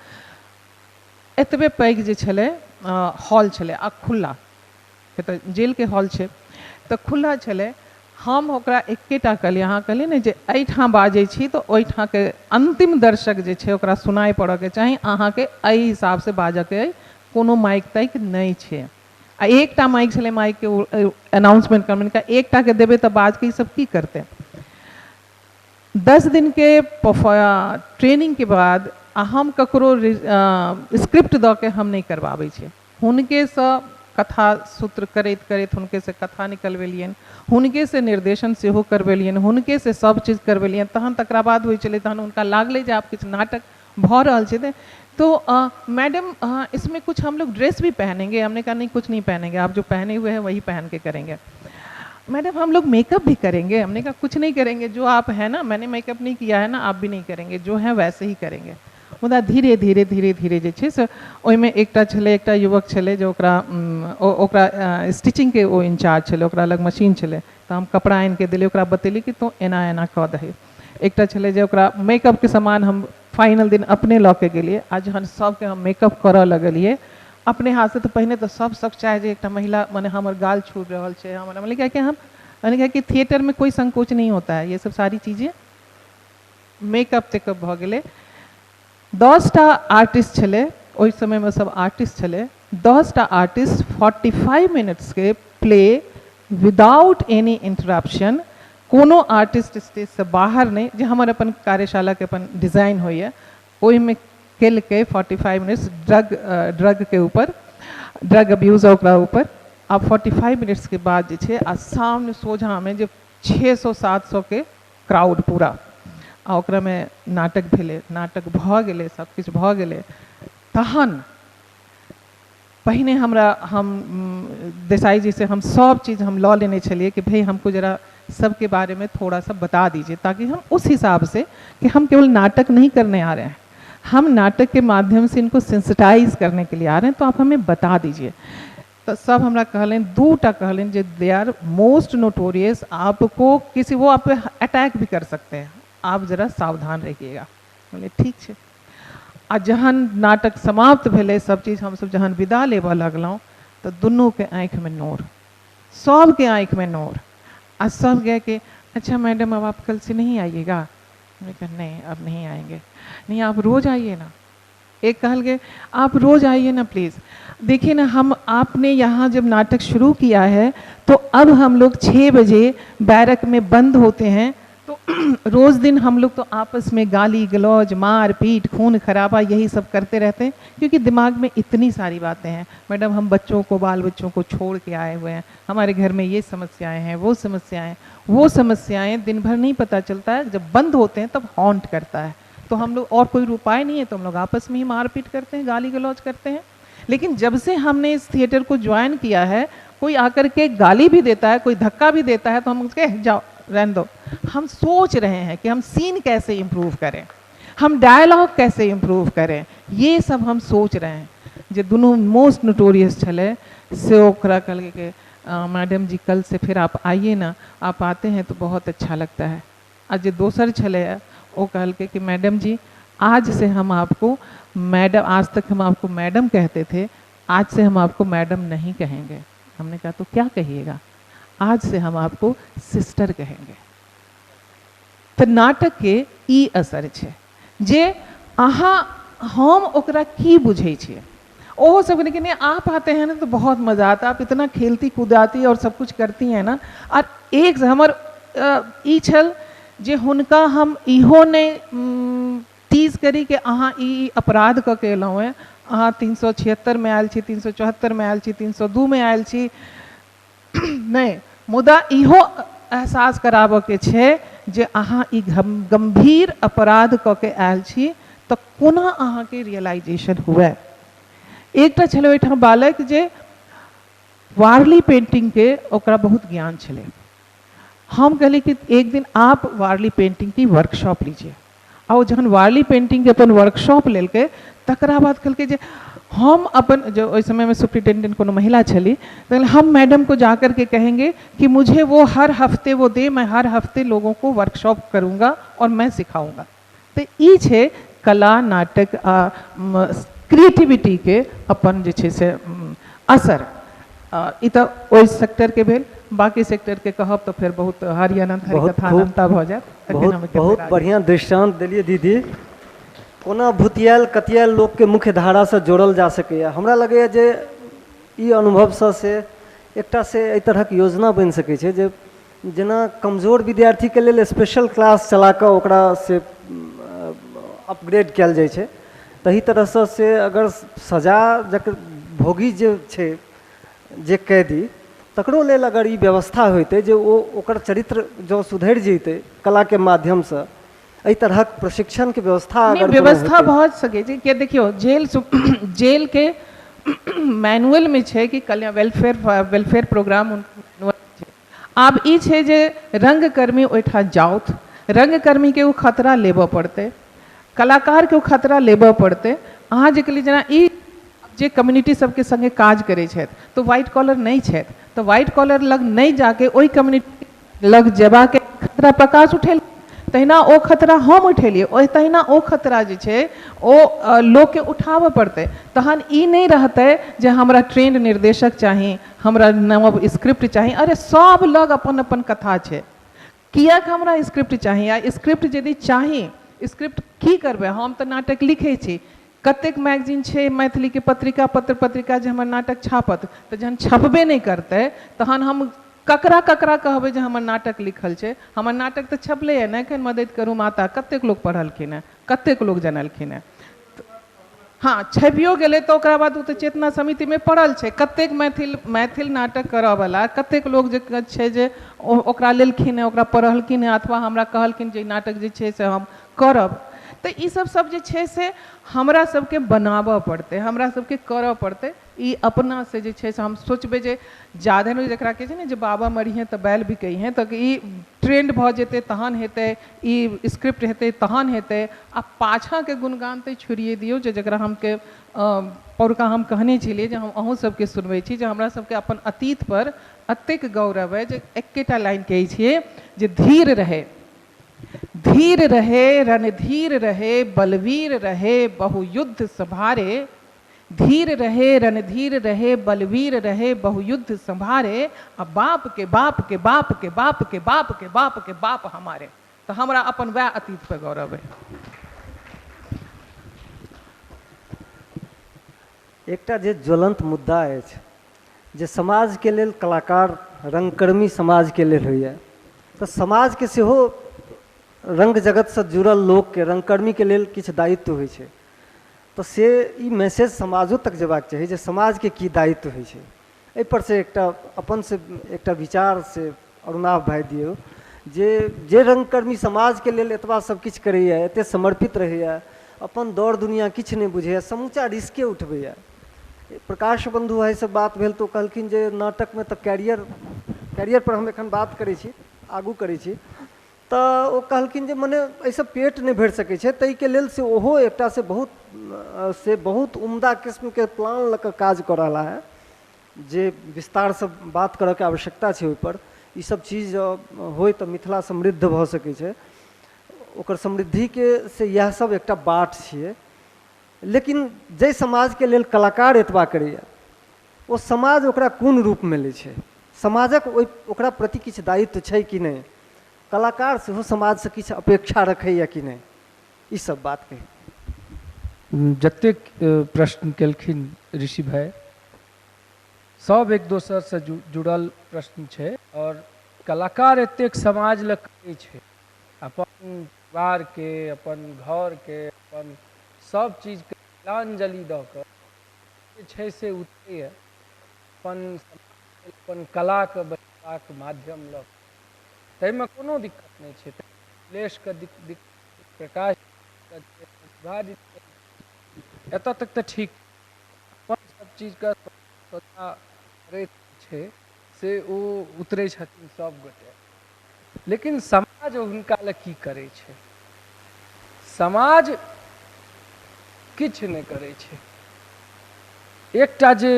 एतबे पैघ जे छलै हॉल छलै आ खुला, तऽ जेलके हॉल छै तऽ खुला छलै। हम ओकरा एकेटा कहलियै, अहाँ कहलियै ने जे एहिठाम बाजै छी तऽ ओहिठामके अन्तिम दर्शक जे छै ओकरा सुनाइ पड़ऽके चाही, अहाँके एहि हिसाबसँ बाजऽके अइ, कोनो माइक ताइक नहि छै। आ एकटा माइक छलै, माइकके अनाउंसमेंट करबै, एकटाके देबै तऽ बाजके ई सब की करतै। 10 दिनके ट्रेनिंगके बाद आ हम ककरो स्क्रिप्ट दऽ के हम नहि करबाबै छियै, हुनकेसँ कथा सूत्र करैत करैत हुनकेसँ कथा निकलबेलियनि, हुनकेसँ निर्देशन सेहो करबेलियनि, हुनकेसँ सब चीज करबेलियनि। तहन तकरा बाद होइ छलै, तहन हुनका लागलै जे आब किछु नाटक भऽ रहल छै। तो मैडम इसमें कुछ हम लोग ड्रेस भी पहनेंगे। हमने कहा नहीं कुछ नहीं पहनेंगे, आप जो पहने हुए हैं वही पहन के करेंगे। मैडम हम लोग मेकअप भी करेंगे। हमने कहा कुछ नहीं करेंगे, जो आप है ना, मैंने मेकअप नहीं किया है ना, आप भी नहीं करेंगे, जो है वैसे ही करेंगे। मुदा धीरे धीरे धीरे धीरे जे छै से ओहिमे एकटा छलै, एकटा युवक छलै जे ओकरा ओकरा स्टिचिंगके ओ इंचार्ज छलै, ओकरा लग मशीन छलै, तऽ हम कपड़ा आनिके देलियै, ओकरा बतेलियै कि तोँ एना एना कऽ दही। एकटा छलै जे ओकरा मेकअपके सामान हम फाइनल दिन अपने लऽ के गेलियै आ जहन सबके हम मेकअप करऽ लगलियै अपने हाथसँ, तऽ पहिने तऽ सब सब चाहे जे एकटा महिला मने हमर गाल छू रहल छै, हमर मने कियाकि हम मने कियाकि थिएटरमे कोइ संकोच नहीं होता है, ये सब सारी चीज़ें मेकअप तेकअप भऽ गेलै। 10टा आर्टिस्ट छलै ओहि समयमे, सब आर्टिस्ट छलै, 10टा आर्टिस्ट 45 मिनट्सके प्ले विदाउट एनी इंटरप्शन, कोनो आर्टिस्ट स्टेजसँ बाहर नहि, जे हमर अपन कार्यशालाके अपन डिजाइन होइए ओहिमे केलकै। 45 मिनट्स ड्रगके ऊपर, ड्रग अब्यूज ओकरा ऊपर। आ 45 मिनट्सके बाद जे छै आ सामने सोझामे जे 600 700के क्राउड पूरा, आ ओकरामे नाटक भेलै, नाटक भऽ गेलै, सबकिछु भऽ गेलै। तहन पहिने हमरा हम देसाई जी से हम सब चीज़ हम लऽ लेने छलियै कि भाई हमको जरा सबके बारे में थोड़ा सा बता दीजिए, ताकि हम उस हिसाब से कि हम केवल नाटक नहीं करने आ रहे हैं, हम नाटक के माध्यम से इनको सेंसिटाइज करने के लिए आ रहे हैं, तो आप हमें बता दीजिए। तऽ सब हमरा कहलनि, दूटा कहलनि जे they are most notorious, आपको किसी वो आप पे अटैक भी कर सकते हैं, आप जरा सावधान रहिएगा। बोले ठीक छै। आ जहन नाटक समाप्त भेलै, सब चीज हमसब जहन विदा लेबऽ लगलहुँ तऽ दुनूके आँखिमे नोर, सबके आँखिमे नोर, आ सब गए कि अच्छा मैडम अब आप कल से नहीं आइएगा। हमने कहा नहीं अब नहीं आएंगे। नहीं आप रोज आइए ना, एक कहल गए आप रोज आइए ना प्लीज़, देखिए ना हम आपने यहाँ जब नाटक शुरू किया है तो अब हम लोग 6 बजे बैरक में बंद होते हैं, तो रोज़ दिन हम लोग तो आपस में गाली गलौज मार पीट खून खराबा यही सब करते रहते हैं, क्योंकि दिमाग में इतनी सारी बातें हैं। मैडम हम बच्चों को बाल बच्चों को छोड़ के आए हुए हैं, हमारे घर में ये समस्याएं हैं, वो समस्याएं, वो समस्याएं दिन भर नहीं पता चलता है, जब बंद होते हैं तब हॉन्ट करता है, तो हम लोग और कोई उपाय नहीं है, तो हम लोग आपस में ही मारपीट करते हैं, गाली गलौज करते हैं। लेकिन जब से हमने इस थिएटर को ज्वाइन किया है, कोई आकर के गाली भी देता है, कोई धक्का भी देता है, तो हम उसके जाओ रहने दो। हम सोच रहे हैं कि हम सीन कैसे इम्प्रूव करें, हम डायलॉग कैसे इम्प्रूव करें, ये सब हम सोच रहे हैं। जे दुनू मोस्ट नोटोरियस छलै से ओकरा कहलकै कि मैडम जी कल से फिर आप आइए ना, आप आते हैं तो बहुत अच्छा लगता है। आ जे दोसर छलै ओ कहलकै कि मैडम जी आज से हम आपको मैडम, आज तक हम आपको मैडम कहते थे, आज से हम आपको मैडम नहीं कहेंगे। हमने कहा तो क्या कहिएगा? आज से हम आपको सिस्टर कहेंगे। तऽ नाटक के ई असर छै जे अहाँ हम ओकरा की बुझै छियै। ओहो सब लेकिन आप आते हैं ना तो बहुत मज़ा आता है, आप इतना खेलती कूदाती और सब कुछ करती हैं ना। और एक हमर ई छल जे हुनका हम इहो नहि टीज करी कि अहाँ ई अपराध कऽ के एलहुँ हेँ, अहाँ 376 मे आयल छी, 374 मे आयल छी, 302 मे आयल छी, नहि, मुदा इहो एहसास कराबऽके छै जे अहाँ ई गम्भीर अपराध कऽ के आयल छी तऽ कोना अहाँके रियलाइजेशन हुए। एकटा छलै ओहिठाम बालक जे वारली पेंटिंगके ओकरा बहुत ज्ञान छलै। हम कहलियै कि एक दिन आप वारली पेंटिंग की वर्कशॉप लीजिए। आ ओ जहन वारली पेंटिंगके अपन वर्कशॉप लेलकै तकरा बाद कहलकै जे हम अपन जो ओहि समयमे सुप्रिंटेंडेंट कोनो महिला छली, तऽ हम मैडम को जा करके कहेंगे कि मुझे वो हर हफ्ते वो दे, मैं हर हफ्ते लोगों को वर्कशॉप करूँगा और मैं सिखाऊंगा। तऽ ई छै कला नाटक आ क्रिएटिविटीके अपन जे छै से असर। ई तऽ ओहि सेक्टरके भेल, बाकी सेक्टरके कहब तऽ फेर बहुत हरि अनंत हरि कथा अनंता भऽ जायत। बहुत बहुत बढ़िआँ दृष्टान्त देलियै दीदी, कोना भुतियायल कतियायल लोकके मुख्य धारासँ जोड़ल जा सकैए। हमरा लगैए जे ई अनुभवसँ से एकटा से एहि तरहक योजना बनि सकै छै जे जेना कमजोर विद्यार्थीके लेल स्पेशल क्लास चला कऽ ओकरा से अपग्रेड कयल जाइ छै, तही तरहसँ से अगर सजा जकर भोगी जे छै जे कैदी तकरो लेल अगर ई व्यवस्था होइतै जे ओ ओकर चरित्र जँ सुधरि जइतै कलाके माध्यमसँ एहि तरहक प्रशिक्षणके व्यवस्था नहि अगर कोनो व्यवस्था हेतै। भऽ सकै छै किया देखियौ जेल जेलके मैनुअलमे छै कि कल्याण वेलफेयर वेलफेयर प्रोग्राम छै। आब ई छै जे रंगकर्मी ओहिठाम जाउथ, रंगकर्मीके ओ खतरा लेबऽ पड़तै, कलाकारके ओ खतरा लेबऽ पड़तै। अहाँ जे कहलियै जेना ई जे कम्युनिटी सबके सङ्गे काज करै छथि तऽ व्हाइट कॉलर नहि छथि, तऽ व्हाइट कॉलर लग नहि जाके ओहि कम्युनिटी लग जेबाके खतरा प्रकाश उठेल, तहिना ओ खतरा हम उठेलियै, ओहि तहिना ओ खतरा जे छै ओ लोकके उठाबऽ पड़तै। तहन ई नहि रहतै जे हमरा ट्रेंड निर्देशक चाही, हमरा नव स्क्रिप्ट चाही। अरे सब लग अपन अपन कथा छै, किएक हमरा स्क्रिप्ट चाही? आ स्क्रिप्ट यदि चाही, स्क्रिप्ट की करबै? हम तऽ नाटक लिखै छी, कतेक मैगजीन छै मैथिलीके पत्रिका पत्र पत्रिका जे हमर नाटक छापत, तऽ जहन छपबे नहि करतै तहन हम ककरा ककरा कहबै जे हमर नाटक लिखल छै? हमर नाटक तऽ छपलै हँ ने, एखन मदति करू माता कतेक लोक पढ़लखिन हँ, कतेक लोक जनलखिन हँ। हँ छपियो गेलै तऽ ओकरा बाद ओ तऽ चेतना समितिमे पड़ल छै। कतेक मैथिल मैथिल नाटक करऽवला कतेक लोक जे छै जे ओकरा लेलखिन हँ, ओकरा पढ़लखिन हँ, अथवा हमरा कहलखिन जे ई नाटक जे छै से हम करब। तऽ ई सब सब जे छै से हमरा सबके बनाबऽ पड़तै, हमरा सबके करऽ पड़तै। ई अपनासँ जे छै से हम सोचबै जे जाधरि जकरा कहै छै ने जे बाबा मरिहेँ तऽ बैल बिकैहेँ, तऽ ई ट्रेंड भऽ जेतै तहन हेतै, ई स्क्रिप्ट हेतै तहन हेतै। आ पाछाँके गुणगान तऽ छोड़िए दियौ, जे जकरा हमके पौरका हम कहने छलियै जे हम अहूँ सबके सुनबै छी जे हमरा सबके अपन अतीतपर एतेक गौरव अइ जे एक्केटा लाइन कहै छियै जे धीर रहै, धीर रहे रणधीर रहे बलवीर रहे बहुयुद्ध संभारे, धीर रहे रणधीर रहे बलवीर रहे बहुयुद्ध संभारे, आ बाप के बाप के बाप के बाप के बाप के बाप के बाप हमारे। तऽ हमरा अपन वएह अतीत पर गौरव अइ। एकटा जे ज्वलंत मुद्दा अछि जे समाजके लेल कलाकार रंगकर्मी समाजके लेल होइए, तऽ समाजके सेहो रंग जगतसँ जुड़ल लोकके रंगकर्मीके लेल किछु दायित्व होइ छै, तऽ से ई मैसेज समाजो तक जेबाक चाही जे समाजके की दायित्व होइ छै। एहिपर से एकटा अपन से एकटा विचार से अरुणाभ भाइ दियौ जे जे रंगकर्मी समाजके लेल एतबा सब किछु करैए, एते समर्पित रहैए, अपन दौड़ दुनिया किछु नहि बुझैए, समूचा रिस्के उठबैए। प्रकाश बन्धु भाइसँ बात भेल तऽ ओ कहलखिन जे नाटकमे तऽ कैरियर पर हम एखन बात करै छी, आगू करै छी, तऽ ओ कहलखिन जे मने एहिसँ पेट नहि भरि सकै छै, ताहिके लेल से ओहो एकटा से बहुत उम्दा किस्मके प्लान लऽ कऽ काज कऽ रहला हेँ, जे विस्तारसँ बात करऽके आवश्यकता छै ओहिपर। ईसब चीज होइ तऽ मिथिला समृद्ध भऽ सकै छै, ओकर समृद्धिके से इएह सब एकटा बाट छियै। लेकिन जाहि समाजके लेल कलाकार एतबा करैए ओ समाज ओकरा कोन रूपमे लै छै, समाजक ओहि ओकरा प्रति किछु दायित्व छै कि नहि, कलाकार सेहो समाजसँ किछु अपेक्षा रखैए कि नहि, ई सब बात कही। जतेक प्रश्न केलखिन ऋषि भाइ सब एक दोसरसँ जुड़ल प्रश्न छै, और कलाकार एतेक समाज लग करै छै, अपन परिवारके, अपन घरके, अपन सब चीजके तिलांजलि दऽ कऽ जे छै से उतरैए अपन अपन कलाके बचेबाक माध्यम लऽ, ताहिमे कोनो दिक्कत नहि छै। क्लेशके प्रकाश एतऽ तक तऽ ठीक, अपन सब चीजके करैत छै से ओ उतरै छथिन सब गोटे, लेकिन समाज हुनका लए की करै छै? समाज किछु नहि करै छै। एकटा जे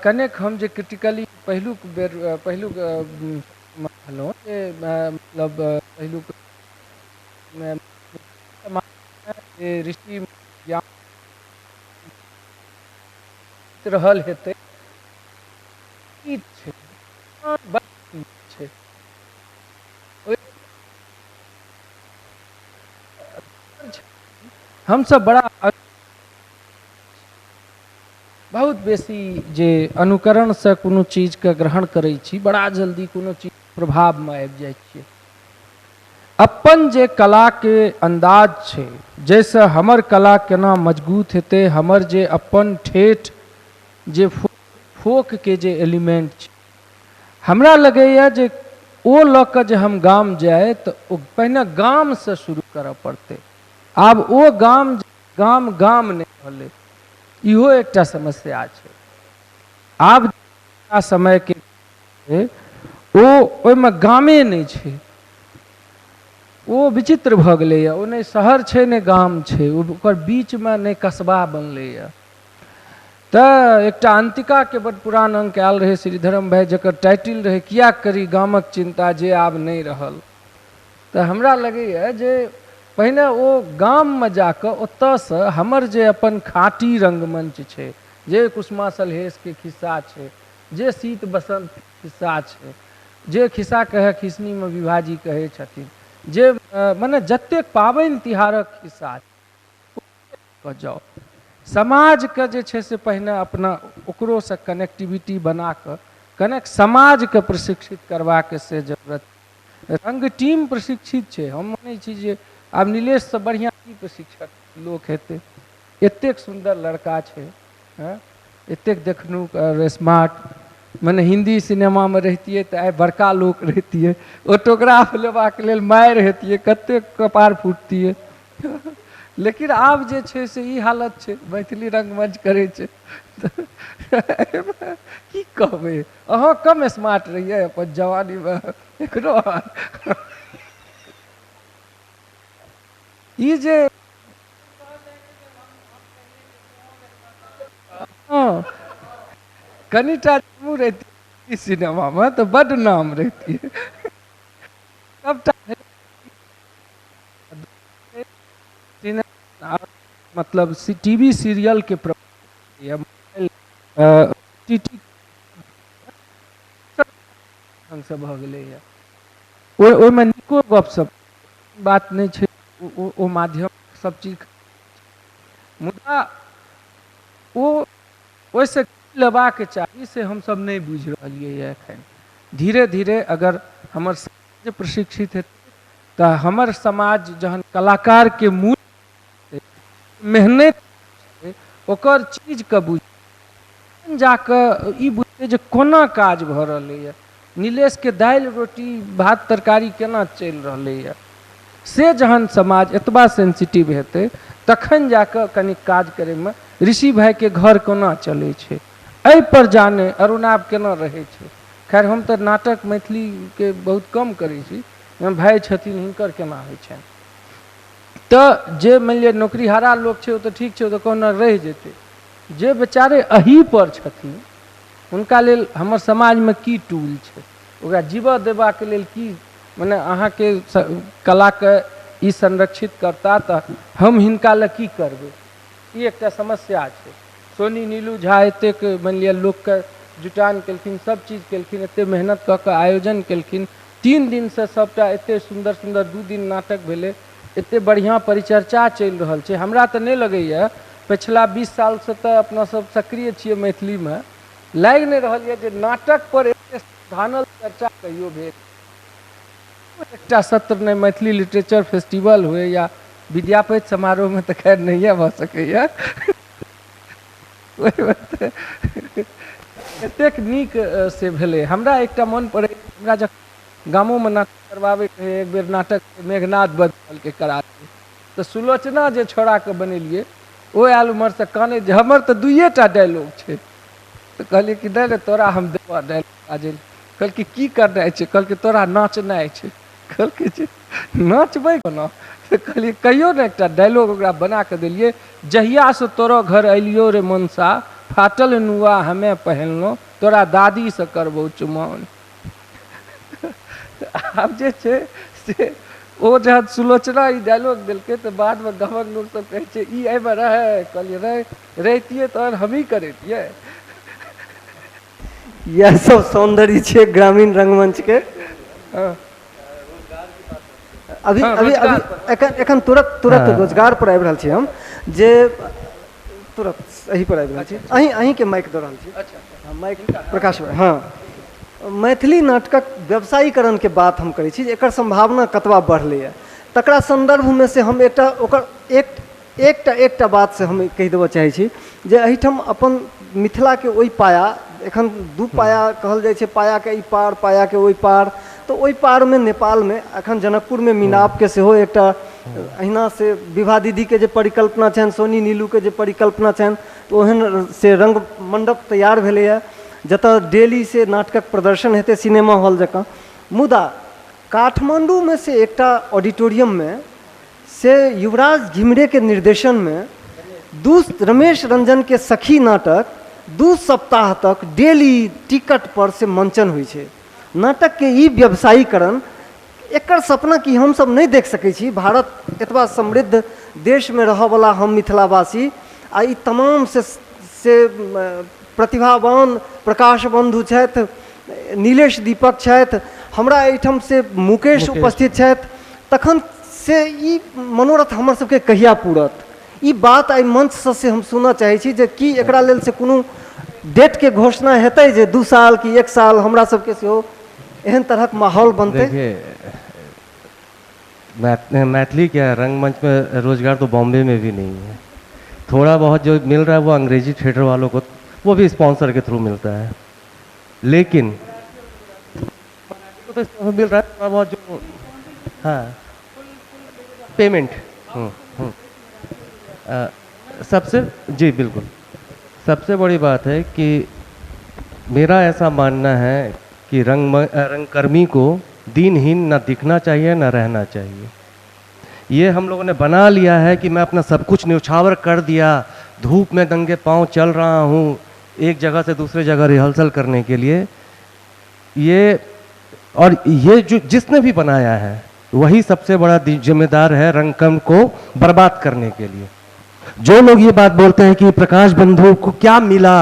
कनेक हम जे क्रिटिकली पहिलुक बेर पहिलुक कहलहुँ जे मतलब पहिलुक जे ऋषि ज्ञान रहल हेतै छै, छै हमसब बड़ा बहुत बेसी जे अनुकरणसँ कोनो चीजके ग्रहण करै छी, बड़ा जल्दी कोनो चीज प्रभावमे आबि जाइ छियै। अपन जे कलाके अन्दाज छै, जाहिसँ हमर कला केना मजबूत हेतै, हमर जे अपन ठेठ जे फोकके जे एलिमेंट छै, हमरा लगैए जे ओ लऽ कऽ जे हम गाम जाइ तऽ ओ पहिने गामसँ शुरू करऽ पड़तै। आब ओ गाम गाम गाम नहि रहलै, इहो एकटा समस्या छै। आब समयके ओ ओहिमे गामे नहि छै, ओ विचित्र भऽ गेलैए। ओ नहि शहर छै नहि गाम छै, ओकर बीचमे नहि कस्बा बनलैए। तऽ एकटा अंतिकाके बड्ड पुरान अंक आयल रहै श्रीधरम भाइ, जकर टाइटिल रहै किया करी गामक चिन्ता जे आब नहि रहल। तऽ हमरा लगैए जे पहिने ओ गाममे जाकऽ ओतऽसँ हमर जे अपन खाँटी रङ्गमञ्च छै, जे कुसमा सलहेशके खिस्सा छै, जे शीत बसन्तके खिस्सा छै, जे खिस्सा कहै खिसनीमे विभाजी कहै छथिन, जे मने जतेक पाबनि तिहारक खिस्सा कऽ जाउ, समाजके जे छै से पहिने अपना ओकरोसँ कनेक्टिविटी बना कऽ कनेक समाजके प्रशिक्षित करबाक से जरूरत। रङ्ग टीम प्रशिक्षित छै, हम मानै छी जे आब नीलेशसँ बढ़िआँ की प्रशिक्षक लोक हेतै। एतेक सुन्दर लड़का छै, हँ, एतेक देखनुक आओर स्मार्ट, मने हिन्दी सिनेमामे रहितियै तऽ आइ बड़का लोक रहितियै, ऑटोग्राफ लेबाक लेल मारि हेतियै, कतेक कपार फुटतियै। लेकिन आब जे छै से ई हालत छै, मैथिली रङ्गमञ्च करै छै तऽ की कहबै। अहाँ कम स्मार्ट रहियै अपन जवानीमे एखनो ई जे हँ कनिटा हमहूँ रहितियै सिनेमामे तऽ बड्ड नाम रहितियै सबटा। मतलब टी वी सीरियलके प्रभाव, मोबाइल, टी टी ढङ्गसँ भऽ गेलैए। ओहिमे नीको गपशप बात नहि छै, ओ माध्यम सब चीज, मुदा ओ ओहिसँ की लेबाक चाही से हमसब नहि बुझि रहलियैए एखन। धीरे धीरे अगर हमर समाज प्रशिक्षित हेतै तऽ हमर समाज जहन कलाकारके मूल्य मेहनति छै ओकर चीजके बुझ जाकऽ ई बुझतै जे कोना काज भऽ रहलैए, नीलेशके दालि रोटी भात तरकारी केना चलि रहलैए, से जहन समाज एतबा सेंसिटिव हेतै तखन जाकऽ कनि काज करैमे ऋषि भाइके घर कोना चलै छै एहिपर जानै, अरुणाभ केना रहै छै। खैर हम तऽ नाटक मैथिलीके बहुत कम करै छी, भाइ छथिन हिनकर केना होइ छनि। तऽ जे मानि लिअ नौकरीहारा लोक छै ओ तऽ ठीक छै, ओ तऽ कहुना रहि जेतै, जे बेचारे अहीपर छथिन हुनका लेल हमर समाजमे की टूल छै, ओकरा जीबऽ देबाक लेल की, मने अहाँके कलाके ई संरक्षित करता तऽ हम हिनका लए की करबै, ई एकटा समस्या छै। सोनी नीलू झा एतेक मानि लिअ लोकके जुटान केलखिन, सब चीज केलखिन, एतेक मेहनत कऽ कऽ आयोजन केलखिन, 3 दिनसँ सबटा एतेक सुन्दर सुन्दर 2 दिन नाटक भेलै, एतेक बढ़िआँ परिचर्चा चलि रहल छै। हमरा तऽ नहि लगैए पछिला 20 सालसँ तऽ अपना सब सक्रिय छियै मैथिलीमे, लागि नहि रहल यऽ जे नाटकपर एतेक धानल चर्चा कहियो भेल। एकटा सत्र नहि मैथिली लिटरेचर फेस्टिवल हुए या विद्यापति समारोहमे तऽ खैर नहिए भऽ सकैए, ओहिमे तऽ एतेक नीक से भेलै। हमरा एकटा मोन पड़ै, हमरा जखन गामोमे नाटक करबाबैके रहै, एक बेर नाटक मेघनाथ बदलके करा दियै तऽ सुलोचना जे छौड़ाके बनेलियै ओ आयल उम्हरसँ कानैत जे हमर तऽ 2 टा डायलॉग छै। तऽ कहलियै कि नहि नहि तोरा हम देबऽ डायलॉग बाजै लए। कहलकै की करनाइ छै? कहलकै तोरा नाचनाइ छै। कहलकै जे नाचबै कोना? तऽ कहलियै कहियो ने एकटा डायलॉग ओकरा बना कऽ देलियै, जहियासँ तोरो घर एलियौ रे मनसा, फाटल नुआ हमे पहिनलहुँ, तोरा दादीसँ करबौ चुमाओन। आब जे छै से ओ जहन सुलोचना ई डायलॉग देलकै तऽ बादमे गामक लोकसभ कहै छै ई एहिमे रहै। कहलियै रहै रहितियै तहन हमही करैतियै। इएह सब सौंदर्य छै ग्रामीण रंगमंच के। अभी अभी अभी एखन एखन तुरंत तुरंत रोजगार पर आबि रहल छी हम, जे तुरंत एही पर आबि रहल छी, अहीं अहींके माइक दऽ रहल छी। अच्छा माइक प्रकाश भाई। हाँ, मैथिली नाटकक व्यवसायीकरणके बात हम करै छी जे एकर सम्भावना कतबा बढ़लैए, तकरा सन्दर्भमे से हम एकटा ओकर एक एकटा एकटा बात से हम कहि देबऽ चाहै छी जे एहिठाम अपन मिथिलाके ओहि पाया, एखन 2 पाया कहल जाइ छै, पायाके ई पार पायाके ओहि पार, तऽ तऽ ओहि पारमे नेपालमे एखन जनकपुरमे मिनापके सेहो एकटा अहिना से विभा दीदीके जे परिकल्पना छनि, सोनी नीलूके जे परिकल्पना छनि, तऽ ओहन से रङ्ग मण्डप तैयार भेलैए जतऽ डेली से नाटकक प्रदर्शन हेतै सिनेमा हॉल जकाँ। मुदा काठमाण्डूमे से एकटा ऑडिटोरियममे से युवराज घिमिरेके निर्देशनमे रमेश रंजनके सखी नाटक 2 सप्ताह तक डेली टिकट पर से मंचन होइ छै। नाटकके ई व्यवसायीकरण, एकर सपना कि हमसब नहि देख सकै छी। भारत एतबा समृद्ध देशमे रहऽवला हम मिथिलावासी आ ई तमाम से प्रतिभावान प्रकाश बन्धु छथि, नीलेश दीपक छथि, हमरा एहिठाम से मुकेश उपस्थित छथि, तखन से ई मनोरथ हमर सबके कहिया पूरत? ई बात एहि मंचसँ से हम सुनऽ चाहै छी जे की एकरा लेल से कोनो डेटके घोषणा हेतै जे 2 साल कि 1 साल हमरा सबके सेहो एहन तरहक माहौल बनतै? देखिए, मैथिली क्या रंगमंच में रोजगार तो बॉम्बे में भी नहीं है। थोड़ा बहुत जो मिल रहा है वो अंग्रेजी थिएटर वालों को, वो भी स्पॉन्सर के थ्रू मिलता है, लेकिन तो स्पॉन्सर मिल रहा है थोड़ा बहुत जो, हाँ, पेमेंट। सबसे जी बिल्कुल, सबसे बड़ी बात है कि मेरा ऐसा मानना है कि रंगकर्मी को दीनहीन ना दिखना चाहिए ना रहना चाहिए। ये हम लोगों ने बना लिया है कि मैं अपना सब कुछ न्यौछावर कर दिया, धूप में नंगे पाँव चल रहा हूँ एक जगह से दूसरे जगह रिहर्सल करने के लिए। ये और ये जो जिसने भी बनाया है वही सबसे बड़ा जिम्मेदार है रंगकर्म को बर्बाद करने के लिए। जो लोग ये बात बोलते हैं कि प्रकाश बंधु को क्या मिला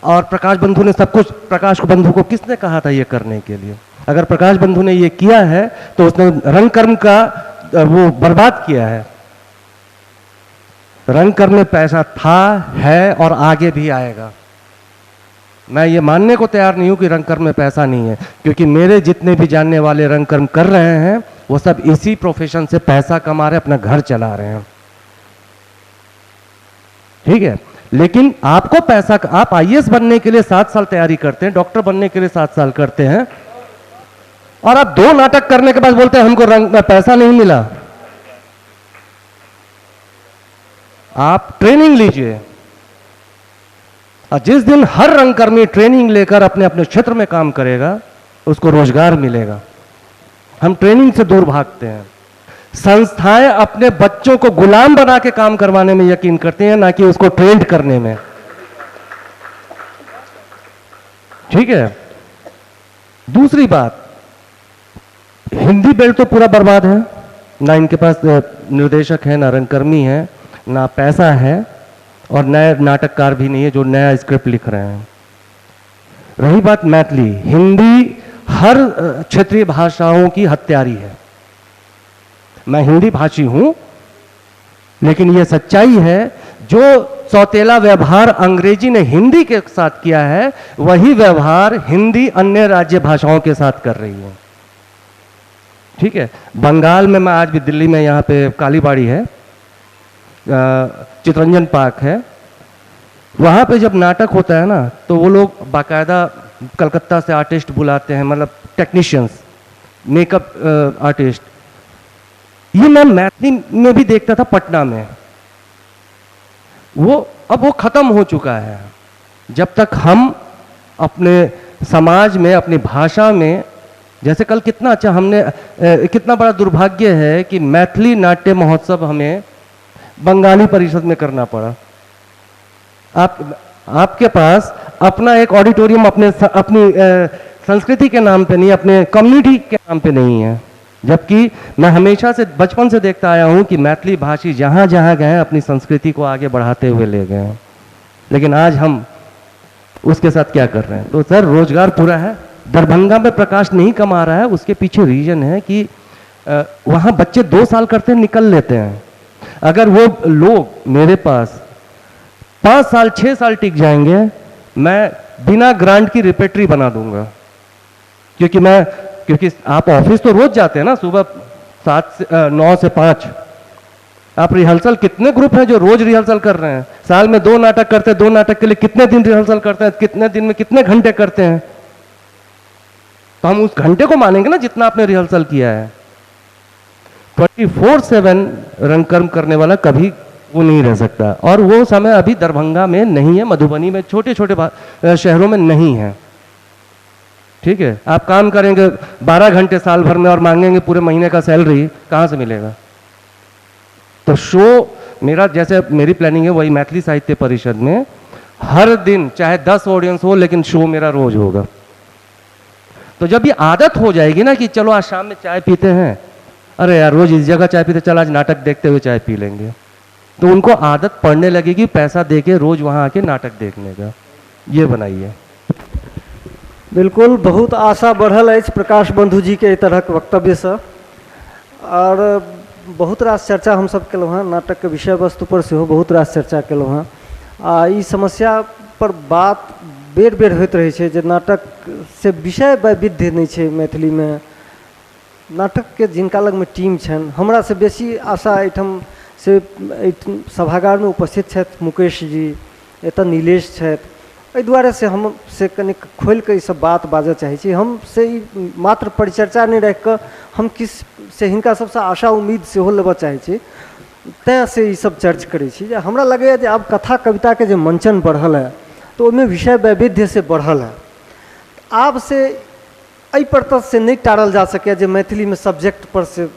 और प्रकाश बंधु ने सब कुछ, प्रकाश बंधु को किसने कहा था ये करने के लिए? अगर प्रकाश बंधु ने ये किया है तो उसने रंगकर्म का वो बर्बाद किया है। रंगकर्म में पैसा था, है और आगे भी आएगा। मैं ये मानने को तैयार नहीं हूँ कि रंगकर्म में पैसा नहीं है, क्योंकि मेरे जितने भी जानने वाले रंगकर्म कर रहे हैं वो सब इसी प्रोफेशन से पैसा कमा रहे हैं, अपना घर चला रहे हैं। ठीक है, लेकिन आपको पैसा, आप आईएएस बनने के लिए 7 साल तैयारी करते हैं, डॉक्टर बनने के लिए 7 साल करते हैं, और आप 2 नाटक करने के बाद बोलते हैं हमको रंग में पैसा नहीं मिला। आप ट्रेनिंग लीजिए, और जिस दिन हर रंगकर्मी ट्रेनिंग लेकर अपने अपने क्षेत्र में काम करेगा उसको रोजगार मिलेगा। हम ट्रेनिंग से दूर भागते हैं। संस्थाएं अपने बच्चों को गुलाम बना के काम करवाने में यकीन करती हैं, ना कि उसको ट्रेंड करने में। ठीक है, दूसरी बात, हिंदी बेल्ट तो पूरा बर्बाद है, ना इनके पास निर्देशक है, ना रंगकर्मी है, ना पैसा है, और नए नाटककार भी नहीं है जो नया स्क्रिप्ट लिख रहे हैं। रही बात मैथिली, हिंदी हर क्षेत्रीय भाषाओं की हत्यारी है। मैं हिंदी भाषी हूं, लेकिन यह सच्चाई है जो सौतेला व्यवहार अंग्रेजी ने हिंदी के साथ किया है वही व्यवहार हिंदी अन्य राज्य भाषाओं के साथ कर रही है। ठीक है, बंगाल में, मैं आज भी दिल्ली में, यहाँ पे कालीबाड़ी है, चितरंजन पार्क है, वहाँ पे जब नाटक होता है ना तो वो लोग बाकायदा कलकत्ता से आर्टिस्ट बुलाते हैं, मतलब टेक्नीशियंस, मेकअप आर्टिस्ट। ये मैं मैथिली में भी देखता था पटना में, वो अब वो ख़त्म हो चुका है। जब तक हम अपने समाज में, अपनी भाषा में, जैसे कल कितना अच्छा हमने, कितना बड़ा दुर्भाग्य है कि मैथिली नाट्य महोत्सव हमें बंगाली परिषद में करना पड़ा। आपके पास अपना एक ऑडिटोरियम अपने अपनी संस्कृति के नाम पे नहीं, अपने कम्युनिटी के नाम पे नहीं है। जबकि मैं हमेशा से बचपन से देखता आया हूँ कि मैथिली भाषी जहाँ जहाँ गए अपनी संस्कृति को आगे बढ़ाते हुए ले गए हैं, लेकिन आज हम उसके साथ क्या कर रहे हैं? तो सर रोजगार पूरा है। दरभंगा में प्रकाश नहीं कमा रहा है, उसके पीछे रीजन है कि वहाँ बच्चे 2 साल करते हैं, निकल लेते हैं। अगर वो लोग मेरे पास 5 साल 6 साल टिक जाएंगे, मैं बिना ग्रांट की रिपेट्री बना दूंगा। क्योंकि आप ऑफिस तो रोज जाते हैं ना, सुबह 7 से 9 से 5। आप रिहर्सल, कितने ग्रुप हैं जो रोज रिहर्सल कर रहे हैं? साल में 2 नाटक करते हैं, 2 नाटक के लिए कितने दिन रिहर्सल करते हैं, कितने दिन में कितने घंटे करते हैं? तो हम उस घंटे को मानेंगे ना जितना आपने रिहर्सल किया है। 24/7 रंगकर्म करने वाला कभी वो नहीं रह सकता, और वो समय अभी दरभंगा में नहीं है, मधुबनी में, छोटे छोटे शहरों में नहीं है। ठीक है, आप काम करेंगे 12 घंटे साल भर में और मांगेंगे पूरे महीने का सैलरी, कहाँ से मिलेगा? तो शो मेरा, जैसे मेरी प्लानिंग है वही मैथिली साहित्य परिषद में हर दिन चाहे 10 ऑडियंस हो, लेकिन शो मेरा रोज होगा। तो जब ये आदत हो जाएगी ना कि चलो आज शाम में चाय पीते हैं, अरे यार रोज इस जगह चाय पीते, चल आज नाटक देखते हुए चाय पी लेंगे, तो उनको आदत पड़ने लगेगी पैसा दे के रोज वहाँ आके नाटक देखने का। ये बनाइए। बिल्कुल, बहुत आशा बढ़ल अछि प्रकाश बंधु जी के एहि तरहक वक्तव्यसँ। और बहुत रास चर्चा हमसब केलहुँ हँ, नाटकके विषय वस्तु पर सेहो बहुत रास चर्चा केलहुँ हँ। आ ई समस्या पर बात बेर बेर होइत रहै छै जे नाटक से विषय वैविध्य नहि छै मैथिलीमे। नाटकके जिनका लगमे टीम छनि, हमरासँ बेसी आशा एहिठाम से एहि सभागारमे उपस्थित छथि मुकेश जी, एतऽ नीलेश छथि, एहि दुआरे से हम से कनिक खोलिकऽ ई सब बात बाजऽ चाहै छी। हम से ई मात्र परिचर्चा नहि राखिकऽ हम किछु से हिनका सबसँ आशा उम्मीद सेहो लेबऽ चाहै छी, तैँ से ई सब चर्च करै छी। जे हमरा लगैए जे आब कथा कविताके जे मंचन बढ़ल हँ तऽ ओहिमे विषय वैविध्य से बढ़ल हँ। आब से एहिपर तऽ से नहि टारल जा सकैए जे मैथिलीमे सब्जेक्टपर से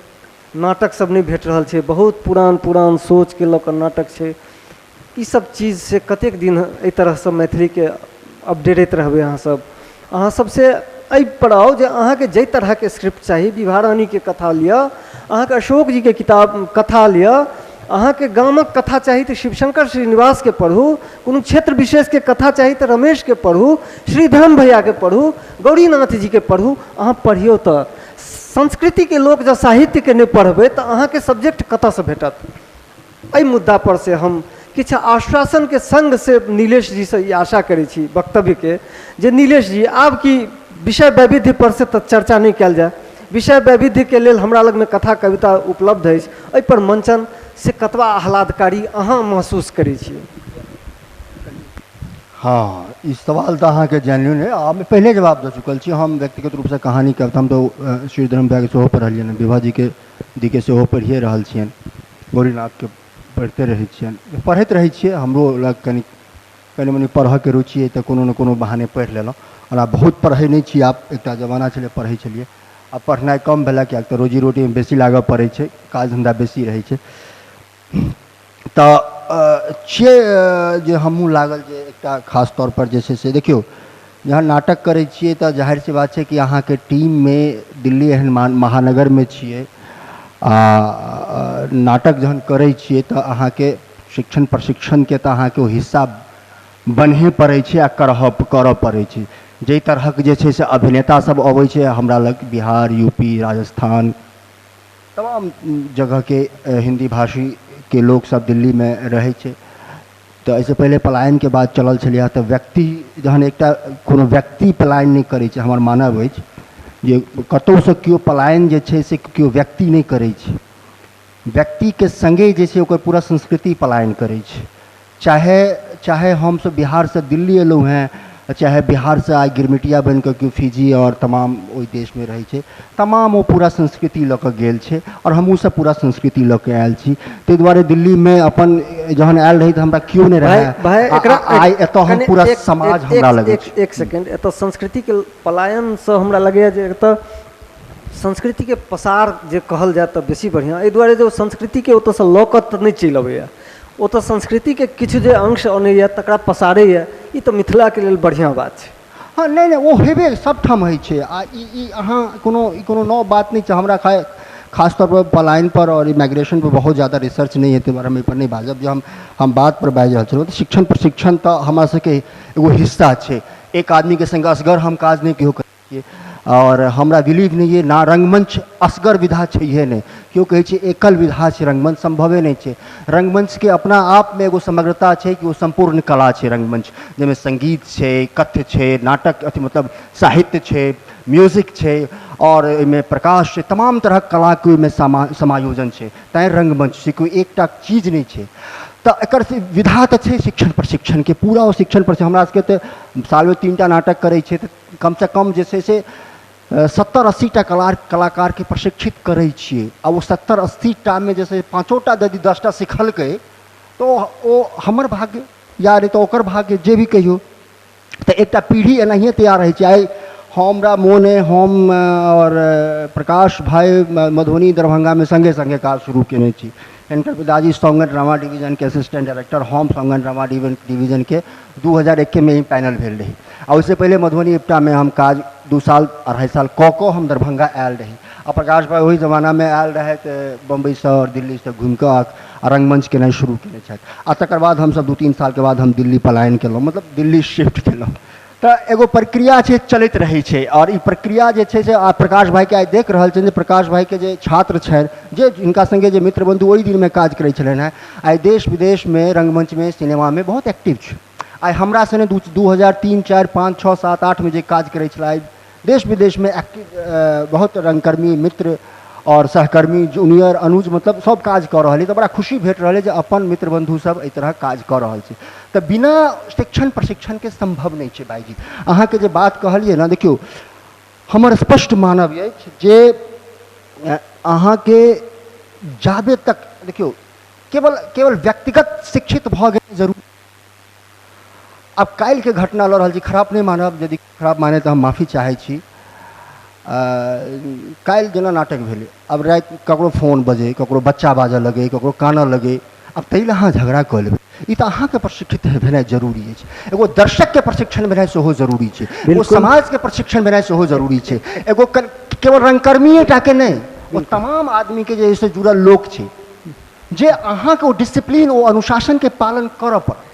नाटक सब नहि भेट रहल छै, बहुत पुरान पुरान सोचके लऽ कऽ नाटक छै। ई सब चीज से कतेक दिन एहि तरहसँ मैथिलीके अपडेटैत रहबै अहाँसब? अहाँ सबसँ एहिपर आउ जे अहाँके जाहि तरहके स्क्रिप्ट चाही, विभा रानीके कथा लिअ, अहाँके अशोक जीके किताब कथा लिअ, अहाँके गामक कथा चाही तऽ शिवशंकर श्रीनिवासके पढ़ू, कोनो क्षेत्र विशेषके कथा चाही तऽ रमेशके पढ़ू, श्रीधरम भैयाके पढ़ू, गौरीनाथ जीके पढ़ू। अहाँ पढ़ियौ तऽ संस्कृतिके लोक जँ साहित्यके नहि पढ़बै तऽ अहाँके सब्जेक्ट कतऽसँ भेटत? एहि मुद्दापर से हम किछु आश्वासनके सङ्ग से नीलेश जीसँ ई आशा करै छी वक्तव्यके जे नीलेश जी आब की विषय वैविध्यपर से तऽ चर्चा नहि कयल जाय, विषय वैविध्यके लेल हमरा लगमे कथा कविता उपलब्ध अछि, एहिपर मंचन से कतबा आह्लादकारी अहाँ महसूस करै छियै? हँ, ई सवाल तऽ अहाँके जेन्युइन अइ। हम पहिले जवाब दऽ चुकल छी। हम व्यक्तिगत रूपसँ कहानी कविता हम तऽ श्रीधरम भैयाके सेहो पढ़लियनि हँ, विभा जीके दीके सेहो पढ़िए रहल छियनि, गौरीनाथके पढ़िते रहै छियनि, पढ़ैत रहै छियै। हमरो लग कनि कनि मनि पढ़ऽके रुचि अइ तऽ कोनो ने कोनो बहाने पढ़ि लेलहुँ। ओना बहुत पढ़ै नहि छी आब, एकटा जमाना छलै पढ़ै छलियै, आब पढ़नाइ कम भेलै किएक तऽ रोजी रोटीमे बेसी लागऽ पड़ै छै, काज धन्धा बेसी रहै छै। तऽ छियै जे हमहूँ लागल जे एकटा खास तौरपर जे छै से देखियौ, जहन नाटक करै छियै तऽ जाहिर सी बात छै कि अहाँके टीममे दिल्ली एहन महानगरमे छियै आ नाटक जहन करै छियै तऽ अहाँके शिक्षण प्रशिक्षणके तऽ अहाँके ओ हिस्सा बनहे पड़ै छै आ करऽ पड़ै छै। जाहि तरहक जे छै से अभिनेता सब अबै छै हमरा लग, बिहार, यू पी, राजस्थान, तमाम जगहके हिन्दी भाषीके लोकसब दिल्लीमे रहै छै। तऽ एहिसँ पहिले पलायनके बात चलल छलैए, तऽ व्यक्ति जहन एकटा कोनो व्यक्ति पलायन नहि करै छै, हमर मानब अछि जे कतहुसँ केओ पलायन जे छै से केओ व्यक्ति नहि करै छै, व्यक्तिके सङ्गे जे छै ओकर पूरा संस्कृति पलायन करै छै। चाहे चाहे हमसब बिहारसँ दिल्ली एलहुँ हेँ, चाहे बिहारसँ आइ गिरमिटिया बनिकऽ केओ फिजी आओर तमाम ओहि देशमे रहै छै, तमाम ओ पूरा संस्कृति लऽ कऽ गेल छै आओर हमहूँसब पूरा संस्कृति लऽ कऽ आयल छी। ताहि दुआरे दिल्लीमे अपन जहन आयल रही तऽ हमरा केओ नहि रहै, भाइ एकरा आइ एतऽ हम पूरा समाज हमरा लग अछि। एक सेकेंड, एतऽ संस्कृतिके पलायनसँ हमरा लगैए जे एतऽ संस्कृतिके पसार जे कहल जाय तऽ बेसी बढ़िआँ, एहि दुआरे जे ओ संस्कृतिके ओतऽसँ लऽ कऽ तऽ नहि चलि अबैए, ओतऽ संस्कृतिके किछु जे अंश अनैए तकरा पसारैए, ई तऽ मिथिलाके लेल बढ़िआँ बात छै। हँ, नहि नहि, ओ हेबे सबठाम होइ छै। आ ई ई अहाँ कोनो ई कोनो नव बात नहि छै। हमरा खास तौरपर पलायनपर आओर इमाइग्रेशनपर बहुत ज्यादा रिसर्च नहि हेतै, दुआरे हम एहिपर नहि बाजब। जे हम बातपर बाजि रहल छलहुँ तऽ शिक्षण प्रशिक्षण तऽ हमरा सबके एगो हिस्सा छै। एक आदमीके सङ्गे असगर हम काज नहि कहियो करै छियै आओर हमरा बिलीव नहि अइ ना रङ्गमञ्च असगर विधा छैहे नहि। केओ कहै छै एकल विधा छै रङ्गमञ्च, सम्भवे नहि छै। रङ्गमञ्चके अपना आपमे एगो समग्रता छै कि ओ सम्पूर्ण कला छै रङ्गमञ्च, जाहिमे सङ्गीत छै, कथ्य छै, नाटक अथी मतलब साहित्य छै, म्यूजिक छै आओर ओहिमे प्रकाश छै, तमाम तरहक कलाके ओहिमे समायोजन छै, तैँ रङ्गमञ्च छै, कोइ एकटा चीज नहि छै। तऽ एकर विधा तऽ छै शिक्षण प्रशिक्षणके पूरा। ओ शिक्षण प्रशिक्षण हमरा सबके तऽ सालमे 3 टा नाटक करै छै, तऽ कमसँ कम जे छै से 70-80 टा कलाकारके प्रशिक्षित करै छियै आ ओ 70-80 टामे जे छै 5 टा यदि 10 टा सिखलकै तऽ ओ हमर भाग्य या नहि तऽ ओकर भाग्य, जे भी कहियौ। तऽ एकटा पीढ़ी एनाहिए तैयार होइ छै। आइ हमरा मोन अइ, हम आओर प्रकाश भाइ मधुबनी दरभंगामे सङ्गे सङ्गे काज शुरू केने छी। हिनकर पिताजी सॉन्ग एंड ड्रामा डिवीजनके असिस्टेंट डायरेक्टर, हम सॉन्ग एंड ड्रामा डिवीजनके 2001मे ही पैनल भेल रही आ ओहिसँ पहिले मधुबनी इप्टामे हम काज 2 साल 2.5 साल कऽ कऽ हम दरभंगा आयल रही आ प्रकाश भाइ ओहि जमानामे आयल रहथि बम्बईसँ आओर दिल्लीसँ घुमिकऽ आ रङ्गमञ्च केनाइ शुरू केने छथि। आ तकर बाद हमसब 2-3 सालके बाद हम दिल्ली पलायन केलहुँ, मतलब दिल्ली शिफ्ट केलहुँ। तऽ एगो प्रक्रिया छै, चलैत रहै छै। आओर ई प्रक्रिया जे छै से आ प्रकाश भाइके आइ देख रहल छियनि जे प्रकाश भाइके जे छात्र छनि, जे हिनका सङ्गे जे मित्र बन्धु ओहि दिनमे काज करै छलनि हेँ, आइ देश विदेशमे रङ्गमञ्चमे, सिनेमामे बहुत एक्टिव छै। आइ हमरा सने 2003, 4, 5, 6, 7, 8मे जे काज करै छलै, आइ देश विदेशमे एक्टिव बहुत रङ्गकर्मी मित्र आओर सहकर्मी, जूनियर, अनुज, मतलब सब काज कऽ रहल अइ। तऽ बड़ा खुशी भेट रहल अइ जे अपन मित्र बन्धु सब एहि तरहक काज कऽ रहल छै। तऽ बिना शिक्षण प्रशिक्षणके सम्भव नहि छै। भाइजी, अहाँके जे बात कहलियै ने, देखियौ, हमर स्पष्ट मानब अछि जे अहाँके जाबे तक, देखियौ, केवल केवल व्यक्तिगत शिक्षित भऽ गेल जरूर। आब काल्हिके घटना लऽ रहल छी, खराब नहि मानब, यदि खराब माने तऽ हम माफी चाहै छी। काल्हि जेना नाटक भेलै, आब राति ककरो फोन बजै, ककरो बच्चा बाजऽ लगै, ककरो कानऽ लगै, आब ताहि लए अहाँ झगड़ा कऽ लेबै, ई तऽ अहाँके प्रशिक्षित भेनाइ जरूरी अछि। एगो दर्शकके प्रशिक्षण भेनाइ सेहो जरूरी छै, ओ समाजके प्रशिक्षण भेनाइ सेहो जरूरी छै। एगो केवल रङ्गकर्मीए टाके नहि, ओ तमाम आदमीके जे एहिसँ जुड़ल लोक छै, जे अहाँके ओ डिसिप्लीन, ओ अनुशासनके पालन करऽ पड़त।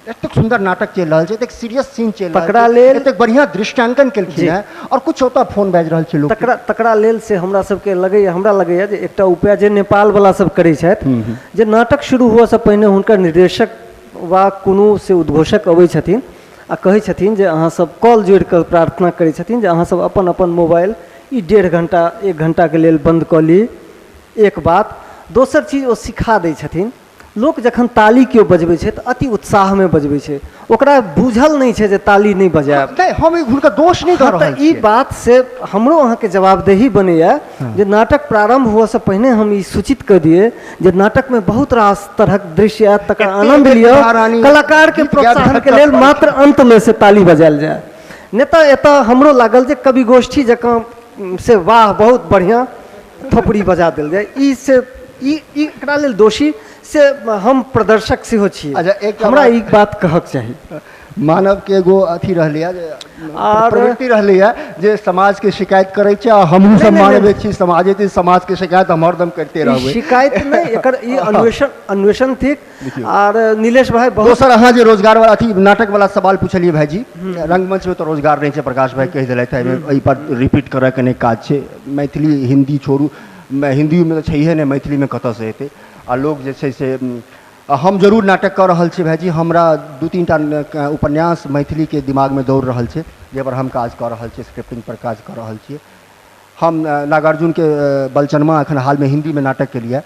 एतेक सुन्दर नाटक चलि रहल छै, एतेक सीरियस सीन चलि रहल तकरा छै, लेल एतेक बढ़िआँ दृष्टांकन केलखिन हेँ आओर किछु ओतऽ फोन बाजि रहल छै लोक। तकरा तकरा लेल से हमरा सबके लगैए, हमरा लगैए जे एकटा उपाय जे नेपालवला सब करै छथि, जे नाटक शुरू हुअसँ पहिने हुनकर निर्देशक वा कोनो से उद्घोषक अबै छथिन आ कहै छथिन जे अहाँ सब कॉल जोड़ि कऽ प्रार्थना करै छथिन जे अहाँ सब अपन अपन मोबाइल ई 1.5 घंटा, 1 घंटाके लेल बन्द कऽ ली। एक बात। दोसर चीज ओ सिखा दै छथिन, लोक जखन ताली केओ बजबै छै तऽ अति उत्साहमे बजबै छै, ओकरा बुझल नहि छै जे ताली नहि बजायब। नहि, हम ई हुनकर दोष नहि दऽ तऽ रहल ई छियै। बात से हमरो अहाँके जवाबदेही बनैया जे नाटक प्रारम्भ हुअसँ पहिने हम ई सूचित कऽ दियै जे नाटकमे बहुत रास तरहक दृश्य आयत, तकर एते आनन्द एते लिअ। रानी कलाकारके गीत गाबि प्रोत्साहनके लेल मात्र अन्तमे से ताली बजायल जाय। नहि तऽ एतऽ हमरो लागल जे कवि गोष्ठी जकाँ से वाह, बहुत बढ़िआँ, थोपड़ी बजा देल जाय। ई से ई ई एकरा लेल दोषी से हम प्रदर्शक सेहो छी। अच्छा, एकटा हमरा ई बात कहक चाही। मानवके एगो अथी रहलैए जे आर प्रवृत्ति रहलैए जे समाजके शिकायत करै छै आ हमहूँ नहि सब नहि मानवे नहि छी, समाजे छी, समाजके शिकायत हम हरदम करिते ई रहबै। शिकायत नहि, एकर ई अन्वेषण अन्वेषण थिक। देखियौ, आर नीलेश भाई बहुत दोसर अहाँ जे रोजगार वाला अथी नाटक वाला सवाल पुछलियै भाईजी, रंगमंच में तऽ रोजगार नहि छै, प्रकाश भाई कहि देलथि। एहिमे एहि पर रिपीट करयके नहि काज छै। मैथिली हिन्दी छोड़ू, हिन्दीमे तऽ छैहे नहि, मैथिलीमे कतऽसँ हेतै? आ लोक जे छै से हम जरूर नाटक कऽ रहल छी भाईजी। हमरा 2-3 टा उपन्यास मैथिलीके दिमागमे दौड़ रहल छै, जाहिपर हम काज कऽ रहल छी, स्क्रिप्टिंग पर काज कऽ रहल छियै। हम नागार्जुनके बलचनमा एखन हालमे हिन्दीमे नाटक केलियै,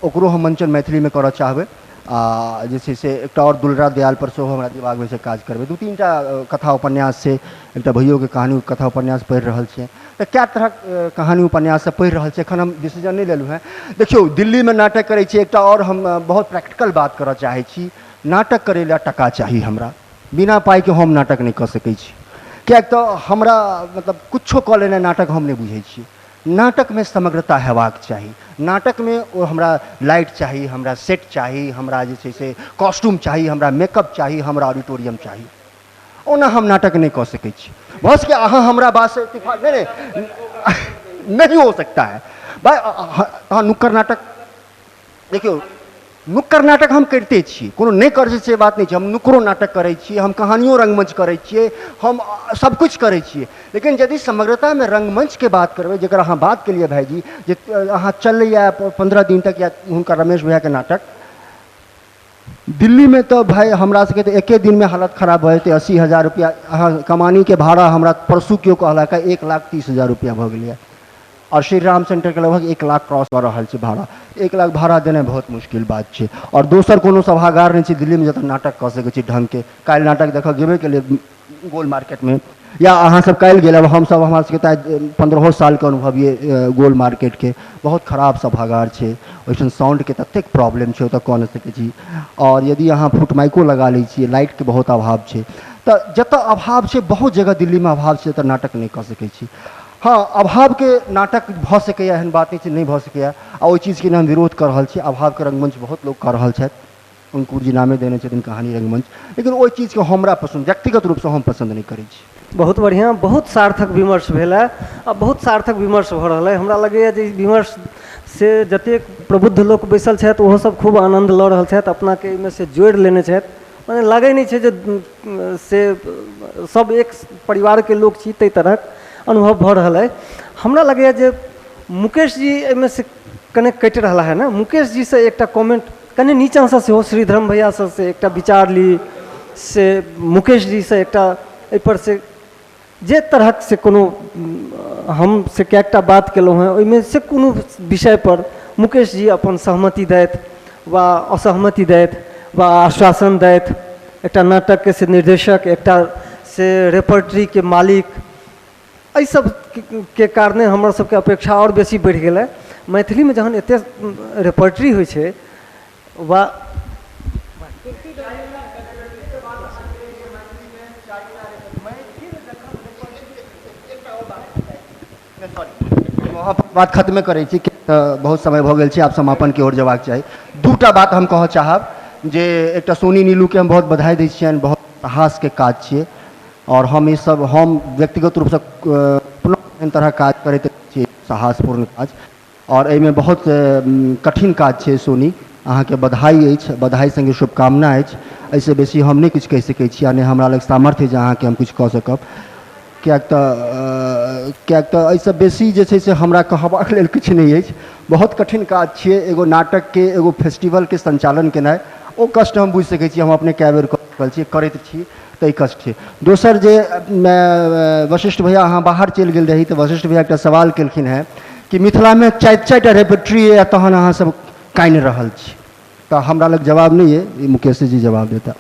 ओकरो हम मंचन मैथिलीमे करऽ चाहबै। आ जे छै से एकटा आओर दुलरा दयाल पर सेहो हमरा दिमागमे छै, काज करबै। 2-3 टा कथा उपन्यास छै, एकटा भैयोके कहानी कथा उपन्यास पढ़ि रहल छियै। तऽ कए तरहक कहानी उपन्यास सब पढ़ि रहल छियै, एखन हम डिसीजन नहि लेलहुँ हेँ। देखियौ, दिल्लीमे नाटक करै छी, एकटा आओर हम बहुत प्रैक्टिकल बात करऽ चाहै छी। नाटक करै लए टका चाही हमरा, बिना पाइके हम नाटक नहि कऽ सकै छी, किएक तऽ हमरा मतलब किछो कऽ लेनाइ नाटक हम नहि बुझै छियै। नाटकमे समग्रता हेबाक चाही। नाटकमे ओ हमरा लाइट चाही, हमरा सेट चाही, हमरा जे छै से कॉस्ट्यूम चाही, हमरा मेकअप चाही, हमरा ऑडिटोरियम चाही। ओना हम नाटक नहि कऽ सकै छी। भऽ सकै अहाँ हमरा बातसँ इत्तेफाक नहीं, नहीं नहीं हो सकता है भाई। अहाँ नुक्कड़ नाटक देखियौ, नुक्कड़ नाटक हम करिते छी, कोनो नहि करै से बात नहि छै। हम नुक्कड़ो नाटक करै छी, हम कहानियो रङ्गमञ्च करै छियै, हम सबकिछु करै छियै। लेकिन यदि समग्रतामे रङ्गमञ्चके बात करबै, जकर अहाँ बात केलियै भाइजी, जे अहाँ चलैए 15 दिन तक या हुनकर रमेश भैयाके नाटक दिल्लीमे, तऽ भाय हमरा सबके तऽ एके दिनमे हालत खराब भऽ जेतै। 80,000 रुपैआ अहाँ कमानीके भाड़ा, हमरा परसू केओ कहलक 1,30,000 रुपैआ भऽ गेलैए आओर श्री राम सेंटरके लगभग 1 लाख क्रॉस कऽ रहल छै भाड़ा। 1 लाख भाड़ा देनाइ बहुत मुश्किल बात छै। आओर दोसर कोनो सभागार नहि छै दिल्लीमे जतऽ नाटक कऽ सकै छी ढङ्गके। काल्हि नाटक देखऽ गेबे केलियै गोल मार्केटमे। या अहाँसब काल्हि गेल आब हमसब, हमरा सबके तऽ 15 सालके अनुभव ये गोल मार्केटके, बहुत खराब सभागार छै, ओहिठाम साउंडके ततेक प्रॉब्लम छै, ओतऽ कऽ नहि सकै छी। आओर यदि अहाँ फुट माइको लगा लै छियै, लाइटके बहुत अभाव छै। तऽ जतऽ अभाव छै, बहुत जगह दिल्लीमे अभाव छै, ओतऽ नाटक नहि कऽ सकै छी। हँ, अभावके नाटक भऽ सकैए, एहन बात नहि छै नहि भऽ सकैए, आ ओहि चीजके हम विरोध कऽ रहल छी। अभावके रङ्गमञ्च बहुत लोक कऽ रहल छथि, अंकुर जी नामे देने छथिन कहानी रङ्गमञ्च, लेकिन ओहि चीजके हमरा पसन्द, व्यक्तिगत रूपसँ हम पसन्द नहि करै छी। बहुत बढ़िआँ, बहुत सार्थक विमर्श भेल है आ बहुत सार्थक विमर्श भऽ रहल है। हमरा लगैए जे ई विमर्श से जतेक प्रबुद्ध लोक बैसल छथि ओहो सब खूब आनन्द लऽ रहल छथि, अपनाके एहिमे से जोड़ि लेने छथि। मने लागै नहि छै जे से सब एक परिवारके लोक छी, ताहि तरहक अनुभव भऽ रहल अइ। हमरा लगैए जे मुकेश जी एहिमे से कने कटि रहला है ने। मुकेश जीसँ एकटा कमेंट, कने नीचाँसँ सेहो श्रीधरम भैयासँ से एकटा विचार ली, से मुकेश जीसँ एकटा एहिपर से जे तरहक से कोनो हम से कएकटा बात केलहुँ हेँ, ओहिमे से कोनो विषयपर मुकेश जी अपन सहमति दैथ वा असहमति दैथ वा आश्वासन दैथ। एकटा नाटकके से निर्देशक, एकटा से रेपर्टरीके मालिक, एहि सबके कारणे हमर सबके अपेक्षा आओर बेसी बढ़ि गेलै। मैथिलीमे जहन एतेक रेपर्टरी होइ छै वा बात खत्मे करै छी, तऽ बहुत समय भऽ गेल छै, आब समापनके ओर जेबाक चाही। दूटा बात हम कहऽ चाहब जे एकटा सोनी नीलूके हम बहुत बधाई दै छियनि, बहुत साहसके काज छियै, आओर हम ई सब, हम व्यक्तिगत रूपसँ अपनो एहन तरहक काज करैत छी, साहसपूर्ण काज, आओर एहिमे बहुत कठिन काज छै। सोनी, अहाँके बधाई अछि, बधाई सङ्गे शुभकामना अछि। एहिसँ बेसी हम नहि किछु कहि सकै छी आ नहि हमरा लग सामर्थ्य जे अहाँके हम किछु कऽ सकब, किएक तऽ एहिसँ बेसी जे छै से हमरा कहबाक लेल किछु नहि अछि। बहुत कठिन काज छियै एगो नाटकके, एगो फेस्टिवलके सञ्चालन केनाइ। ओ कष्ट हम बुझि सकै छी, हम अपने कए बेर कऽ चुकल छी, करैत छी, ताहि कष्ट छै। दोसर जे वशिष्ठ भैया, अहाँ बाहर चलि गेल रही तऽ वशिष्ठ भैया एकटा सवाल केलखिन हेँ कि मिथिलामे चारि चारिटा रेपर्टरी अइ, तहन अहाँ सब कानि रहल छी। तऽ हमरा लग जवाब नहि अइ, ई मुकेश जी जवाब देता।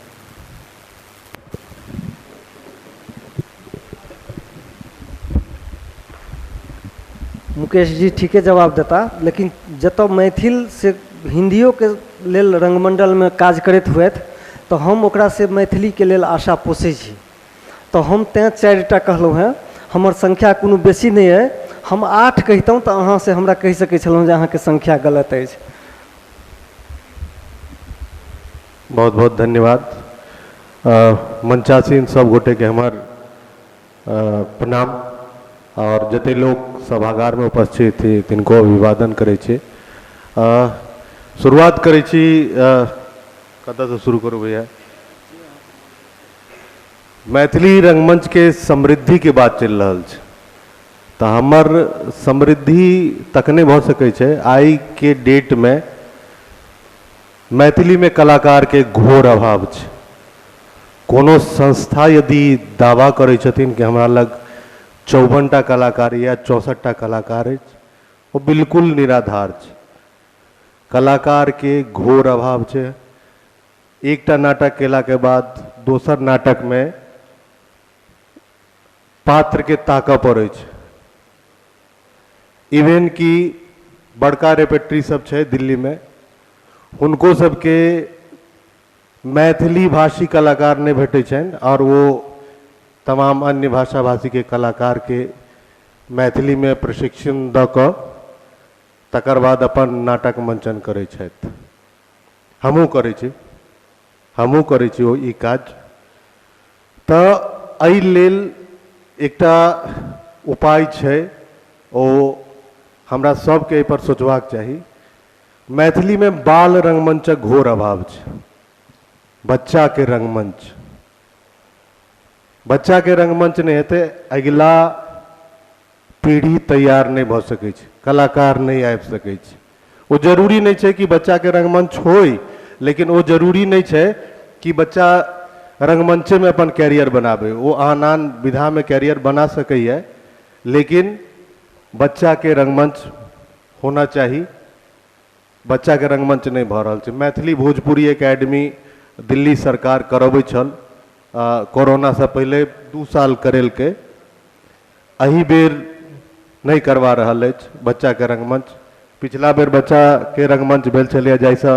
मुकेश जी ठीके जवाब देता, लेकिन जतऽ मैथिल से हिन्दियोके लेल रङ्गमण्डलमे काज करैत हुएथि तऽ हम ओकरा से मैथिलीके लेल आशा पोसै छी। तऽ हम तेँ 4टा कहलहुँ हेँ, हमर संख्या कोनो बेसी नहि अइ। हम 8 कहितहुँ तऽ अहाँ से हमरा कहि सकै छलहुँ जे अहाँके संख्या गलत अछि। बहुत बहुत धन्यवाद। मंचासीन सब गोटे के हमर प्रणाम, और जते लोग सभागार में उपस्थित थी तिनको अभिवादन करै छी। शुरुआत करै छी, कतऽ से शुरू करू भैया? मैथिली रंगमंच के समृद्धि के बात चलि रहल छै, तऽ हमर समृद्धि तखने भऽ सकै छै। आइ के डेट में मैथिली में कलाकार के घोर अभाव छै। कोनो संस्था यदि दावा करै छथिन कि हमरा लग 54टा कलाकार या 64टा कलाकार अछि, ओ बिल्कुल निराधार छै। कलाकार के घोर अभाव छै। एकटा नाटक केला के बाद दोसर नाटक में पात्र के ताकऽ पड़ै छै। इवन कि बड़का रेपर्टरी सब छै दिल्ली में, हुनको सबके मैथिली भाषी कलाकार नहि भेटै छनि, और वो तमाम अन्य भाषा भाषी के कलाकार के मैथिली में प्रशिक्षण दऽ कऽ तकर बाद अपन नाटक मंचन करै छथि। हमहूँ करै छी ओ ई काज। तऽ एहि लेल एकटा उपाय छै, ओ हमरा सबके एहिपर सोचबाक चाही। मैथिलीमे बाल रंगमंचक घोर अभाव छै। बच्चाके रंगमंच, बच्चाके रंगमंच नहि हेतै, अगिला पीढ़ी तैयार नहि भऽ सकै छै, कलाकार नहि आबि सकै छै। ओ जरूरी नहि छै कि बच्चाके रंगमंच होइ, लेकिन ओ जरूरी नहि छै कि बच्चा रंगमंचेमे अपन कैरियर बनाबै। ओ आन आन विधामे कैरियर बना सकैए, लेकिन बच्चाके रंगमंच होना चाही। बच्चाके रंगमंच नहि भऽ रहल छै। मैथिली भोजपुरी एकेडमी दिल्ली सरकार करबै छल। कोरोनासँ पहिले 2 साल करेलकै, एहि बेर नहि करवा रहल अछि बच्चाके रंगमंच। पिछला बेर बच्चाके रंगमंच भेल छलैए जाहिसँ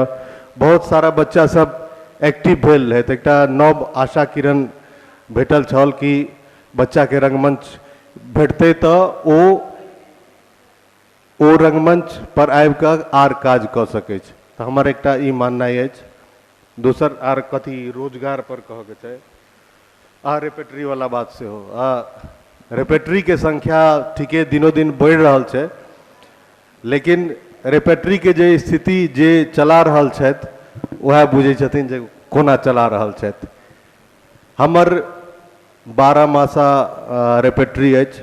बहुत सारा बच्चा सब एक्टिव भेल रहै, तऽ एकटा नव आशा किरण भेटल छल कि बच्चाके रंगमंच भेटतै तऽ ओ रंगमंच पर आबिकऽ आर काज कऽ सकै छै। तऽ हमर एकटा ई माननाइ अछि। दोसर आर कथी रोजगार पर कहऽके छै, आ रेपेटरी वाला बात सेहो, रेपेटरीके संख्या ठीके दिनोदिन बढ़ि रहल छै, लेकिन रेपेटरीके जे स्थिति जे चला रहल छथि वएह बुझै छथिन जे कोना चला रहल छथि। हमर 12 मासा रेपेटरी अछि,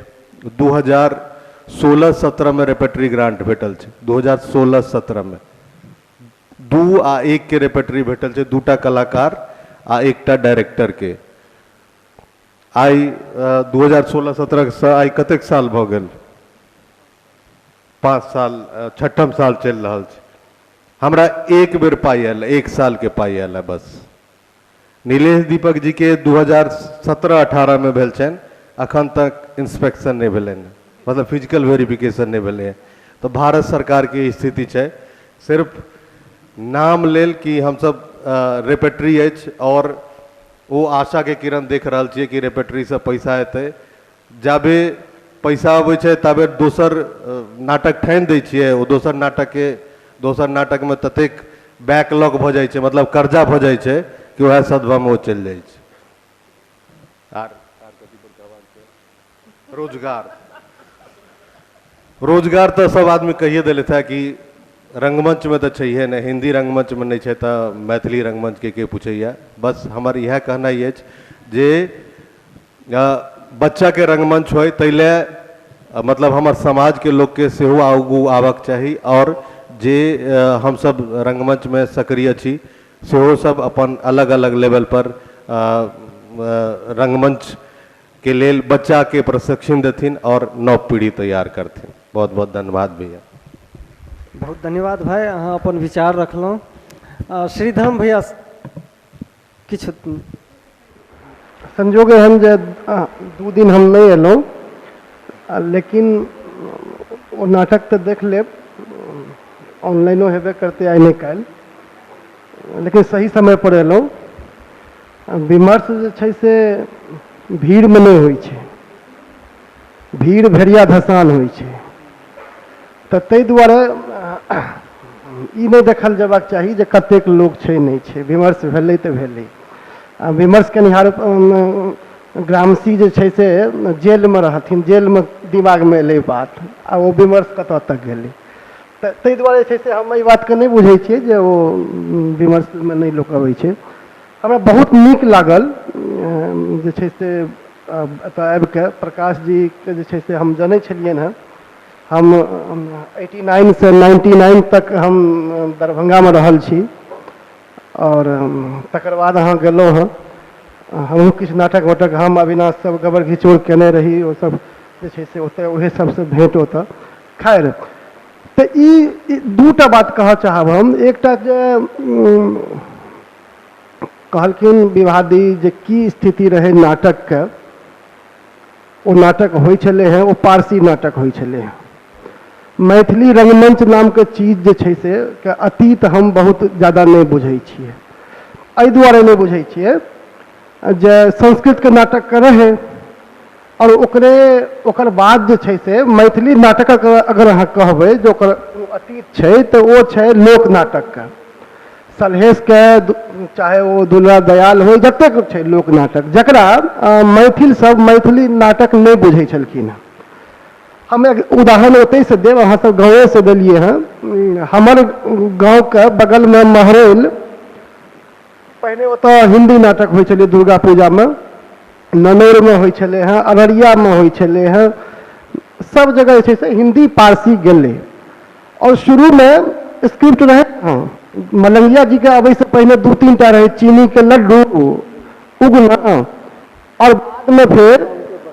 2016-17 में रेपेटरी ग्रांट भेटल छै, 2016-17 में 2 आ 1 के रेपेटरी भेटल छै, 2टा कलाकार आ 1टा डायरेक्टर के। आइ 2016-17 से आइ कतेक साल भऽ गेल, 5 साल, 6ठम साल चलि रहल छै। हमरा एक बेर पाइ आयल, 1 साल के पाइ आयल है बस। नीलेश दीपक जी के 2017-18 में भेल छनि, अखन तक इंस्पेक्शन नहि भेलनि, मतलब फिजिकल वेरिफिकेशन नहि भेलै। तऽ भारत सरकार के स्थिति छै, सिर्फ नाम लेल कि हमसब रेपेटरी अछि और ओ आशा के किरण देख रहल छियै कि रेपेटरी से पैसा एतै। जाबे पैसा अबै छै ताबे दोसर नाटक ठानि दै छियै, ओ दोसर नाटक के दोसर नाटक में ततेक बैकलॉग भऽ जाइ छै, मतलब कर्जा भऽ जाइ छै कि वएह सदभा में ओ चलि जाइ छै। आर कथी पर कहबाक छै? रोजगार, रोजगार तऽ सब आदमी कहिए देलथि है कि रंगमंच में तऽ छैहे नहि, हिंदी रंगमंच में नहि छै तऽ मैथिली रंगमंच के पूछैया। बस हमर इएह कहनाइ अछि जे बच्चा के रंगमंच होय ताहि लए मतलब हमर समाज के लोक के सेहो आगू आबक चाही, और जे हमसब रंगमंच में सक्रिय छी सेहो सब अपन अलग अलग लेवल पर रंगमंच के लेल बच्चा के प्रशिक्षण देथिन और नव पीढ़ी तैयार करथिन। बहुत बहुत धन्यवाद भैया। बहुत धन्यवाद भाई, अहाँ अपन विचार रखलहुँ। श्रीधरम भैया किछु संजोग एहन जे 2 दिन हम नहि एलहुँ, लेकिन ओ नाटक तऽ देख लेब, ऑनलाइनो हेबे करतै आइ नहि काल्हि, लेकिन सही समय पर एलहुँ। विमर्श जे छै से भीड़मे नहि होइ छै, भीड़ भेड़िया धसान होइ छै, तऽ ताहि दुआरे ई नहि देखल जेबाक चाही जे कतेक लोक छै नहि छै, विमर्श भेलै तऽ भेलै। आ विमर्श केनिहार ग्रामसी जे छै से जेलमे रहथिन, जेलमे दिमागमे एलै बात, आ ओ विमर्श कतऽ तक गेलै, तऽ ताहि दुआरे जे छै से हम एहि बातके नहि बुझै छियै जे ओ विमर्शमे नहि लोक अबै छै। हमरा बहुत नीक लागल जे छै से एतऽ आबिके प्रकाश जीके जे छै से हम जनै छलियनि हँ, हम 89 से 99 तक हम दरभंगामे रहल छी, और तकर बाद अहाँ गेलहुँ हँ, हमहूँ किछु नाटक वाटक हम अविनाश सब गबर घिचोर केने रही, ओ सब जे छै से ओतऽ उएह सबसँ भेँट ओतऽ। खैर तऽ ई 2टा बात कहऽ चाहब हम। एकटा जे कहलखिन विवादी जे की स्थिति रहै नाटकके, ओ नाटक होइ छलै हँ, ओ पारसी नाटक होइ छलै हँ। मैथिली रंगमंच नामके चीज जे छै से के अतीत हम बहुत ज्यादा नहि बुझै छियै, एहि दुआरे नहि बुझै छियै जे संस्कृतके नाटक रहै, और ओकरे ओकर बाद जे छै से मैथिली नाटकक अगर अहाँ कहबै जे ओकर अतीत छै तऽ ओ छै लोक नाटकके, सलहेशके चाहे ओ दुलरा दयाल होइ, जतेक छै लोक नाटक, जकरा मैथिल सब मैथिली नाटक नहि बुझै छलखिन हँ। हम एक उदाहरण ओतहिसँ देब, अहाँ सब गाँवेसँ देलियै हँ। हमर गाँवके बगलमे महरैल, पहिने ओतऽ हिन्दी नाटक होइ छलै दुर्गा पूजामे, ननौरमे होइ छलै हँ, अररियामे होइ छलै हँ, सब जगह जे छै से हिन्दी पारसी गेलै। और शुरूमे स्क्रिप्ट रहै हँ, मलंगिया जीके अबैसँ पहिने 2-3 टा रहै, चीनीके लड्डू, उगना, और बादमे फेर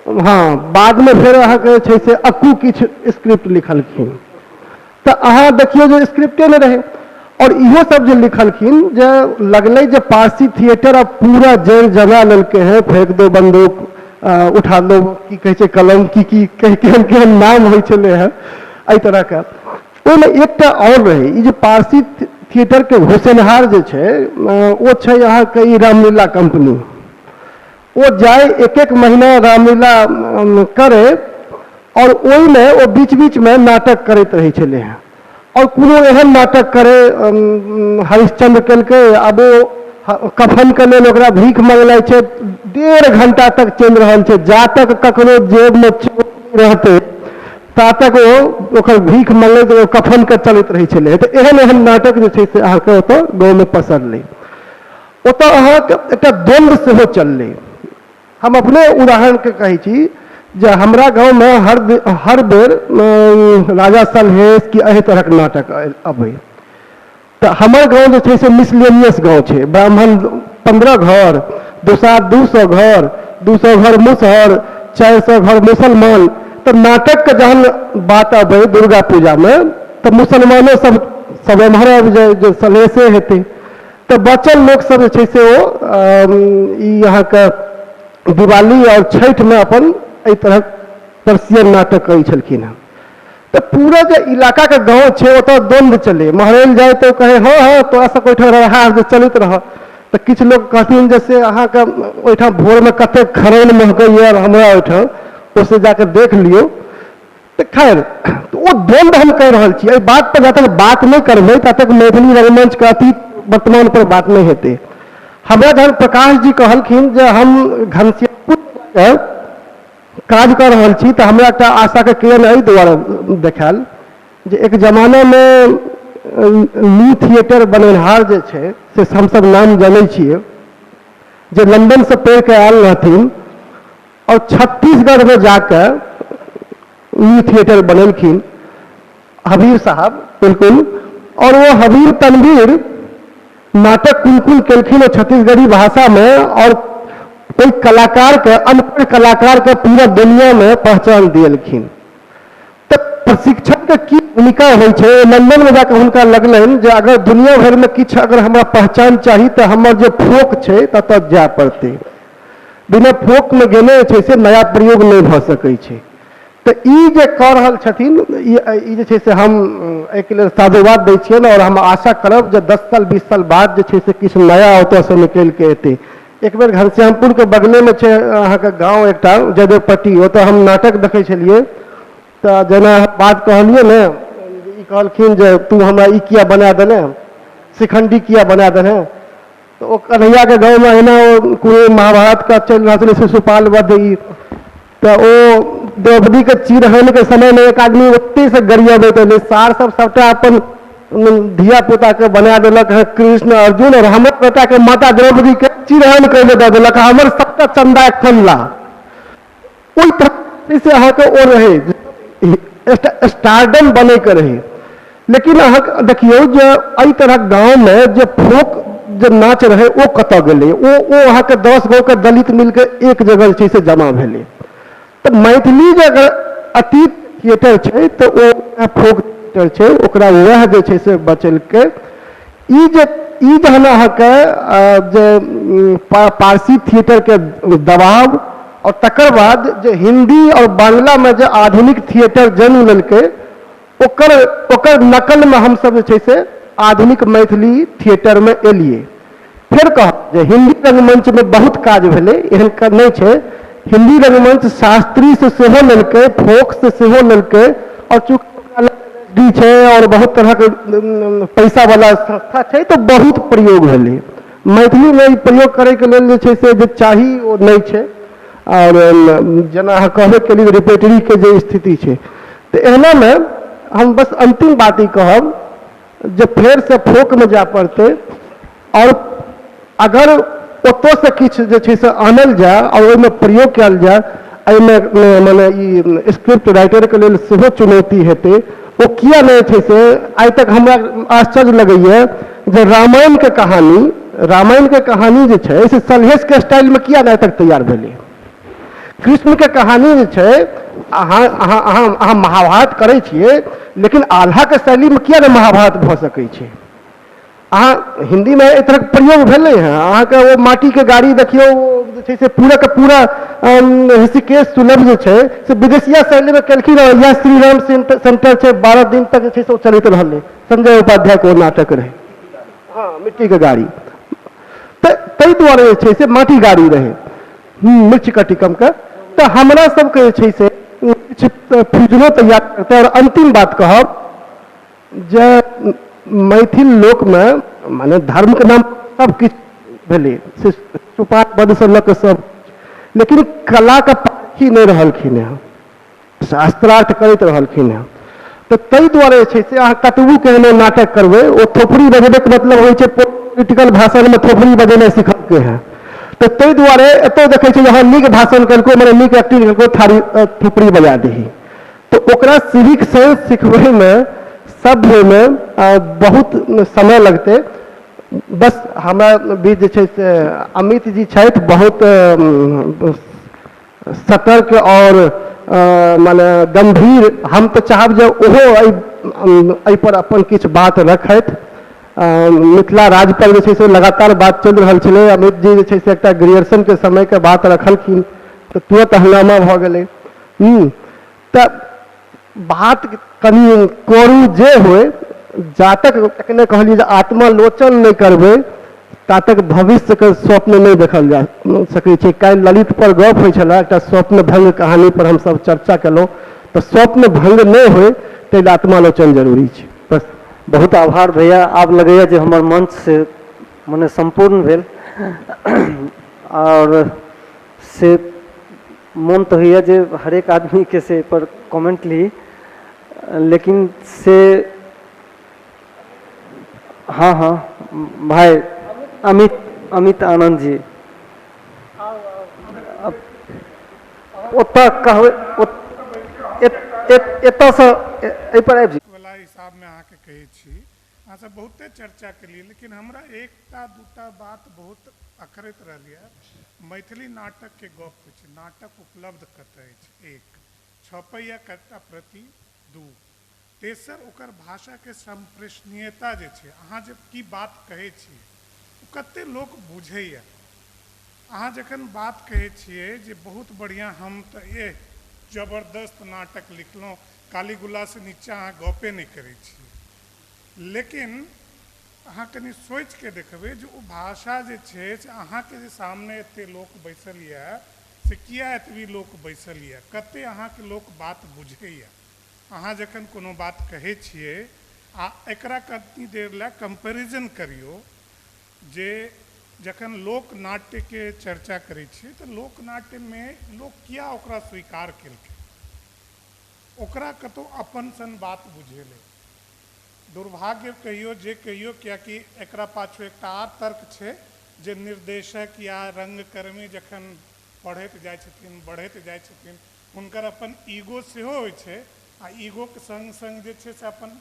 हँ बादमे फेर अहाँके जे छै से अक्कू किछु स्क्रिप्ट लिखलखिन। तऽ अहाँ देखियौ जे स्क्रिप्टे नहि रहै। आओर इहो सब जे लिखलखिन जे लगलै जे पारसी थिएटर आब पूरा जड़ि जमा लेलकै हेँ, फेंक दो बंदूक, उठा लो की कहै छै कलम, की की केहन केहन नाम होइ छलै हेँ एहि तरहके। ओहिमे एकटा आओर रहै, ई जे पारसी थिएटरके घुसेनहार जे छै ओ छै अहाँके ई रामलीला कम्पनी। ओ जाय एक एक महीना रामलीला करै आओर ओहिमे ओ बीच बीचमे नाटक करैत रहै छलै हेँ। आओर कोनो एहन नाटक करै, हरिश्चंद्र केलकै, आब ओ कफनके लेल ओकरा भीख मङ्गनाइ छै, 1.5 घंटा तक चलि रहल छै, जा तक ककरो जेबमे चोर रहतै ता तक ओ ओकर भीख मङ्गैत ओ कफनके चलैत रहै छलै। तऽ एहन एहन नाटक जे छै से अहाँके ओतऽ गाँवमे पसरलै। ओतऽ अहाँके एकटा द्वन्द्व सेहो चललै। हम अपने उदाहरणके कहै छी जे हमरा गाँवमे हर बेर राजा सलहेश कि एहि तरहक नाटक अबै। तऽ हमर गाँव जे छै से मिसलेनियस गाँव छै, ब्राह्मण 15 घर, दोसार 200 घर, 200 घर मुसहर, 400 घर मुसलमान। तऽ नाटकके जहन बात अबै दुर्गा पूजामे तऽ मुसलमानो सब एम्हर आबि जाय जे सलहेशे हेतै। तऽ बचल लोकसब जे छै से ओ ई अहाँके दिवाली आओर छठिमे अपन एहि तरहक पर्सियन नाटक करै छलखिन हेँ। तऽ पूरा जे इलाकाके गाँव छै ओतऽ द्वन्द्व चलै। महरैल जाय तऽ कहै हँ हँ तोरा सबके ओहिठाम रहा जे चलैत रहऽ। तऽ किछु लोक कहथिन जे से अहाँके ओहिठाम भोरमे कतेक खरौन महकैए हमरा ओहिठाम, ओसे जाकऽ देख लियौ। तऽ खैर तऽ ओ द्वन्द्व हम कहि रहल छी, एहि बात पर जा तक बात नहि करबै ता तक मैथिली रंगमंचके अतीत वर्तमान पर बात नहि हेतै। हमरा जहन प्रकाश जी कहलखिन जे हम घनश्यामपुर काज कऽ रहल छी तऽ हमरा एकटा आशाके किरण एहि दुआरे देखायल जे एक जमानामे न्यू थिएटर बनेनहार जे छै से हमसब नाम जनै छियै, जे लंदनसँ पढ़ि कऽ आयल रहथिन और छत्तीसगढ़मे जाकऽ न्यू थिएटर बनेलखिन हबीब साहब, बिल्कुल। और वो हबीब तनवीर नाटक कोन कोन केलखिन ओ छत्तीसगढ़ी भाषामे और ओहि कलाकारके, अनपढ़ कलाकारके पूरा दुनियामे पहचान दियलखिन। तऽ प्रशिक्षणके की भूमिका होइ छै, लंदनमे जाकऽ हुनका लगलनि जे अगर दुनिया भरिमे किछु अगर हमरा पहचान चाही तऽ हमर जे फोक छै ततऽ जाय पड़तै, बिना फोकमे गेने जे छै से नया प्रयोग नहि भऽ सकै छै। तऽ ई जे कऽ रहल छथिन ई जे छै से हम एहिके लेल साधुवाद दै छियनि और हम आशा करब जे 10 साल 20 साल बाद जे छै से किछु नया ओतऽसँ निकलि कऽ एतै। एक बेर घनश्यामपुरके बगलेमे छै अहाँके गाँव एकटा जयदेवपट्टी, ओतऽ हम नाटक देखै छलियै। तऽ जेना बात कहलियै ने, ई कहलखिन जे तू हमरा ई किया बना देने, शिखंडी किया बना देने। तऽ ओ कन्हैयाके गाँवमे अहिना ओ कोनो महाभारतके चलि रहल छलै शिशुपाल वध ई, तऽ ओ द्रौपदीके चीरहरणके समयमे एक आदमी ओतहिसँ गरियबैत एलै, सार सब सबटा अपन धिया पुताके बना देलक हँ कृष्ण अर्जुन, और हमर बेटाके माता द्रौपदीके चीरहरण करै लए दऽ देलक, हमर सबटा चन्दा एखन ला। ओहि तरह से अहाँके ओ रहै स्टारडम बनैके रहै। लेकिन अहाँ देखियौ जे एहि तरहक गाँवमे जे फोक जे नाच रहै ओ कतऽ गेलै, ओ अहाँके 10 गाँवके दलित मिलके एक जगह जे छै से जमा भेलै। तऽ मैथिली जे अगर अतीत थिएटर छै तऽ ओ फोक थिएटर छै, ओकरा वएह जे छै से बचेलकै। ई जहन अहाँके जे पारसी थिएटरके दबाव और तकर बाद जे हिंदी और बांग्लामे जे आधुनिक थिएटर जन्म लेलकै ओकर नकलमे हमसब जे छै से आधुनिक मैथिली थिएटरमे एलियै। फेर कहब जे हिंदी रंगमंचमे बहुत काज भेलै, एहन नहि छै। हिंदी रंगमंच शास्त्री से सेहो लेलकै, फोक से सेहो लेलकै, और चूँकि छै और बहुत तरहक पैसा वाला संस्था छै तऽ बहुत प्रयोग भेलै। मैथिलीमे ई प्रयोग करैके लेल जे छै से जे चाही ओ नहि छै। और जेना अहाँ कहबे केलियै रिपेटरीके जे स्थिति छै, तऽ एहनामे हम बस अंतिम बात ई कहब जे फेरसँ फोकमे जाय पड़तै और अगर ओतऽसँ किछु जे छै से आनल जाय और ओहिमे प्रयोग कयल जाय, एहिमे मने ई स्क्रिप्ट राइटरके लेल सेहो चुनौती हेतै। ओ किया नहि छै से आइ तक हमरा आश्चर्य लगैए जे रामायणके कहानी जे छै से सलहेशके स्टाइलमे किया नहि आइ तक तैयार भेलै। कृष्णके कहानी जे छै, अहाँ अहाँ अहाँ अहाँ महाभारत करै छियै, लेकिन आल्हाके शैलीमे किया नहि महाभारत भऽ सकै छै? अहाँ हिन्दीमे एहि तरहक प्रयोग भेलै हँ। अहाँके ओ माटीके गाड़ी देखियौ, ओ जे छै से पूरा के पूरा ऋषिकेश सुलभ जे छै से विदेशिया शैलीमे केलखिन हँ। इएह श्रीराम सेंटर छै, 12 दिन तक जे छै से ओ चलैत रहलै, संजय उपाध्यायके ओ नाटक रहै। हँ, मिट्टीके गाड़ी, तऽ ताहि दुआरे जे छै से माटी गाड़ी रहै मृच्छकटिकमके। तऽ हमरा सबके जे छै से किछु फ्यूजनो तैयार करतै। आओर अन्तिम बात कहब जे मैथिल लोकमे माने धर्मके नाम सब किछु भेलै, से सुपात बदसँ लऽ कऽ सब, लेकिन कलाके पाखी नहि रहलखिन हँ, शास्त्रार्थ करैत रहलखिन हँ। तऽ ताहि दुआरे जे छै से अहाँ कतबो केहनो नाटक करबै, ओ थोपड़ी बजेबैके मतलब होइ छै पोलिटिकल भाषणमे थोपड़ी बजेनाइ सिखलकै हँ। तऽ ताहि दुआरे एतऽ देखै छियै जे अहाँ नीक भाषण केलको, मने नीक एक्टिंग केलको, थारी थोपड़ी बजा दही। तऽ ओकरा सिविक सेंस सिखबैमे सब होइमे बहुत समय लगतै। बस हमरा बीच जे छै से अमित जी छथि, बहुत सतर्क आओर माने गम्भीर। हम तऽ चाहब जे ओहो एहिपर अपन किछु बात रखथि। मिथिला राज्य पर जे छै से लगातार बात चलि रहल छलै। अमित जी जे छै से एकटा ग्रेजुएशनके समयके बात रखलखिन तऽ तुरन्त हंगामा भऽ गेलै। तऽ बात कनि करू जे होइ, जातक एखने कहलियै जे आत्मालोचन नहि करबै तातक भविष्यके स्वप्न नहि देखल जा सकै छै। काल्हि ललित पर गप होइ छलै, एकटा स्वप्न भंग कहानी पर हमसब चर्चा केलहुँ। तऽ स्वप्न भंग नहि होइ ताहि लए आत्मालोचन जरूरी छै। बस बहुत आभार भैया। आब लगैए जे हमर मंच से मने सम्पूर्ण भेल, आओर से मोन तऽ होइए जे हरेक आदमीके से एहिपर कमेंट ली, लेकिन से हँ हँ भाय अमित अमित आनन्द जी ओतऽ कहबै, एतऽसँ एहिपर आबि वला हिसाबमे अहाँके कहै छी, अहाँ सब बहुते चर्चा केलियै, लेकिन हमरा एकटा दूटा बात बहुत अखरैत रहल यऽ। मैथिली नाटकके गप होइ छै, नाटक उपलब्ध कतऽ अछि? एक छपैया कतेक प्रति, दू तेसर ओकर भाषाके सम्प्रेषणीयता जे छै, अहाँ जे की बात कहै छियै ओ कते लोक बुझैया। अहाँ जखन बात कहै छियै जे बहुत बढ़िआँ, हम तऽ एह जबरदस्त नाटक लिखलहुँ, कालीगुलासँ नीचाँ अहाँ गपे नहि करै छियै, लेकिन अहाँ कनि सोचिके देखबै जे ओ भाषा जे छै से अहाँके जे सामने एते लोक बैसल यऽ से किया एतबी लोक बैसल यऽ, कते अहाँके लोक बात बुझैया। अहाँ जखन कोनो बात कहै छियै आ एकरा कनि देर लए कम्पेरिजन करियौ जे जखन लोक नाट्यके चर्चा करै छियै तऽ लोक नाट्यमे लोक किया ओकरा स्वीकार केलकै, ओकरा कतहु अपन सन बात बुझेलै। दुर्भाग्य कहियौ जे कहियौ, कियाकि एकरा पाछू एकटा आर तर्क छै जे निर्देशक या रंगकर्मी जखन पढ़ैत जाइ छथिन, बढ़ैत जाइ छथिन, हुनकर अपन ईगो सेहो होइ छै, आ ईगोके संग संग जे छै से अपन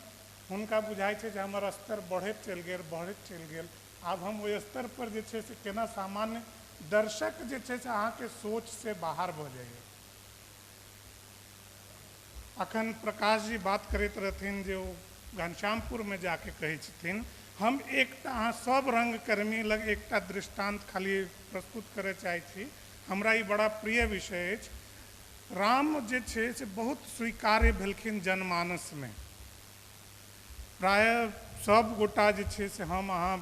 हुनका बुझाइ छै जे हमर स्तर बढ़ैत चलि गेल, बढ़ैत चलि गेल, आब हम ओहि स्तर पर जे छै से केना सामान्य दर्शक जे छै से अहाँके सोच से बाहर भऽ जाइए। अखन प्रकाश जी बात करैत रहथिन जे ओ घनश्यामपुरमे जाके कहै छथिन। हम एकटा अहाँ सब रंगकर्मी लग एकटा दृष्टान्त खाली प्रस्तुत करय चाहै छी, हमरा ई बड़ा प्रिय विषय अछि। राम जे छै से बहुत स्वीकार्य भेलखिन जनमानसमे, प्रायः सब गोटा जे छै से हम अहाँ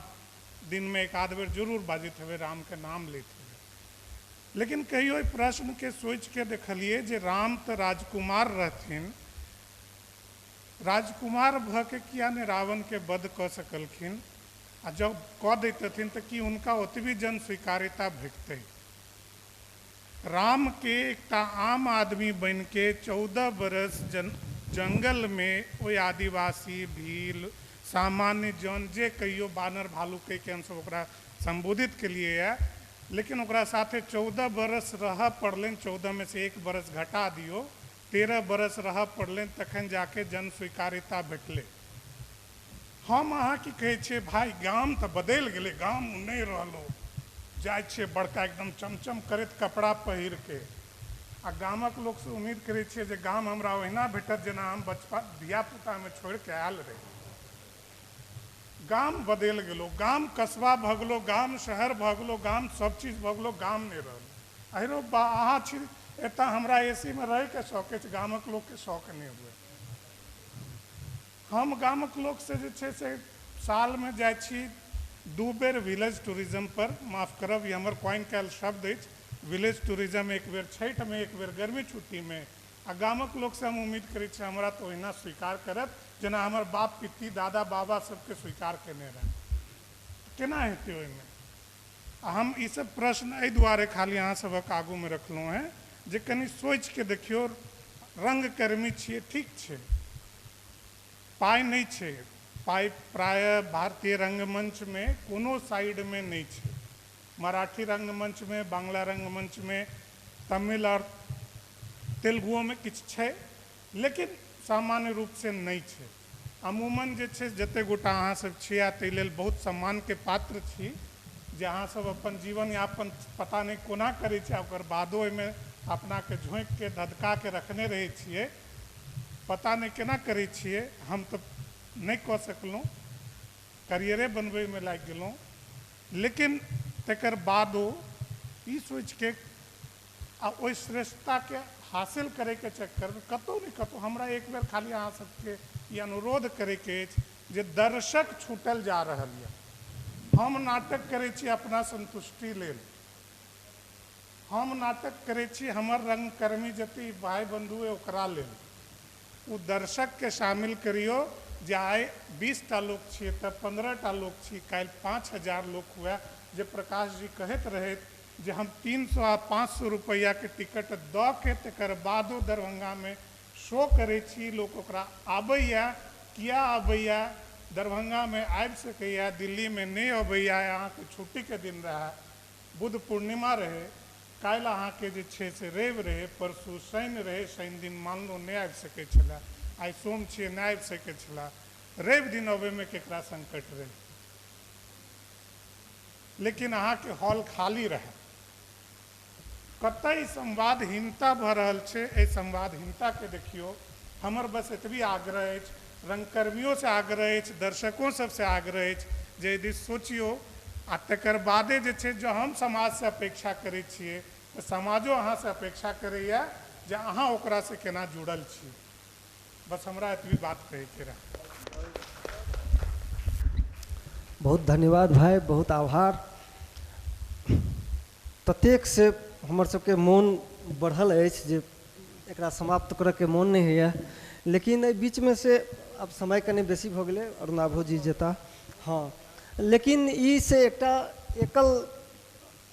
दिनमे एक आध बेर जरूर बाजैत हेबै, रामके नाम लैत हेबै, लेकिन कहियो एहि प्रश्नके सोचिके देखलियै जे राम तऽ राजकुमार रहथिन, राजकुमार भऽ के किया नहि रावणके वध कऽ सकलखिन, आ जब कऽ दैतथिन तऽ की हुनका ओतबी जन स्वीकार्यता भेटतै? रामके एकटा आम आदमी बनिके 14 बरस जंगलमे ओहि आदिवासी भील सामान्य जन जे कहियो बानर भालू कहिके हमसब ओकरा सम्बोधित केलियै यऽ, लेकिन ओकरा साथे 14 बरस रहऽ पड़लनि, 14 में से 1 बरस घटा दियौ, 13 बरस रहऽ पड़लनि, तखन जाके जन स्वीकार्यता भेटलै। हम अहाँ की कहै छियै, भाय गाम तऽ बदलि गेलै, गाम नहि रहलहुँ, जाइ छियै बड़का एकदम चमचम करैत कपड़ा पहिरके, आ गामक लोकसँ उम्मीद करै छियै जे गाम हमरा ओहिना भेटत जेना हम बचपन धियापुतामे छोड़िके आयल रही। गाम बदलि गेलो, गाम कस्बा भऽ गेलो, गाम शहर भऽ गेलो, गाम सब चीज भऽ गेलो, गाम नहि रहल। अहिरो बा अहाँ छी एतऽ, हमरा एसीमे रहैके शौक अछि, गामक लोकके शौक नहि हुए। हम गामक लोकसँ जे छै से सालमे जाइ छी 2 बेर विलेज टूरिज्म पर, माफ करब ई हमर क्वाइन कयल शब्द अछि, विलेज टूरिज्म एक बेर छठिमे, एक बेर गर्मी छुट्टीमे। आ गामक लोकसँ हम उम्मीद करै छी हमरा तऽ ओहिना स्वीकार करत जेना हमर बाप पित्ती दादा बाबा सबके स्वीकार केने रहै। केना हेतै ओहिमे? आ हम ई सब प्रश्न एहि दुआरे खाली अहाँ सबक आगूमे रखलहुँ हेँ जे कनि सोचिके देखियौ। रंगकर्मी छियै, ठीक छै, पाइ नहि छै, पाइ प्रायः भारतीय रंगमंचमे कोनो साइडमे नहि छै। मराठी रंगमंचमे, बांग्ला रंगमंचमे, तमिल आओर तेलुगुओमे किछु छै, लेकिन सामान्य रूपसँ नहि छै। अमूमन जे छै जतेक गोटा अहाँसब छी आ ताहि लेल बहुत सम्मानके पात्र छी जे अहाँसब अपन जीवन यापन पता नहि कोना करै छी आ ओकर बादो ओहिमे अपनाके झोँकिके धधकाके रखने रहै छियै, पता नहि केना करै छियै। हम तऽ नहि कऽ सकलहुँ, करियरे बनबैमे लागि गेलहुँ, लेकिन तकर बादो ई सोचिके आ ओहि श्रेष्ठताके हासिल करैके चक्करमे कतहु ने कतहु हमरा एक बेर खाली अहाँ सबके ई अनुरोध करैके अछि जे दर्शक छूटल जा रहल यऽ। हम नाटक करै छी अपना संतुष्टि लेल, हम नाटक करै छी हमर रंगकर्मी जते भाई बंधु है ओकरा लेल। ओ दर्शकके शामिल करियौ जे आइ 20 टा लोक छियै तऽ 15 टा लोक छी, काल्हि 5000 लोक हुए। जे प्रकाश जी कहैत रहथि जे हम 300 आ 500 रुपैआके टिकट दऽ के तकर बादो दरभंगामे शो करै छी, लोक ओकरा आबैया। किया आबैया? दरभंगामे आबि सकैया, दिल्लीमे नहि अबैया। अहाँके छुट्टीके दिन रहए, बुद्ध पूर्णिमा रहै, काल्हि अहाँके जे छै से रवि रहै, परसू शनि रहै, शनि दिन मानलहुँ नहि आबि सकै छलए, आइ सोम छियै नहि आबि सकै छलए, रवि दिन अबैमे केकरा संकट रहै, लेकिन अहाँके हॉल खाली रहए। कतय संवादहीनता भऽ रहल छै, एहि संवादहीनताके देखियौ। हमर बस एतबी आग्रह अछि, रंगकर्मियों से आग्रह अछि, दर्शकों सबसे आग्रह अछि जे यदि सोचियौ आ तकर बादे जे छै जो हम समाजसँ अपेक्षा करै छियै तऽ समाजो अहाँसँ अपेक्षा करैया जे अहाँ ओकरासँ केना जुड़ल छी। बस हमरा एतबी बात कहैके रहए। बहुत धन्यवाद भाई, बहुत आभार। ततेक से हमर सबके मोन बढ़ल अछि जे एकरा समाप्त करऽके मोन नहि होइए, लेकिन एहि बीचमे से आब समय कनि बेसी भऽ गेलै, अरुणाभो जी जेता, हाँ, लेकिन ई से एकटा एकल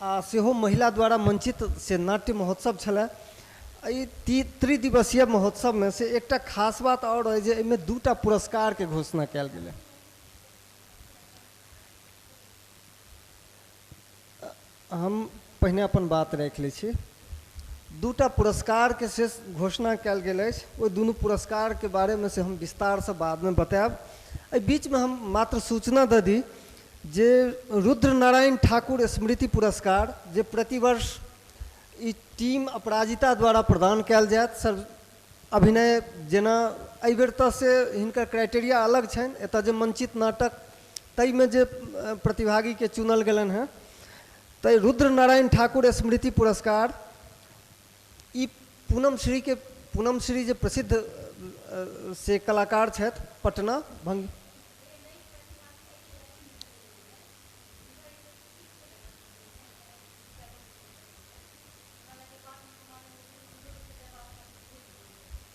आ सेहो महिला द्वारा मंचित से नाट्य महोत्सव छलै। एहि त्रिदिवसीय महोत्सवमे से एकटा खास बात आओर अइ जे एहिमे 2टा पुरस्कारके घोषणा कयल गेलै। हम पहिने अपन बात राखि लै छी। 2टा पुरस्कारके से घोषणा कयल गेल अछि, ओहि दुनू पुरस्कारके बारेमे से हम विस्तारसँ बादमे बतायब। एहि बीचमे हम मात्र सूचना दऽ दी जे रुद्र नारायण ठाकुर स्मृति पुरस्कार जे प्रतिवर्ष ई टीम अपराजिता द्वारा प्रदान कयल जायत, सर अभिनय जेना एहिबेर तऽ से हिनकर क्राइटेरिया अलग छनि, एतऽ जे मंचित नाटक ताहिमे जे प्रतिभागीके चुनल गेलनि हेँ, तऽ रुद्र नारायण ठाकुर स्मृति पुरस्कार ई पूनम श्री के, पूनम श्री जे प्रसिद्ध से कलाकार छथि पटना भंग,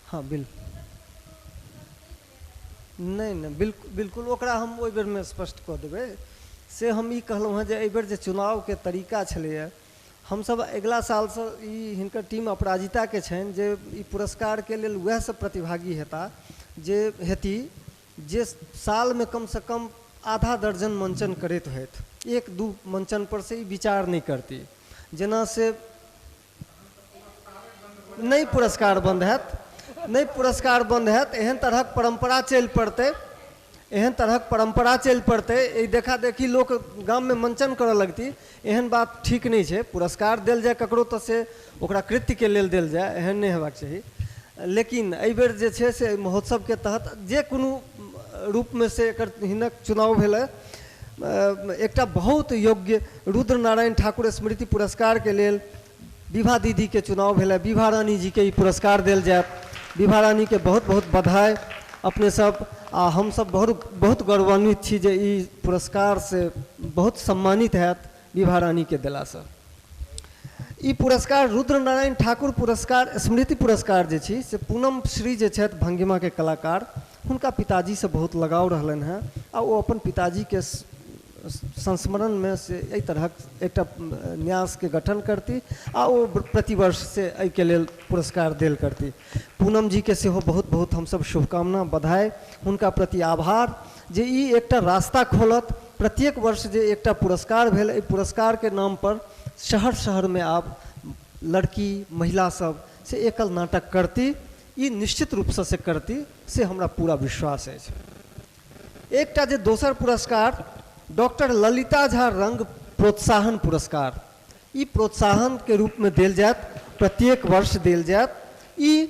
हाँ बिल्कुल, नहीं नहीं बिल्कुल बिल्कुल ओकरा हम ओहि बेरमे स्पष्ट कऽ देबै। से हम ई कहलहुँ हेँ जे एहिबेर जे चुनावके तरीका छलैए, हमसब अगिला सालसँ ई हिनकर टीम अपराजिताके छनि जे ई पुरस्कारके लेल वएह सब प्रतिभागी हेता जे हेती जे सालमे कमसँ कम आधा दर्जन मंचन करैत होथि, 1-2 मंचन पर से ई विचार नहि करती, जेना से नहि पुरस्कार बन्द हैत, नहि पुरस्कार बन्द हैत, एहन तरहक परम्परा चलि पड़तै, एहन तरहक परम्परा चलि पड़तै, एहि देखा देखी लोक गाममे मंचन करऽ लगती, एहन बात ठीक नहि छै। पुरस्कार देल जाय ककरो तऽ से ओकरा कृत्यके लेल देल जाय, एहन नहि हेबाक चाही। लेकिन एहिबेर जे छै से महोत्सवके तहत जे कोनो रूपमे से एकर हिनक चुनाव भेलै। एकटा बहुत योग्य रुद्र नारायण ठाकुर स्मृति पुरस्कारके लेल विभा दीदीके चुनाव भेलै। विभा रानी जीके ई पुरस्कार देल जायत। विभा रानीके बहुत बहुत बधाई। अपने सब आ हम सब बहुत बहुत गौरवान्वित छी जे ई पुरस्कार से बहुत सम्मानित हैत विभा रानीके देलासँ। ई पुरस्कार रुद्र नारायण ठाकुर पुरस्कार स्मृति पुरस्कार जे छी से पूनम श्री जे छथि भंगिमाके कलाकार, हुनका पिताजीसँ बहुत लगाव रहलनि हेँ आ ओ अपन पिताजीके संस्मरणमे से एहि तरहक एकटा न्यासके गठन करती आ ओ प्रतिवर्ष से एहिके लेल पुरस्कार देल करती। पूनम जीके सेहो बहुत बहुत हमसब शुभकामना, बधाई, हुनका प्रति आभार जे ई एकटा रास्ता खोलत। प्रत्येक वर्ष जे एकटा पुरस्कार भेल, एहि पुरस्कारके नाम पर शहर शहरमे आब लड़की महिला सब से एकल नाटक करती, ई निश्चित रूपसँ से करती, से हमरा पूरा विश्वास अछि। एकटा जे दोसर पुरस्कार डॉक्टर ललिता झा रंग प्रोत्साहन पुरस्कार, ई प्रोत्साहन के रूप में देल जायत, प्रत्येक वर्ष देल जायत। ई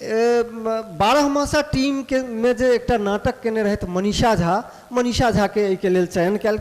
12 मासा टीम के में जे एकटा नाटक केने रहथि मनीषा झा, मनीषा झा के एहिके लेल चयन कयल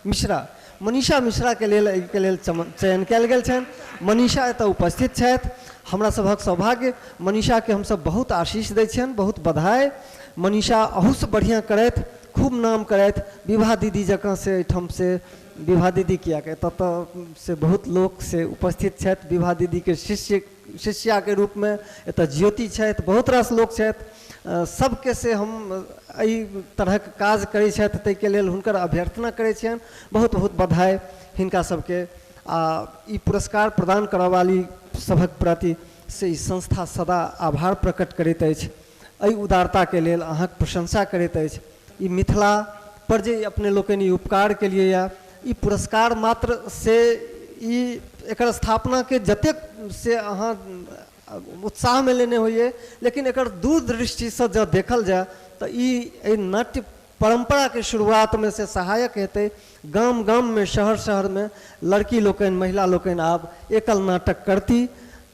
मिश्रा, मनीषा मिश्रा के लेल एहिके लेल चयन कयल गेल छनि। मनीषा एतऽ उपस्थित छथि, हमरा सभक सौभाग्य। मनीषा के हमसब बहुत आशीष दै छियनि, बहुत बधाई। मनीषा अहूसँ बढ़िआँ करथि, खूब नाम करथि। विभा दीदी जकाँ से एहिठाम से विभा दीदी किया के एतऽ तऽ से बहुत लोक से उपस्थित छथि, विभा दीदीके शिष्याके रूपमे एतऽ ज्योति छथि, बहुत रास लोक छथि। सबके से हम एहि तरहक काज करै छथि ताहिके लेल हुनकर अभ्यर्थना करै छियनि। बहुत बहुत बधाई हिनका सबके। आ ई पुरस्कार प्रदान करऽवाली सभक प्रति से ई संस्था सदा आभार प्रकट करैत अछि, एहि उदारताके लेल अहाँके प्रशंसा करैत अछि। ई मिथिला पर जे अपने लोकनि उपकार केलिए या ई पुरस्कार मात्र से ई एकर स्थापनाके जतेक से अहाँ उत्साहमे लेने होइए, लेकिन एकर दूरदृष्टिसँ जँ देखल जाय तऽ ई एहि नाट्य परम्पराके शुरुआतमे से सहायक हेतै। गाम गाममे शहर शहरमे लड़की लोकनि महिला लोकनि आब एकल नाटक करती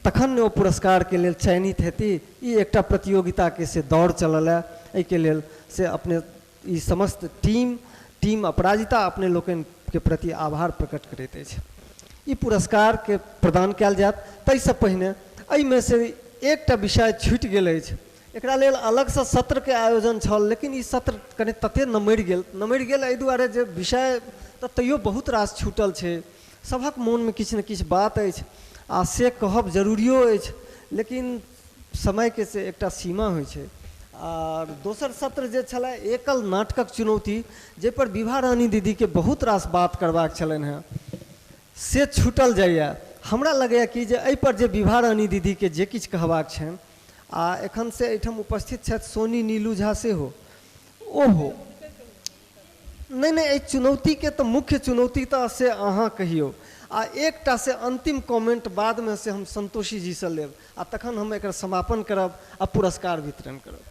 तखन ने ओ पुरस्कारके लेल चयनित हेती। ई एकटा प्रतियोगिताके से दौड़ चलल है, एहिके लेल से अपने ई समस्त टीम अपराजिता अपने लोकनिके प्रति आभार प्रकट करैत अछि। ई पुरस्कारके प्रदान कयल जायत। ताहिसँ पहिने एहिमे से एकटा विषय छूटि गेल अछि, एकरा लेल अलगसँ सत्रके आयोजन छल, लेकिन ई सत्र कनि तते नमरि गेल एहि दुआरे जे विषय तऽ तैयो बहुत रास छूटल छै, सभक मोनमे किछु ने किछु बात अछि आ से कहब जरूरियो अछि, लेकिन समयके से एकटा सीमा होइ छै। आर दोसर सत्र जे छलै एकल नाटकक चुनौती, जाहिपर विभा रानी दीदीके बहुत रास बात करबाक छलनि हेँ, से छूटल जाइए। हमरा लगैए कि जे एहिपर जे विभा रानी दीदीके जे किछु कहबाक छनि, आ एखन से एहिठाम उपस्थित छथि सोनी नीलू झा सेहो, ओहो नहि नहि एहि चुनौतीके तऽ मुख्य चुनौती तऽ से अहाँ कहियौ। आ एकटा से अन्तिम कमेंट बादमे से हम संतोषी जीसँ लेब आ तखन हम एकर समापन करब आ पुरस्कार वितरण करब।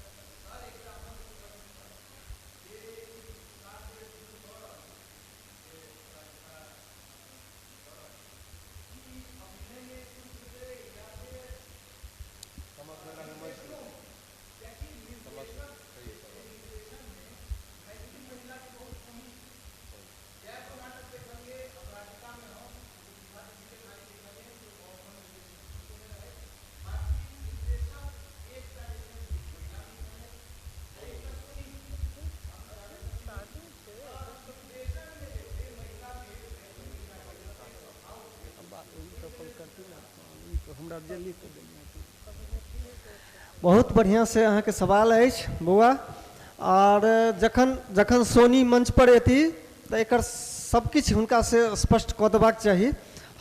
बहुत बढ़िआँ से अहाँके सवाल अछि बौआ। आर जखन जखन सोनी मंच पर एती तऽ एकर सब किछु हुनका से स्पष्ट कऽ देबाक चाही।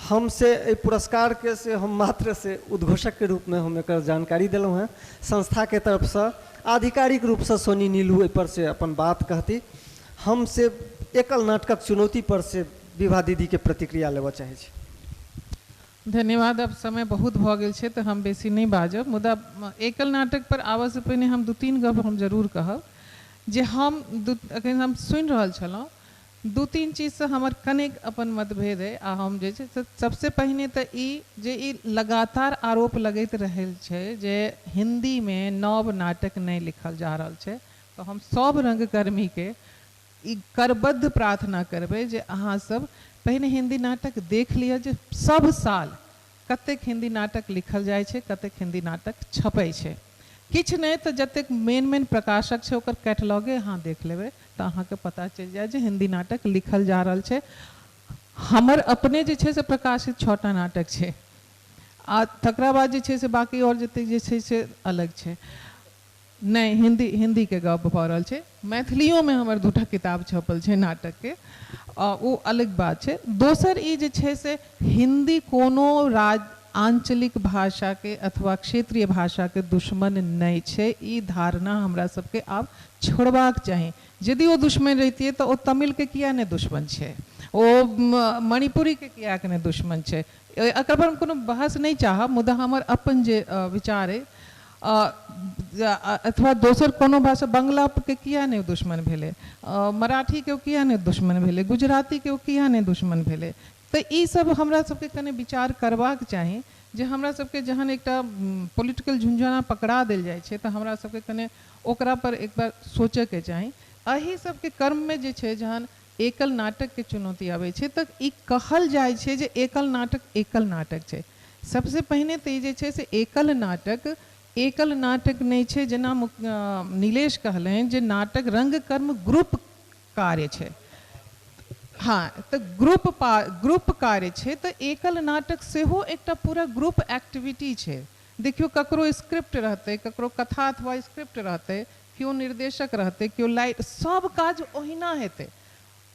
हम से एहि पुरस्कारके से हम मात्र से उद्घोषकके रूपमे हम एकर जानकारी देलहुँ हेँ। संस्थाके तरफसँ आधिकारिक रूपसँ सोनी नीलू एहिपर से अपन बात कहती। हम से एकल नाटकक चुनौती पर से विभा दीदीके प्रतिक्रिया लेबऽ चाहै छी। धन्यवाद। अब समय बहुत भऽ गेल छै तऽ हम बेसी नहि बाजब, मुदा एकल नाटक पर आबऽसँ पहिने हम 2-3 गप हम जरूर कहब जे हम अखन हम सुनि रहल छलहुँ 2-3 चीजसँ हमर कनेक अपन मतभेद अइ। आ हम जे छै सबसँ पहिने तऽ ई जे ई लगातार आरोप लगैत रहल छै जे हिन्दीमे नव नाटक नहि लिखल जा रहल छै, तऽ हम सभ रङ्गकर्मीके ई करबद्ध प्रार्थना करबै जे अहाँ सब पहिने हिन्दी नाटक देख लिअ जे सब साल कतेक हिन्दी नाटक लिखल जाइ छै, कतेक हिन्दी नाटक छपै छै। किछु नहि तऽ जतेक मेन मेन प्रकाशक छै ओकर कैटलॉगे अहाँ देख लेबै तऽ अहाँके पता चलि जायत जे हिन्दी नाटक लिखल जा रहल छै। हमर अपने जे छै से प्रकाशित 6टा नाटक छै आ तकरा बाद जे छै से बाँकी आओर जतेक जे छै से अलग छै। नहि, हिन्दी हिन्दीके गप भऽ रहल छै। मैथिलियोमे हमर 2टा किताब छपल छै नाटकके, ओ अलग बात छै। दोसर ई जे छै से हिन्दी कोनो आञ्चलिक भाषाके अथवा क्षेत्रीय भाषाके दुश्मन नहि छै। ई धारणा हमरा सबके आब छोड़बाक चाही। यदि ओ दुश्मन रहितियै तऽ ओ तमिलके किया नहि दुश्मन छै, ओ मणिपुरीके कियाक नहि दुश्मन छै। एकर पर हम कोनो बहस नहि चाहब, मुदा हमर अपन जे विचार अइ, अथवा दोसर कोनो भाषा, बंगलाके किया नहि दुश्मन भेलै, मराठीके किया नहि दुश्मन भेलै, गुजरातीके किया नहि दुश्मन भेलै। तऽ ई सब हमरा सबके कने विचार करबाक चाही जे हमरा सबके जहन एकटा पोलिटिकल झुंझुना पकड़ा देल जाइ छै तऽ हमरा सबके कने ओकरा पर एक बार सोचैके चाही। एहि सबके क्रममे जे छै जहन एकल नाटकके चुनौती आबै छै तऽ ई कहल जाइ छै जे एकल नाटक छै। सबसे पहिने तऽ ई जे छै से एकल नाटक नहि छै। जेना नीलेश कहलनि जे नाटक रंगकर्म ग्रुप कार्य छै। हाँ, तऽ ग्रुप कार्य छै तऽ एकल नाटक सेहो एकटा पूरा ग्रुप एक्टिविटी छै। देखियौ, ककरो स्क्रिप्ट रहतै, ककरो कथा अथवा स्क्रिप्ट रहतै, केओ निर्देशक रहतै, केओ लाइट, सब काज ओहिना हेतै।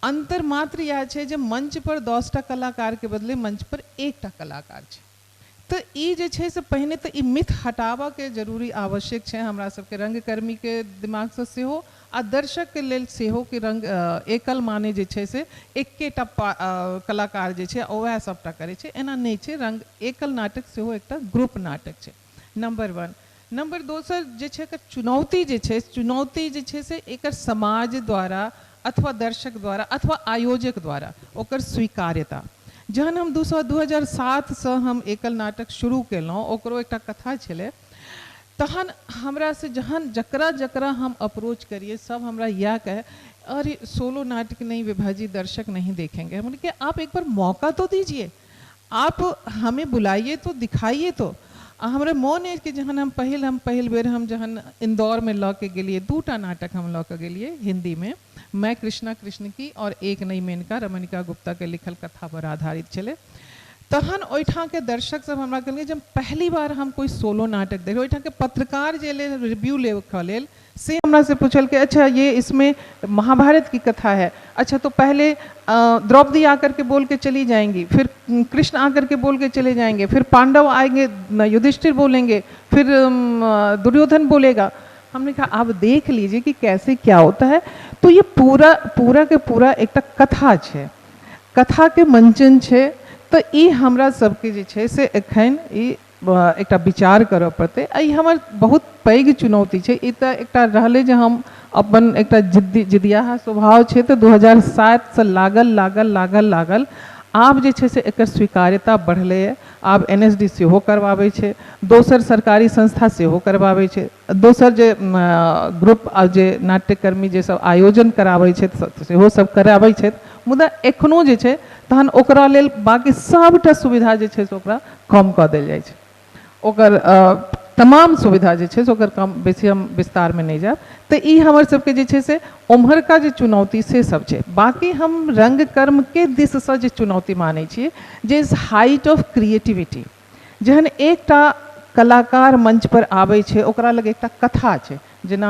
अन्तर मात्र इएह छै जे मंच पर 10टा कलाकारके बदले मंच पर 1टा कलाकार छै। तऽ ई जे छै से पहिने तऽ ई मिथ हटाबऽके जरूरी आवश्यक छै हमरा सबके रंगकर्मीके दिमागसँ सेहो आ दर्शकके लेल सेहो कि रंग एकल माने जे छै से एकेटा कलाकार जे छै वएह सबटा करै छै, एना नहि छै। रंग एकल नाटक सेहो एकटा ग्रुप नाटक छै, नंबर 1। नंबर दोसर जे छै एकर चुनौती जे छै, चुनौती जे छै से एकर समाज द्वारा अथवा दर्शक द्वारा अथवा आयोजक द्वारा ओकर स्वीकार्यता। जहन हम 2007सँ हम एकल नाटक शुरू केलहुँ, ओकरो एकटा कथा छलै, तहन हमरा से जहन जकरा जकरा हम अप्रोच करिए सब हमरा इएह कहे, अरे सोलो नाटक नहीं विभा जी, दर्शक नहीं देखेंगे। हम कि आप एक बार मौका तो दीजिए, आप हमें बुलाइए तो, दिखाइए तो। हमरा मोन अछि कि जहन हम पहिल बेर हम जहन इंदौरमे लऽ के गेलियै, 2टा नाटक हम लऽ के गेलियै हिन्दीमे, मैं कृष्णा कृष्ण की और एक नई मेनका, रमणिका गुप्ता के लिखल कथा पर आधारित छलै। तहन ओहिठामके दर्शक सब हमरा कहलकै जब पहली बार हम कोई सोलो नाटक देख, ओहिठामके पत्रकार जे एलै रिव्यू लिखऽ लेल से हमरा से पूछलकै, अच्छा ये इसमें महाभारत की कथा है, अच्छा तो पहले द्रौपदी आकर के बोल के चली जाएंगी, फिर कृष्ण आकर के बोल के चले जाएंगे, फिर पांडव आएंगे, युधिष्ठिर बोलेंगे, फिर दुर्योधन बोलेगा। हमने कहा आप देख लीजिए कि कैसे क्या होता है। तो ये पूरा पूरा के पूरा एकटा कथा छै, कथा के मंचन छै। तऽ ई हमरा सबके जे छै से एखन ई एकटा विचार करऽ पड़तै। ई हमर बहुत पैघ चुनौती छै। ई तऽ एकटा रहलै जे हम अपन एकटा जिदियाहा स्वभाव छै तऽ 2007सँ लागल लागल लागल लागल आब जे छै से एकर स्वीकार्यता बढ़लैए। आब NSD सेहो करबाबै छै, दोसर सरकारी संस्था सेहो करबाबै छै, दोसर जे ग्रुप जे नाट्यकर्मी जे सब आयोजन कराबै छथि सेहो सब कराबै छथि। मुदा एखनो जे छै तहन ओकरा लेल बाँकी सबटा सुविधा जे छै से ओकरा कम कऽ देल जाइ छै, ओकर तमाम सुविधा जे छै से ओकर कम बेसी हम विस्तारमे नहि जायब। तऽ ई हमर सबके जे छै से ओम्हरका जे चुनौती से सब छै। बाँकी हम रंगकर्मके दिससँ जे चुनौती मानै छियै जे हाइट ऑफ क्रिएटिविटी, जहन एकटा कलाकार मंच पर आबै छै ओकरा लग एकटा कथा छै, जेना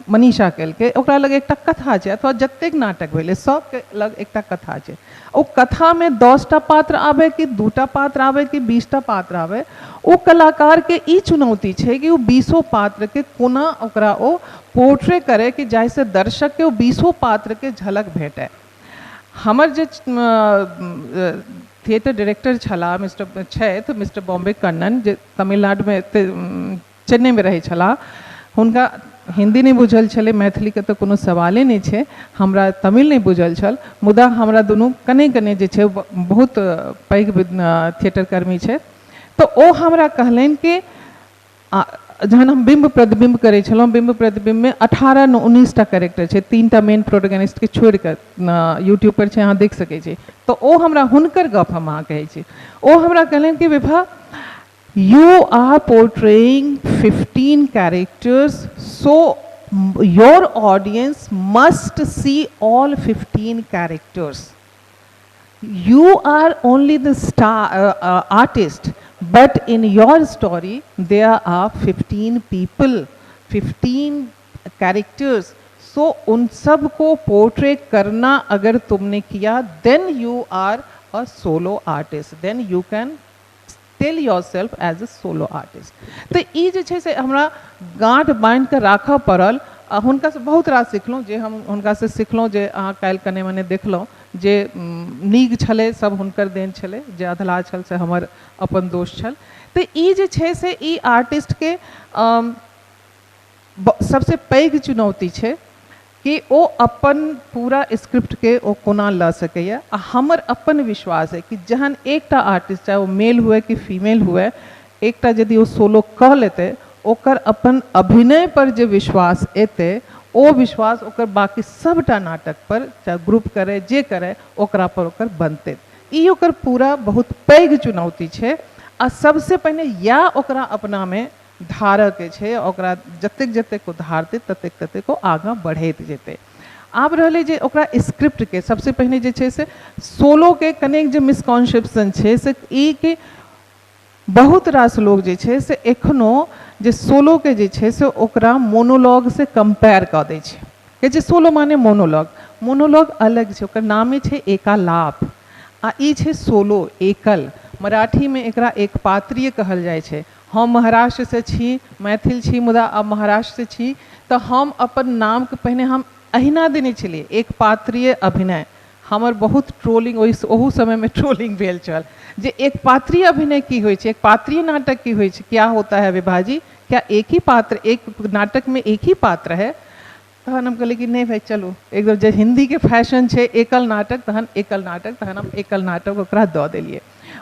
मनीषा केलकै ओकरा लग एकटा कथा छै, अथवा जतेक नाटक भेलै सबके लग एकटा कथा छै। ओ कथामे 10टा पात्र आबै कि 2टा पात्र आबै कि 20टा पात्र आबै, ओ कलाकारके ई चुनौती छै कि ओ 20 पात्रके कोना ओकरा ओ पोर्ट्रे करै कि जाहिसँ दर्शकके ओ 20 पात्रके झलक भेटै। हमर जे थिएटर डायरेक्टर छलाह छथि मिस्टर बॉम्बे कन्नन, जे तमिलनाडुमे चेन्नईमे रहै छलाह, हुनका हिन्दी नहि बुझल छलै, मैथिलीके तऽ कोनो सवाले नहि छै, हमरा तमिल नहि बुझल छल, मुदा हमरा दुनू कने कने जे छै बहुत पैघ थिएटर कर्मी छै। तऽ ओ हमरा कहलनि कि जहन हम बिम्ब प्रतिबिम्ब करै छलहुँ, बिम्ब प्रतिबिम्बमे 18 19 टा कैरेक्टर छै, 3 टा मेन प्रोटोगनिस्टके छोड़ि कऽ। यूट्यूब पर छै, अहाँ देख सकै छी। तऽ ओ हमरा, हुनकर गप हम अहाँ कहै छी, ओ हमरा कहलनि कि Vibha, you are portraying 15 characters, so your audience must see all 15 characters. You are only the star artist, but in your story there are 15 people, 15 characters, so उन सब को पोर्ट्रे करना अगर तुमने किया, then you are a solo artist, then you can tell yourself as a solo artist. तऽ ई जे छै से हमरा गाँठ बान्हि कऽ राखऽ पड़ल आ हुनकासँ बहुत रास सिखलहुँ। जे हम हुनकासँ सिखलहुँ, जे अहाँ काल्हि कने मने देखलहुँ, जे नीक छलै सब हुनकर देन छलै, जे अधलाह छल से हमर अपन दोष छल। तऽ ई जे छै से ई आर्टिस्टके सबसँ पैघ चुनौती छै कि ओ अपन पूरा स्क्रिप्टके ओ कोना लऽ सकैए। आ हमर अपन विश्वास अइ कि जहन एकटा आर्टिस्ट, चाहे ओ मेल हुए कि फीमेल हुए, एकटा यदि ओ सोलो कऽ लेतै, ओकर अपन अभिनय पर जे विश्वास एतै, ओ विश्वास ओकर बाकी सभटा नाटक पर, चाहे ग्रुप करै, जे करै, ओकरा पर ओकर बनतै। ई ओकर पूरा बहुत पैघ चुनौती छै आ सबसँ पहिने इएह ओकरा अपनामे धारऽके छै। ओकरा जतेक जतेक ओ धारतै, ततेक ततेक ओ आगाँ बढ़ैत जेतै। आब रहलै जे ओकरा स्क्रिप्टके, सबसँ पहिने जे छै से सोलोके कनेक जे मिसकॉन्सेप्शन छै से ई कि बहुत रास लोग जे छै से एखनो जे सोलोके जे छै से ओकरा मोनोलॉगसँ कम्पेयर कऽ दै छै। कहै छै सोलो माने मोनोलॉग। मोनोलॉग अलग छै, ओकर नामे छै एकालाप आ ई छै सोलो, एकल। मराठीमे एकरा एकपात्रीय कहल जाइ छै। हम महाराष्ट्रसँ छी, मैथिल छी, मुदा आब महाराष्ट्रसँ छी, तऽ हम अपन नामके पहिने हम अहिना देने छलियै, एकपात्रीय अभिनय। हमर बहुत ट्रोलिंग ओहि ओहू समयमे ट्रोलिंग भेल छल जे एकपात्रीय अभिनय की होइ छै, एकपात्रीय नाटक की होइ छै, क्या होता है विभा जी, क्या एक ही पात्र, एक नाटक में एक ही पात्र है? तहन हम कहलियै कि नहि भाइ, चलू, एकदम जे हिन्दीके फैशन छै एकल नाटक, तहन एकल नाटक, तहन हम एकल नाटक ओकरा दऽ देलियै।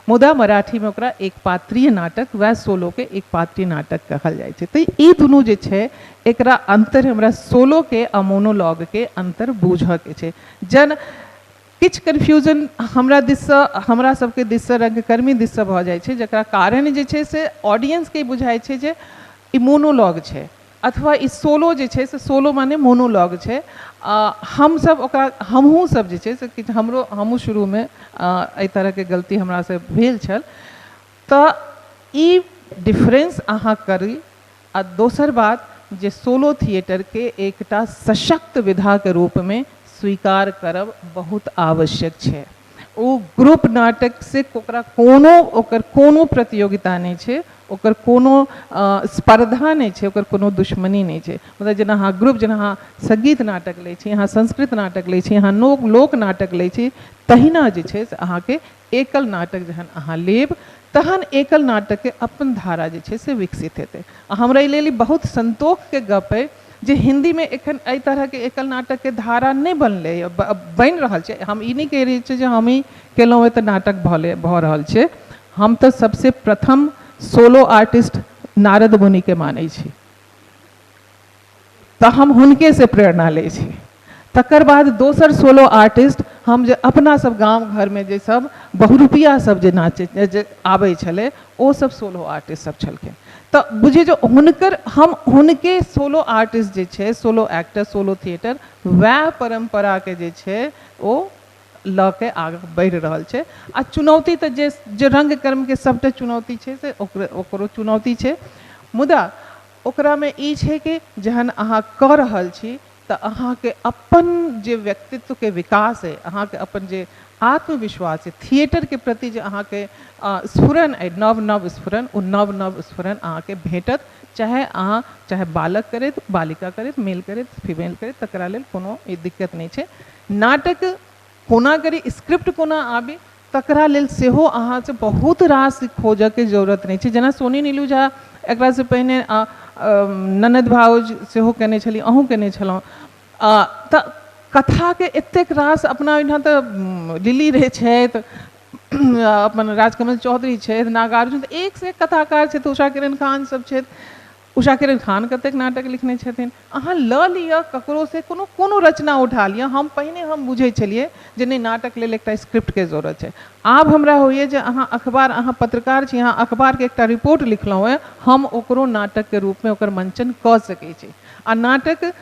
मुदा मराठीमे ओकरा एकपात्रीय नाटक, वएह सोलोके एकपात्रीय नाटक कहल जाइ छै। तऽ ई दुनू जे छै एकरा अन्तर हमरा सोलोके आ मोनोलॉगके अन्तर बूझऽके छै। जन किछु कन्फ्यूजन हमरा दिससँ, हमरा सबके दिससँ, रंगकर्मी दिससँ भऽ जाइ छै, जकरा कारण जे छै से ऑडियंसके बुझाइ छै जे ई मोनोलॉग छै अथवा ई सोलो जे छै से सोलो माने मोनोलॉग छै। आ हमसब ओकरा, हमहूँ सब जे छै से किछु हमरो, हमहूँ शुरूमे एहि तरहके गलती हमरासँ भेल छल। तऽ ई डिफरेंस अहाँ करी। आ दोसर बात जे सोलो थिएटरके एकटा सशक्त विधाके रूपमे स्वीकार करब बहुत आवश्यक छै। ओ ग्रुप नाटक से ओकरा कोनो, ओकर कोनो प्रतियोगिता नहि छै, ओकर कोनो स्पर्धा नहि छै, ओकर कोनो दुश्मनी नहि छै। मतलब जेना अहाँ ग्रुप, जेना अहाँ सङ्गीत नाटक लै छी, अहाँ संस्कृत नाटक लै छी, अहाँ लोक नाटक लै छी, तहिना जे छै से अहाँके एकल नाटक जहन अहाँ लेब, तहन एकल नाटकके अपन धारा जे छै से विकसित हेतै। आ हमरा एहि लेल ई बहुत सन्तोषके गप अइ जे हिन्दीमे एखन एहि तरहके एकल नाटकके धारा नहि बनलै, बनि रहल छै। हम ई नहि कहि रहल छी जे हमही केलहुँ तऽ नाटक भऽ रहल छै। हम तऽ सबसे प्रथम सोलो आर्टिस्ट नारद मुनिके मानै छी, तऽ हम हुनके से प्रेरणा लै छी। तकर बाद दोसर सोलो आर्टिस्ट हम जे अपना सब गाम घरमे जे सब बहुरूपिया सब जे नाचै जे आबै छलै, ओ सब सोलो आर्टिस्ट सब छलखिन। तऽ बुझियौ जे हुनकर, हम हुनके सोलो आर्टिस्ट जे छै, सोलो एक्टर, सोलो थिएटर, वएह परम्पराके जे छै ओ लऽ के आगाँ बढ़ि रहल छै। आ चुनौती तऽ जे जे रंगकर्मके सभटा चुनौती छै से ओकरो चुनौती छै। मुदा ओकरामे ई छै कि जहन अहाँ कऽ रहल छी तऽ अहाँके अपन जे व्यक्तित्वके विकास अइ, अहाँके अपन जे आत्मविश्वास अइ, थिएटरके प्रति जे अहाँके स्फुरन अइ, नव नव स्फुरन, ओ नव नव स्फुरन अहाँके भेटत, चाहे अहाँ, चाहे बालक करैत, बालिका करैत, मेल करैत, फीमेल करैत, तकरा लेल कोनो ई दिक्कत नहि छै। नाटक कोना करी, स्क्रिप्ट कोना आबी, तकरा लेल सेहो अहाँसँ बहुत रास खोजऽके जरूरत नहि छै। जेना सोनी नीलू झा एकरासँ पहिने ननद भाउज सेहो केने छली, अहूँ केने छलहुँ, तऽ कथाके एतेक रास अपना ओहिठाम तऽ लिली रे छथि, अपन राजकमल चौधरी छथि, नागार्जुन, एक से एक कथाकार छथि, उषा किरण खान सब छथि। उषा किरण खान कतेक नाटक लिखने छथिन। अहाँ लऽ लिअ ककरोसँ कोनो कोनो रचना उठा लिअ। हम पहिने हम बुझै छलियै जे नहि, नाटक लेल एकटा स्क्रिप्टके जरूरत छै। आब हमरा होइए जे अहाँ अखबार, अहाँ पत्रकार छी, अहाँ अखबारके एकटा रिपोर्ट लिखलहुँ हेँ, हम ओकरो नाटकके रूपमे ओकर मंचन कऽ सकै छी। आ नाटक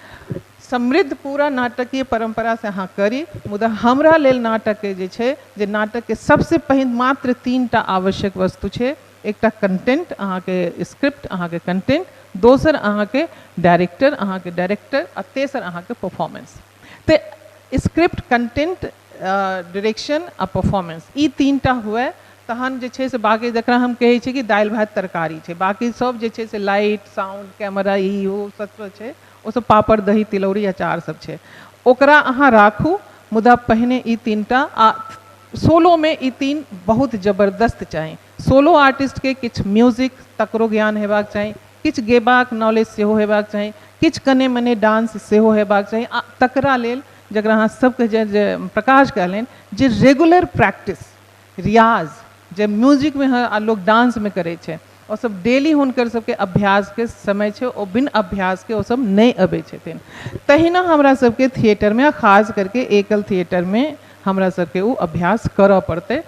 समृद्ध पूरा नाटकीय परम्परासँ अहाँ करी, मुदा हमरा लेल नाटकके जे छै जे नाटकके सबसँ पहिल मात्र 3टा आवश्यक वस्तु छै। एकटा कंटेंट, अहाँके स्क्रिप्ट, अहाँके कंटेंट, दोसर अहाँके डायरेक्टर, अहाँके डायरेक्टर, आ तेसर अहाँके परफॉर्मेंस। तऽ स्क्रिप्ट, कंटेंट, डायरेक्शन आ परफॉर्मेंस, ई 3टा हुए तहन जे छै से बाकी जकरा हम कहै छियै कि दालि भात तरकारी छै। बाकी सब जे छै से लाइट, साउंड, कैमरा, ई ओ सब छै, ओ सब पापड़, दही, तिलौरी, अचार सब छै, ओकरा अहाँ राखू, मुदा पहिने ई 3टा। आ सोलोमे ई 3 बहुत जबरदस्त चाही। सोलो आर्टिस्टके किछु म्यूजिक तकरो ज्ञान हेबाक चाही, किछु गेबाक नॉलेज सेहो हेबाक चाही, किछु कने मने डांस सेहो हेबाक चाही। आ तकरा लेल जकरा अहाँ सबके जे प्रकाश कहलनि जे रेगुलर प्रैक्टिस, रियाज, जे म्यूजिकमे आ लोक डांसमे करै छै, ओ सब डेली हुनकर सबके अभ्यासके समय छै, ओ बिन अभ्यासके ओ सब नहि अबै छथिन। तहिना हमरा सबके थिएटरमे, खास करके एकल थिएटरमे हमरा सबके ओ अभ्यास करऽ पड़तै।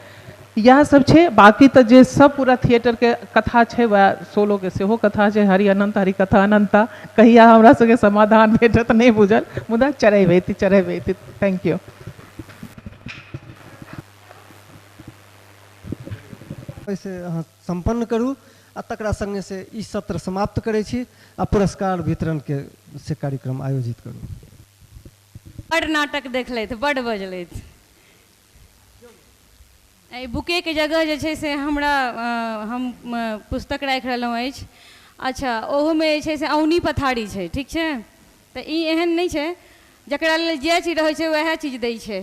इएह सब छै। बाकी तऽ जे सब पूरा थिएटरके कथा छै वएह सोलोके सेहो कथा छै। हरि अनंत हरि कथा अनंता, कहिया हमरा सबके समाधान भेटत नहि बुझल, मुदा चढ़ेबै चढ़ेबै। Thank you. एहिसँ अहाँ सम्पन्न करू आ तकरा सङ्गे से ई सत्र समाप्त करै छी आ पुरस्कार वितरणके से कार्यक्रम आयोजित करू। बड़ नाटक देखलथि, बड़ बजलथि। एहि बुकेके जगह जे छै से हमरा हम पुस्तक राखि रहलहुँ अछि। अच्छा, ओहोमे जे छै से औनी पथारी छै, ठीक छै? तऽ ई एहन नहि छै जकरा लेल जे चीज रहै छै वएह चीज दै छै,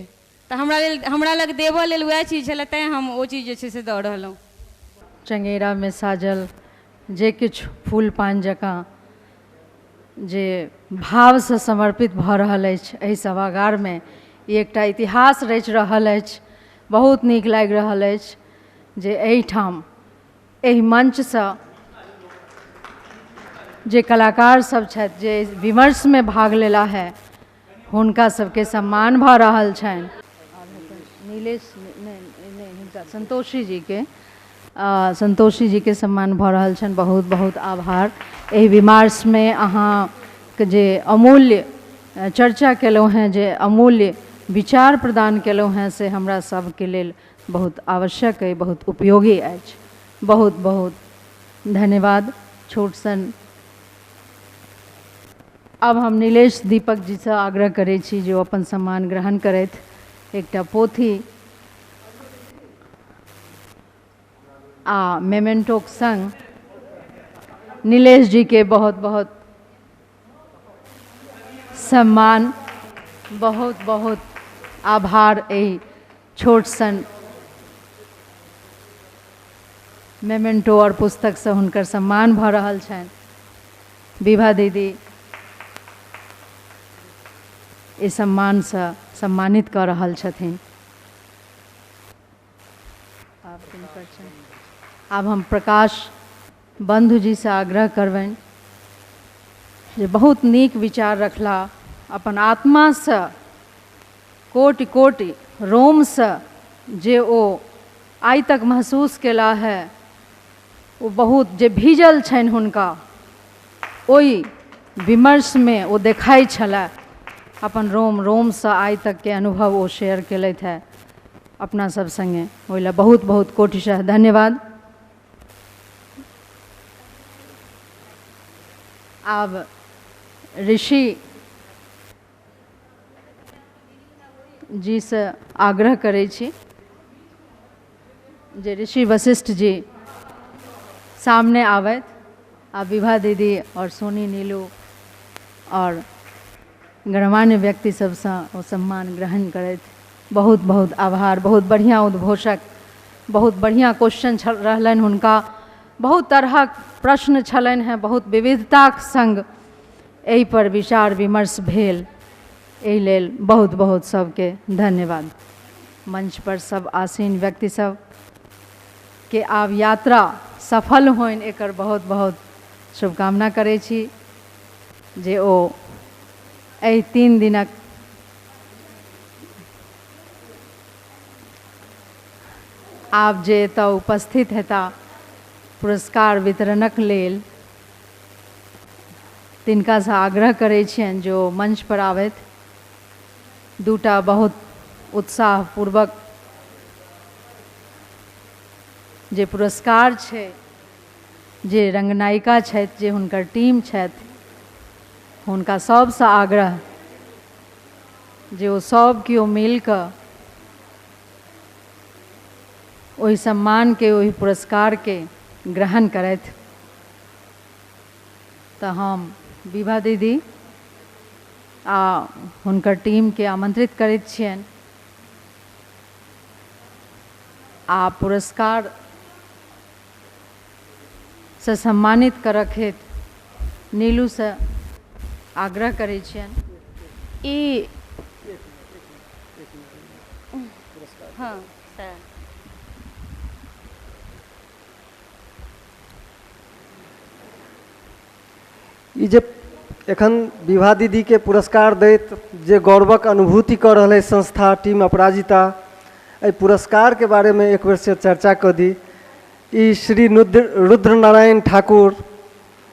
तऽ हमरा लेल, हमरा लग देबऽ लेल वएह चीज छलै, तैँ हम ओ चीज जे छै से दऽ रहलहुँ। चंगेरामे साजल जे किछु फूल पान जकाँ जे भावसँ समर्पित भऽ रहल अछि एहि सभागारमे, ई एकटा इतिहास रचि रहल अछि। बहुत नीक लागि रहल अछि जे एहिठाम एहि मंचसँ जे कलाकार सब छथि, जे विमर्शमे भाग लेला है, हुनका सबके सम्मान भऽ रहल छनि। नीलेश नहि, हिनका संतोषी जीके, संतोषी जीके सम्मान भऽ रहल छनि। बहुत बहुत आभार। एहि विमर्शमे अहाँके जे अमूल्य चर्चा केलहुँ हेँ, जे अमूल्य विचार प्रदान केलहुँ हेँ, से हमरा सबके लेल बहुत आवश्यक अइ, बहुत उपयोगी अछि। बहुत बहुत धन्यवाद। छोट सन आब हम नीलेश दीपक जीसँ आग्रह करै छी जे ओ अपन सम्मान ग्रहण करथि। एकटा पोथी आ मेमेंटोक संग नीलेश जी के बहुत बहुत सम्मान, बहुत बहुत आभार। एहि छोट सन मेमेंटो और पुस्तकसँ हुनकर सम्मान भऽ रहल छनि। विभा दीदी एहि सम्मानसँ सम्मानित कऽ रहल छथिन। आब हम प्रकाश बंधु जीसँ आग्रह करबनि जे बहुत नीक विचार रखला, अपन आत्मासँ कोटि कोटि रोमसँ जे ओ आइ तक महसूस केला है, ओ बहुत जे भीजल छनि हुनका ओहि विमर्शमे ओ देखाइ छलै। अपन रोम रोमसँ आइ तकके अनुभव ओ शेयर केलथि है अपना सब सङ्गे, ओहि लए बहुत बहुत कोटिशः धन्यवाद। आब ऋषि जीसँ आग्रह करै छी जे ऋषि वशिष्ठ जी सामने आबथि आ विभा दीदी और सोनी नीलू और गणमान्य व्यक्ति सबसँ ओ सम्मान ग्रहण करथि। बहुत बहुत आभार। बहुत बढ़िआँ उद्घोषक, बहुत बढ़िआँ क्वेश्चन रहलनि हुनका, बहुत तरहक प्रश्न छलनि हेँ, बहुत विविधताक सङ्ग एहि पर विचार विमर्श भेल, एहि लेल बहुत बहुत सबके धन्यवाद। मंच पर सब आसीन व्यक्ति सब के आब यात्रा सफल होइन, एकर बहुत बहुत शुभकामना करै छी जे ओ एहि 3 दिनक आब जे एतऽ उपस्थित हेता पुरस्कार वितरणक लेल, तिनकासँ आग्रह करै छियनि जे ओ मंच पर आबथि। 2टा बहुत उत्साहपूर्वक जे पुरस्कार छै, जे रंगनायिका छथि, जे हुनकर टीम छथि, हुनका सबसँ आग्रह जे ओ सब केओ मिलकऽ ओहि सम्मानके, ओहि पुरस्कारके ग्रहण करथि। तऽ हम विभा दीदी आ हुनकर टीमके आमंत्रित करैत छियनि आ पुरस्कार से सम्मानित करक हेतु नीलूसँ आग्रह करै छियनि। ई हँ सर। ई जे एखन विभा दीदी के पुरस्कार दैत जे गौरवक अनुभूति कऽ रहल अछि संस्था टीम अपराजिता, एहि पुरस्कार के बारे में एक बेर से चर्चा कऽ दी। ई श्री रुद्रनारायण ठाकुर,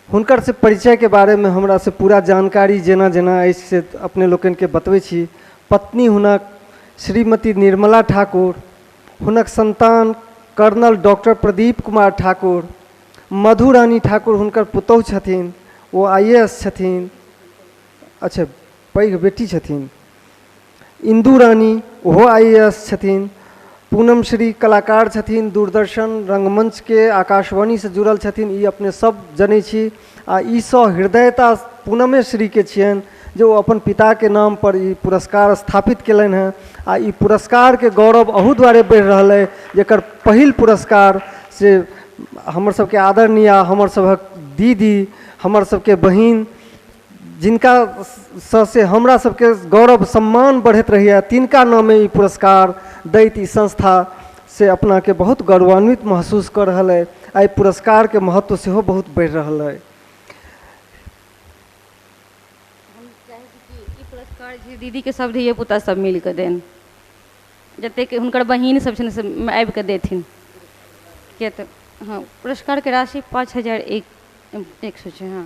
हुनकर से परिचय के बारे में हमरा से पूरा जानकारी जेना जेना अछि से अपने लोकनि के बतबै छी। पत्नी हुनक श्रीमती निर्मला ठाकुर, हुनक संतान कर्नल डॉक्टर प्रदीप कुमार ठाकुर, मधु रानी ठाकुर हुनकर पुतोहु छथिन, ओ IAS छथिन, अच्छा पैघ बेटी छथिन। इंदू रानी ओहो IAS छथिन। पूनम श्री कलाकार छथिन, दूरदर्शन रंगमंच के आकाशवाणी से जुड़ल छथिन, ई अपने सब जनै छी। आ ई सहृदयता पूनमे श्री के छियनि जे ओ अपन पिता के नाम पर ई पुरस्कार स्थापित केलनि हेँ। आ ई पुरस्कार के गौरव अहू दुआरे बढ़ि रहल अइ जेकर पहिल पुरस्कार से हमर सबके आदरणीय हमर सभक दीदी, हमर सबके बहिन, जिनका से हमरा सबके गौरव सम्मान बढ़ैत रहैए, तिनका नामे ई पुरस्कार दैत ई संस्था से अपनाके बहुत गौरवान्वित महसूस कऽ रहल अइ। आ एहि पुरस्कारके महत्व सेहो बहुत बढ़ि रहल अइ। हम चाहै छी कि ई पुरस्कार जे दीदीके सब धिये पुता सब मिलकऽ देन, जतेक हुनकर बहिन सब छनि सब आबिकऽ देथिन। किया तऽ हँ पुरस्कारके राशि 5100 छै। हँ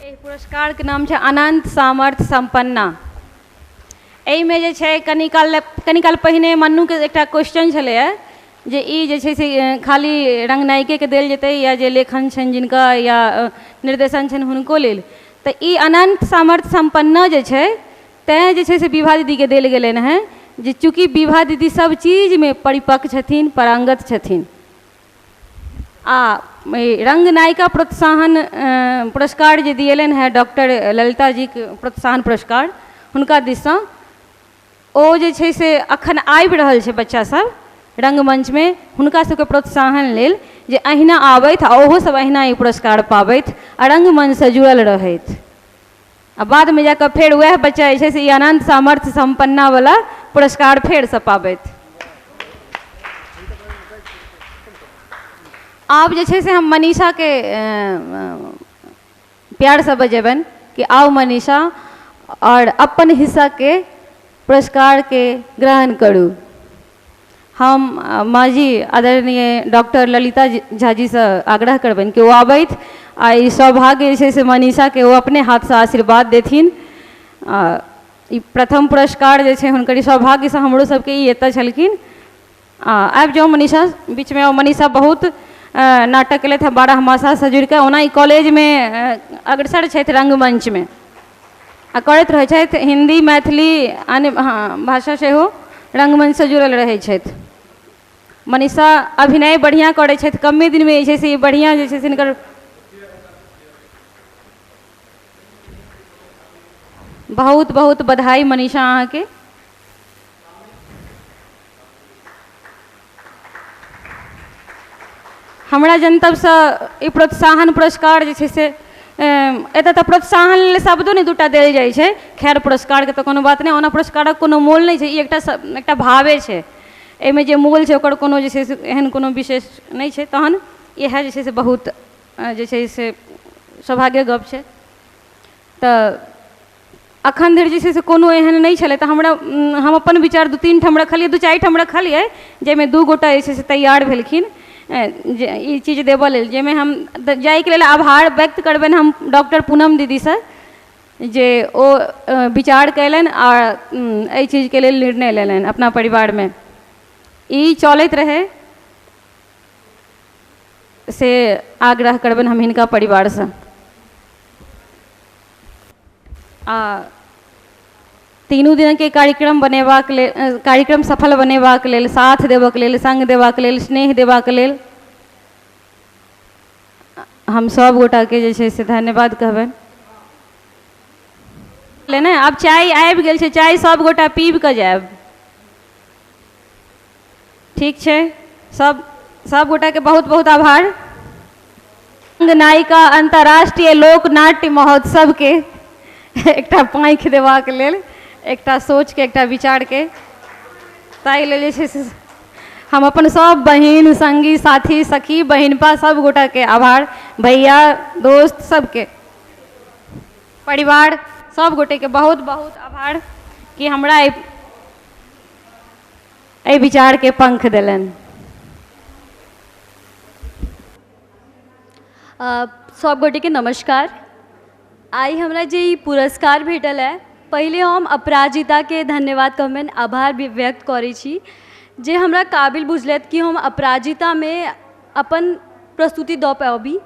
एहि पुरस्कारके नाम छै अनन्त सामर्थ्य सम्पन्ना। एहिमे जे छै कनी काल पहिने मन्नूके एकटा क्वेश्चन छलैए जे ई जे छै से खाली रंगनायिकेके देल जेतै या जे लेखन छनि जिनका या निर्देशन छनि हुनको लेल, तऽ ई अनन्त सामर्थ्य सम्पन्ना जे छै तैँ जे छै से विभा दीदीके देल गेलनि हेँ जे चूँकि विभा दीदी सब चीजमे परिपक्व छथिन, पारंगत छथिन। आ रंगनायिका प्रोत्साहन पुरस्कार जे दिएलनि हेँ डॉक्टर ललिता जीके प्रोत्साहन पुरस्कार हुनका दिससँ, ओ जे छै से अखन आबि रहल छै बच्चा सब रंगमंचमे, हुनका सबके प्रोत्साहन लेल जे अहिना आबथि आ ओहो सब अहिना ई पुरस्कार पाबथि आ रंगमंचसँ जुड़ल रहथि। आ बादमे जाकऽ फेर वएह बच्चा जे छै से ई अनन्त सामर्थ्य सम्पन्नावला पुरस्कार फेरसँ पाबथि। आब जे छै से हम मनीषाके प्यारसँ बजेबनि कि आउ मनीषा आओर अपन हिस्साके पुरस्कारके ग्रहण करू। हम माँजी आदरणीय डॉक्टर ललिता झा जीसँ आग्रह करबनि कि ओ आबथि आ ई सौभाग्य जे छै से मनीषाके ओ अपने हाथसँ आशीर्वाद देथिन। ई प्रथम पुरस्कार जे छै हुनकर ई सौभाग्यसँ हमरो सबके ई एतऽ छलखिन। आबि जाउ मनीषा बीचमे आउ। मनीषा बहुत नाटक केलथि हँ बारहमासासँ जुड़िकऽ। ओना ई कॉलेजमे अग्रसर छथि रङ्गमञ्चमे आ करैत रहै छथि, हिन्दी मैथिली अन्य भाषा सेहो रङ्गमञ्चसँ जुड़ल रहै छथि। मनीषा अभिनय बढ़िआँ करै छथि, कमे दिनमे जे छै से बढ़िआँ जे छै से हिनकर बहुत बहुत बधाई मनीषा अहाँके। हमरा जनतबसँ ई प्रोत्साहन पुरस्कार जे छै से एतऽ तऽ प्रोत्साहन लेल शब्दो नहि दूटा देल जाइ छै। खैर पुरस्कारके तऽ कोनो बात नहि, ओना पुरस्कारक कोनो मोल नहि छै, ई एकटा एकटा भावे छै, एहिमे जे मोल छै ओकर कोनो जे छै से एहन कोनो विशेष नहि छै। तहन इएह जे छै से बहुत जे छै से सौभाग्यक गप छै। तऽ अखन धरि जे छै से कोनो एहन नहि छलै, तऽ हमरा हम अपन विचार 2-3 ठाम रखलियै, 2-4 ठाम रखलियै, जाहिमे 2 गोटा जे छै से तैयार भेलखिन जे ई चीज देबऽ लेल, जाहिमे हम जाहिके लेल आभार व्यक्त करबनि हम डॉक्टर पूनम दीदीसँ, जे ओ विचार कयलनि आ एहि चीजके लेल निर्णय लेलनि अपना परिवारमे। ई चलैत रहै से आग्रह करबनि हम हिनका परिवारसँ। आ तीनू दिनके कार्यक्रम बनेबाक लेल, कार्यक्रम सफल बनेबाक लेल, साथ देबऽके लेल, सङ्ग देबाक लेल, स्नेह देबाक लेल हम सब गोटाके जे छै से धन्यवाद कहबनि। ने आब चाय आबि गेल छै, चाय सब गोटा पीब कऽ जायब, ठीक छै? सब गोटाके बहुत बहुत आभार। नायिका अंतर्राष्ट्रीय लोक नाट्य महोत्सव के एकटा पाँखि देबाक लेल, एकटा सोचके, एकटा विचारके, ताहि लेल जे छै से हम अपन सब बहिन संगी साथी सखी बहिनपा सब गोटाके आभार, भैया दोस्त सबके, परिवार सब गोटेके बहुत बहुत आभार कि हमरा एहि विचारके पंख देलनि। सब गोटेके नमस्कार। आइ हमरा जे ई पुरस्कार भेटल है, पहिले हम अपराजिताके धन्यवाद कहबनि, आभार भी व्यक्त करै छी जे हमरा काबिल बुझलथि कि हम अपराजितामे अपन प्रस्तुति दऽ पाबी।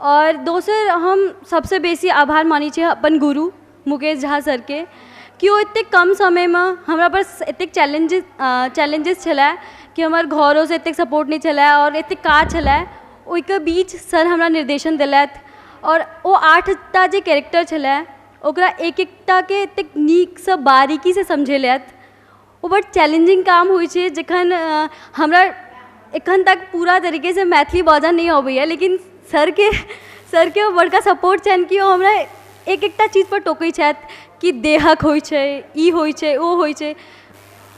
और दोसर हम सबसँ बेसी आभार मानै छी अपन गुरु मुकेश झा सरके कि ओ एतेक कम समयमे हमरा पर एतेक चैलेंजेस छलै कि हमर घरोसँ एतेक सपोर्ट नहि छलै और एतेक काज छलै, ओहिके बीच सर हमरा निर्देशन देलथि और ओ 8टा जे कैरेक्टर छलै ओकरा एक एकटाके एतेक नीकसँ बारीकीसँ समझेलथि। ओ बड चैलेंजिंग काम होइ छै जखन हमरा एखन तक पूरा तरीकेसँ मैथिली बाजऽ नहि अबैए, लेकिन सरके ओ बड़का सपोर्ट छनि कि ओ हमरा एक एकटा चीजपर टोकै छथि कि देहक होइ छै, ई होइ छै, ओ होइ छै।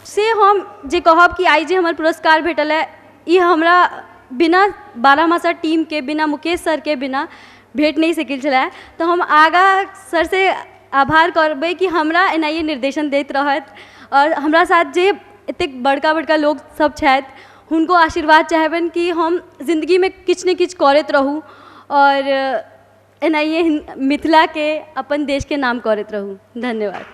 से हम जे कहब कि आइ जे हमर पुरस्कार भेटल है ई हमरा बिना बारहमासा टीमके, बिना मुकेश सरके बिना भेट नहि सकल छलै। तऽ हम आगाँ सरसँ आभार करबै कि हमरा एनाहिए निर्देशन दैत रहथि और हमरा साथ जे एतेक बड़का बड़का लोक सब छथि हुनको आशीर्वाद चाहबनि कि हम जिन्दगीमे किछु ने किछु करैत रहू और एनाहिए मिथिलाके अपन देशके नाम करैत रहू। धन्यवाद।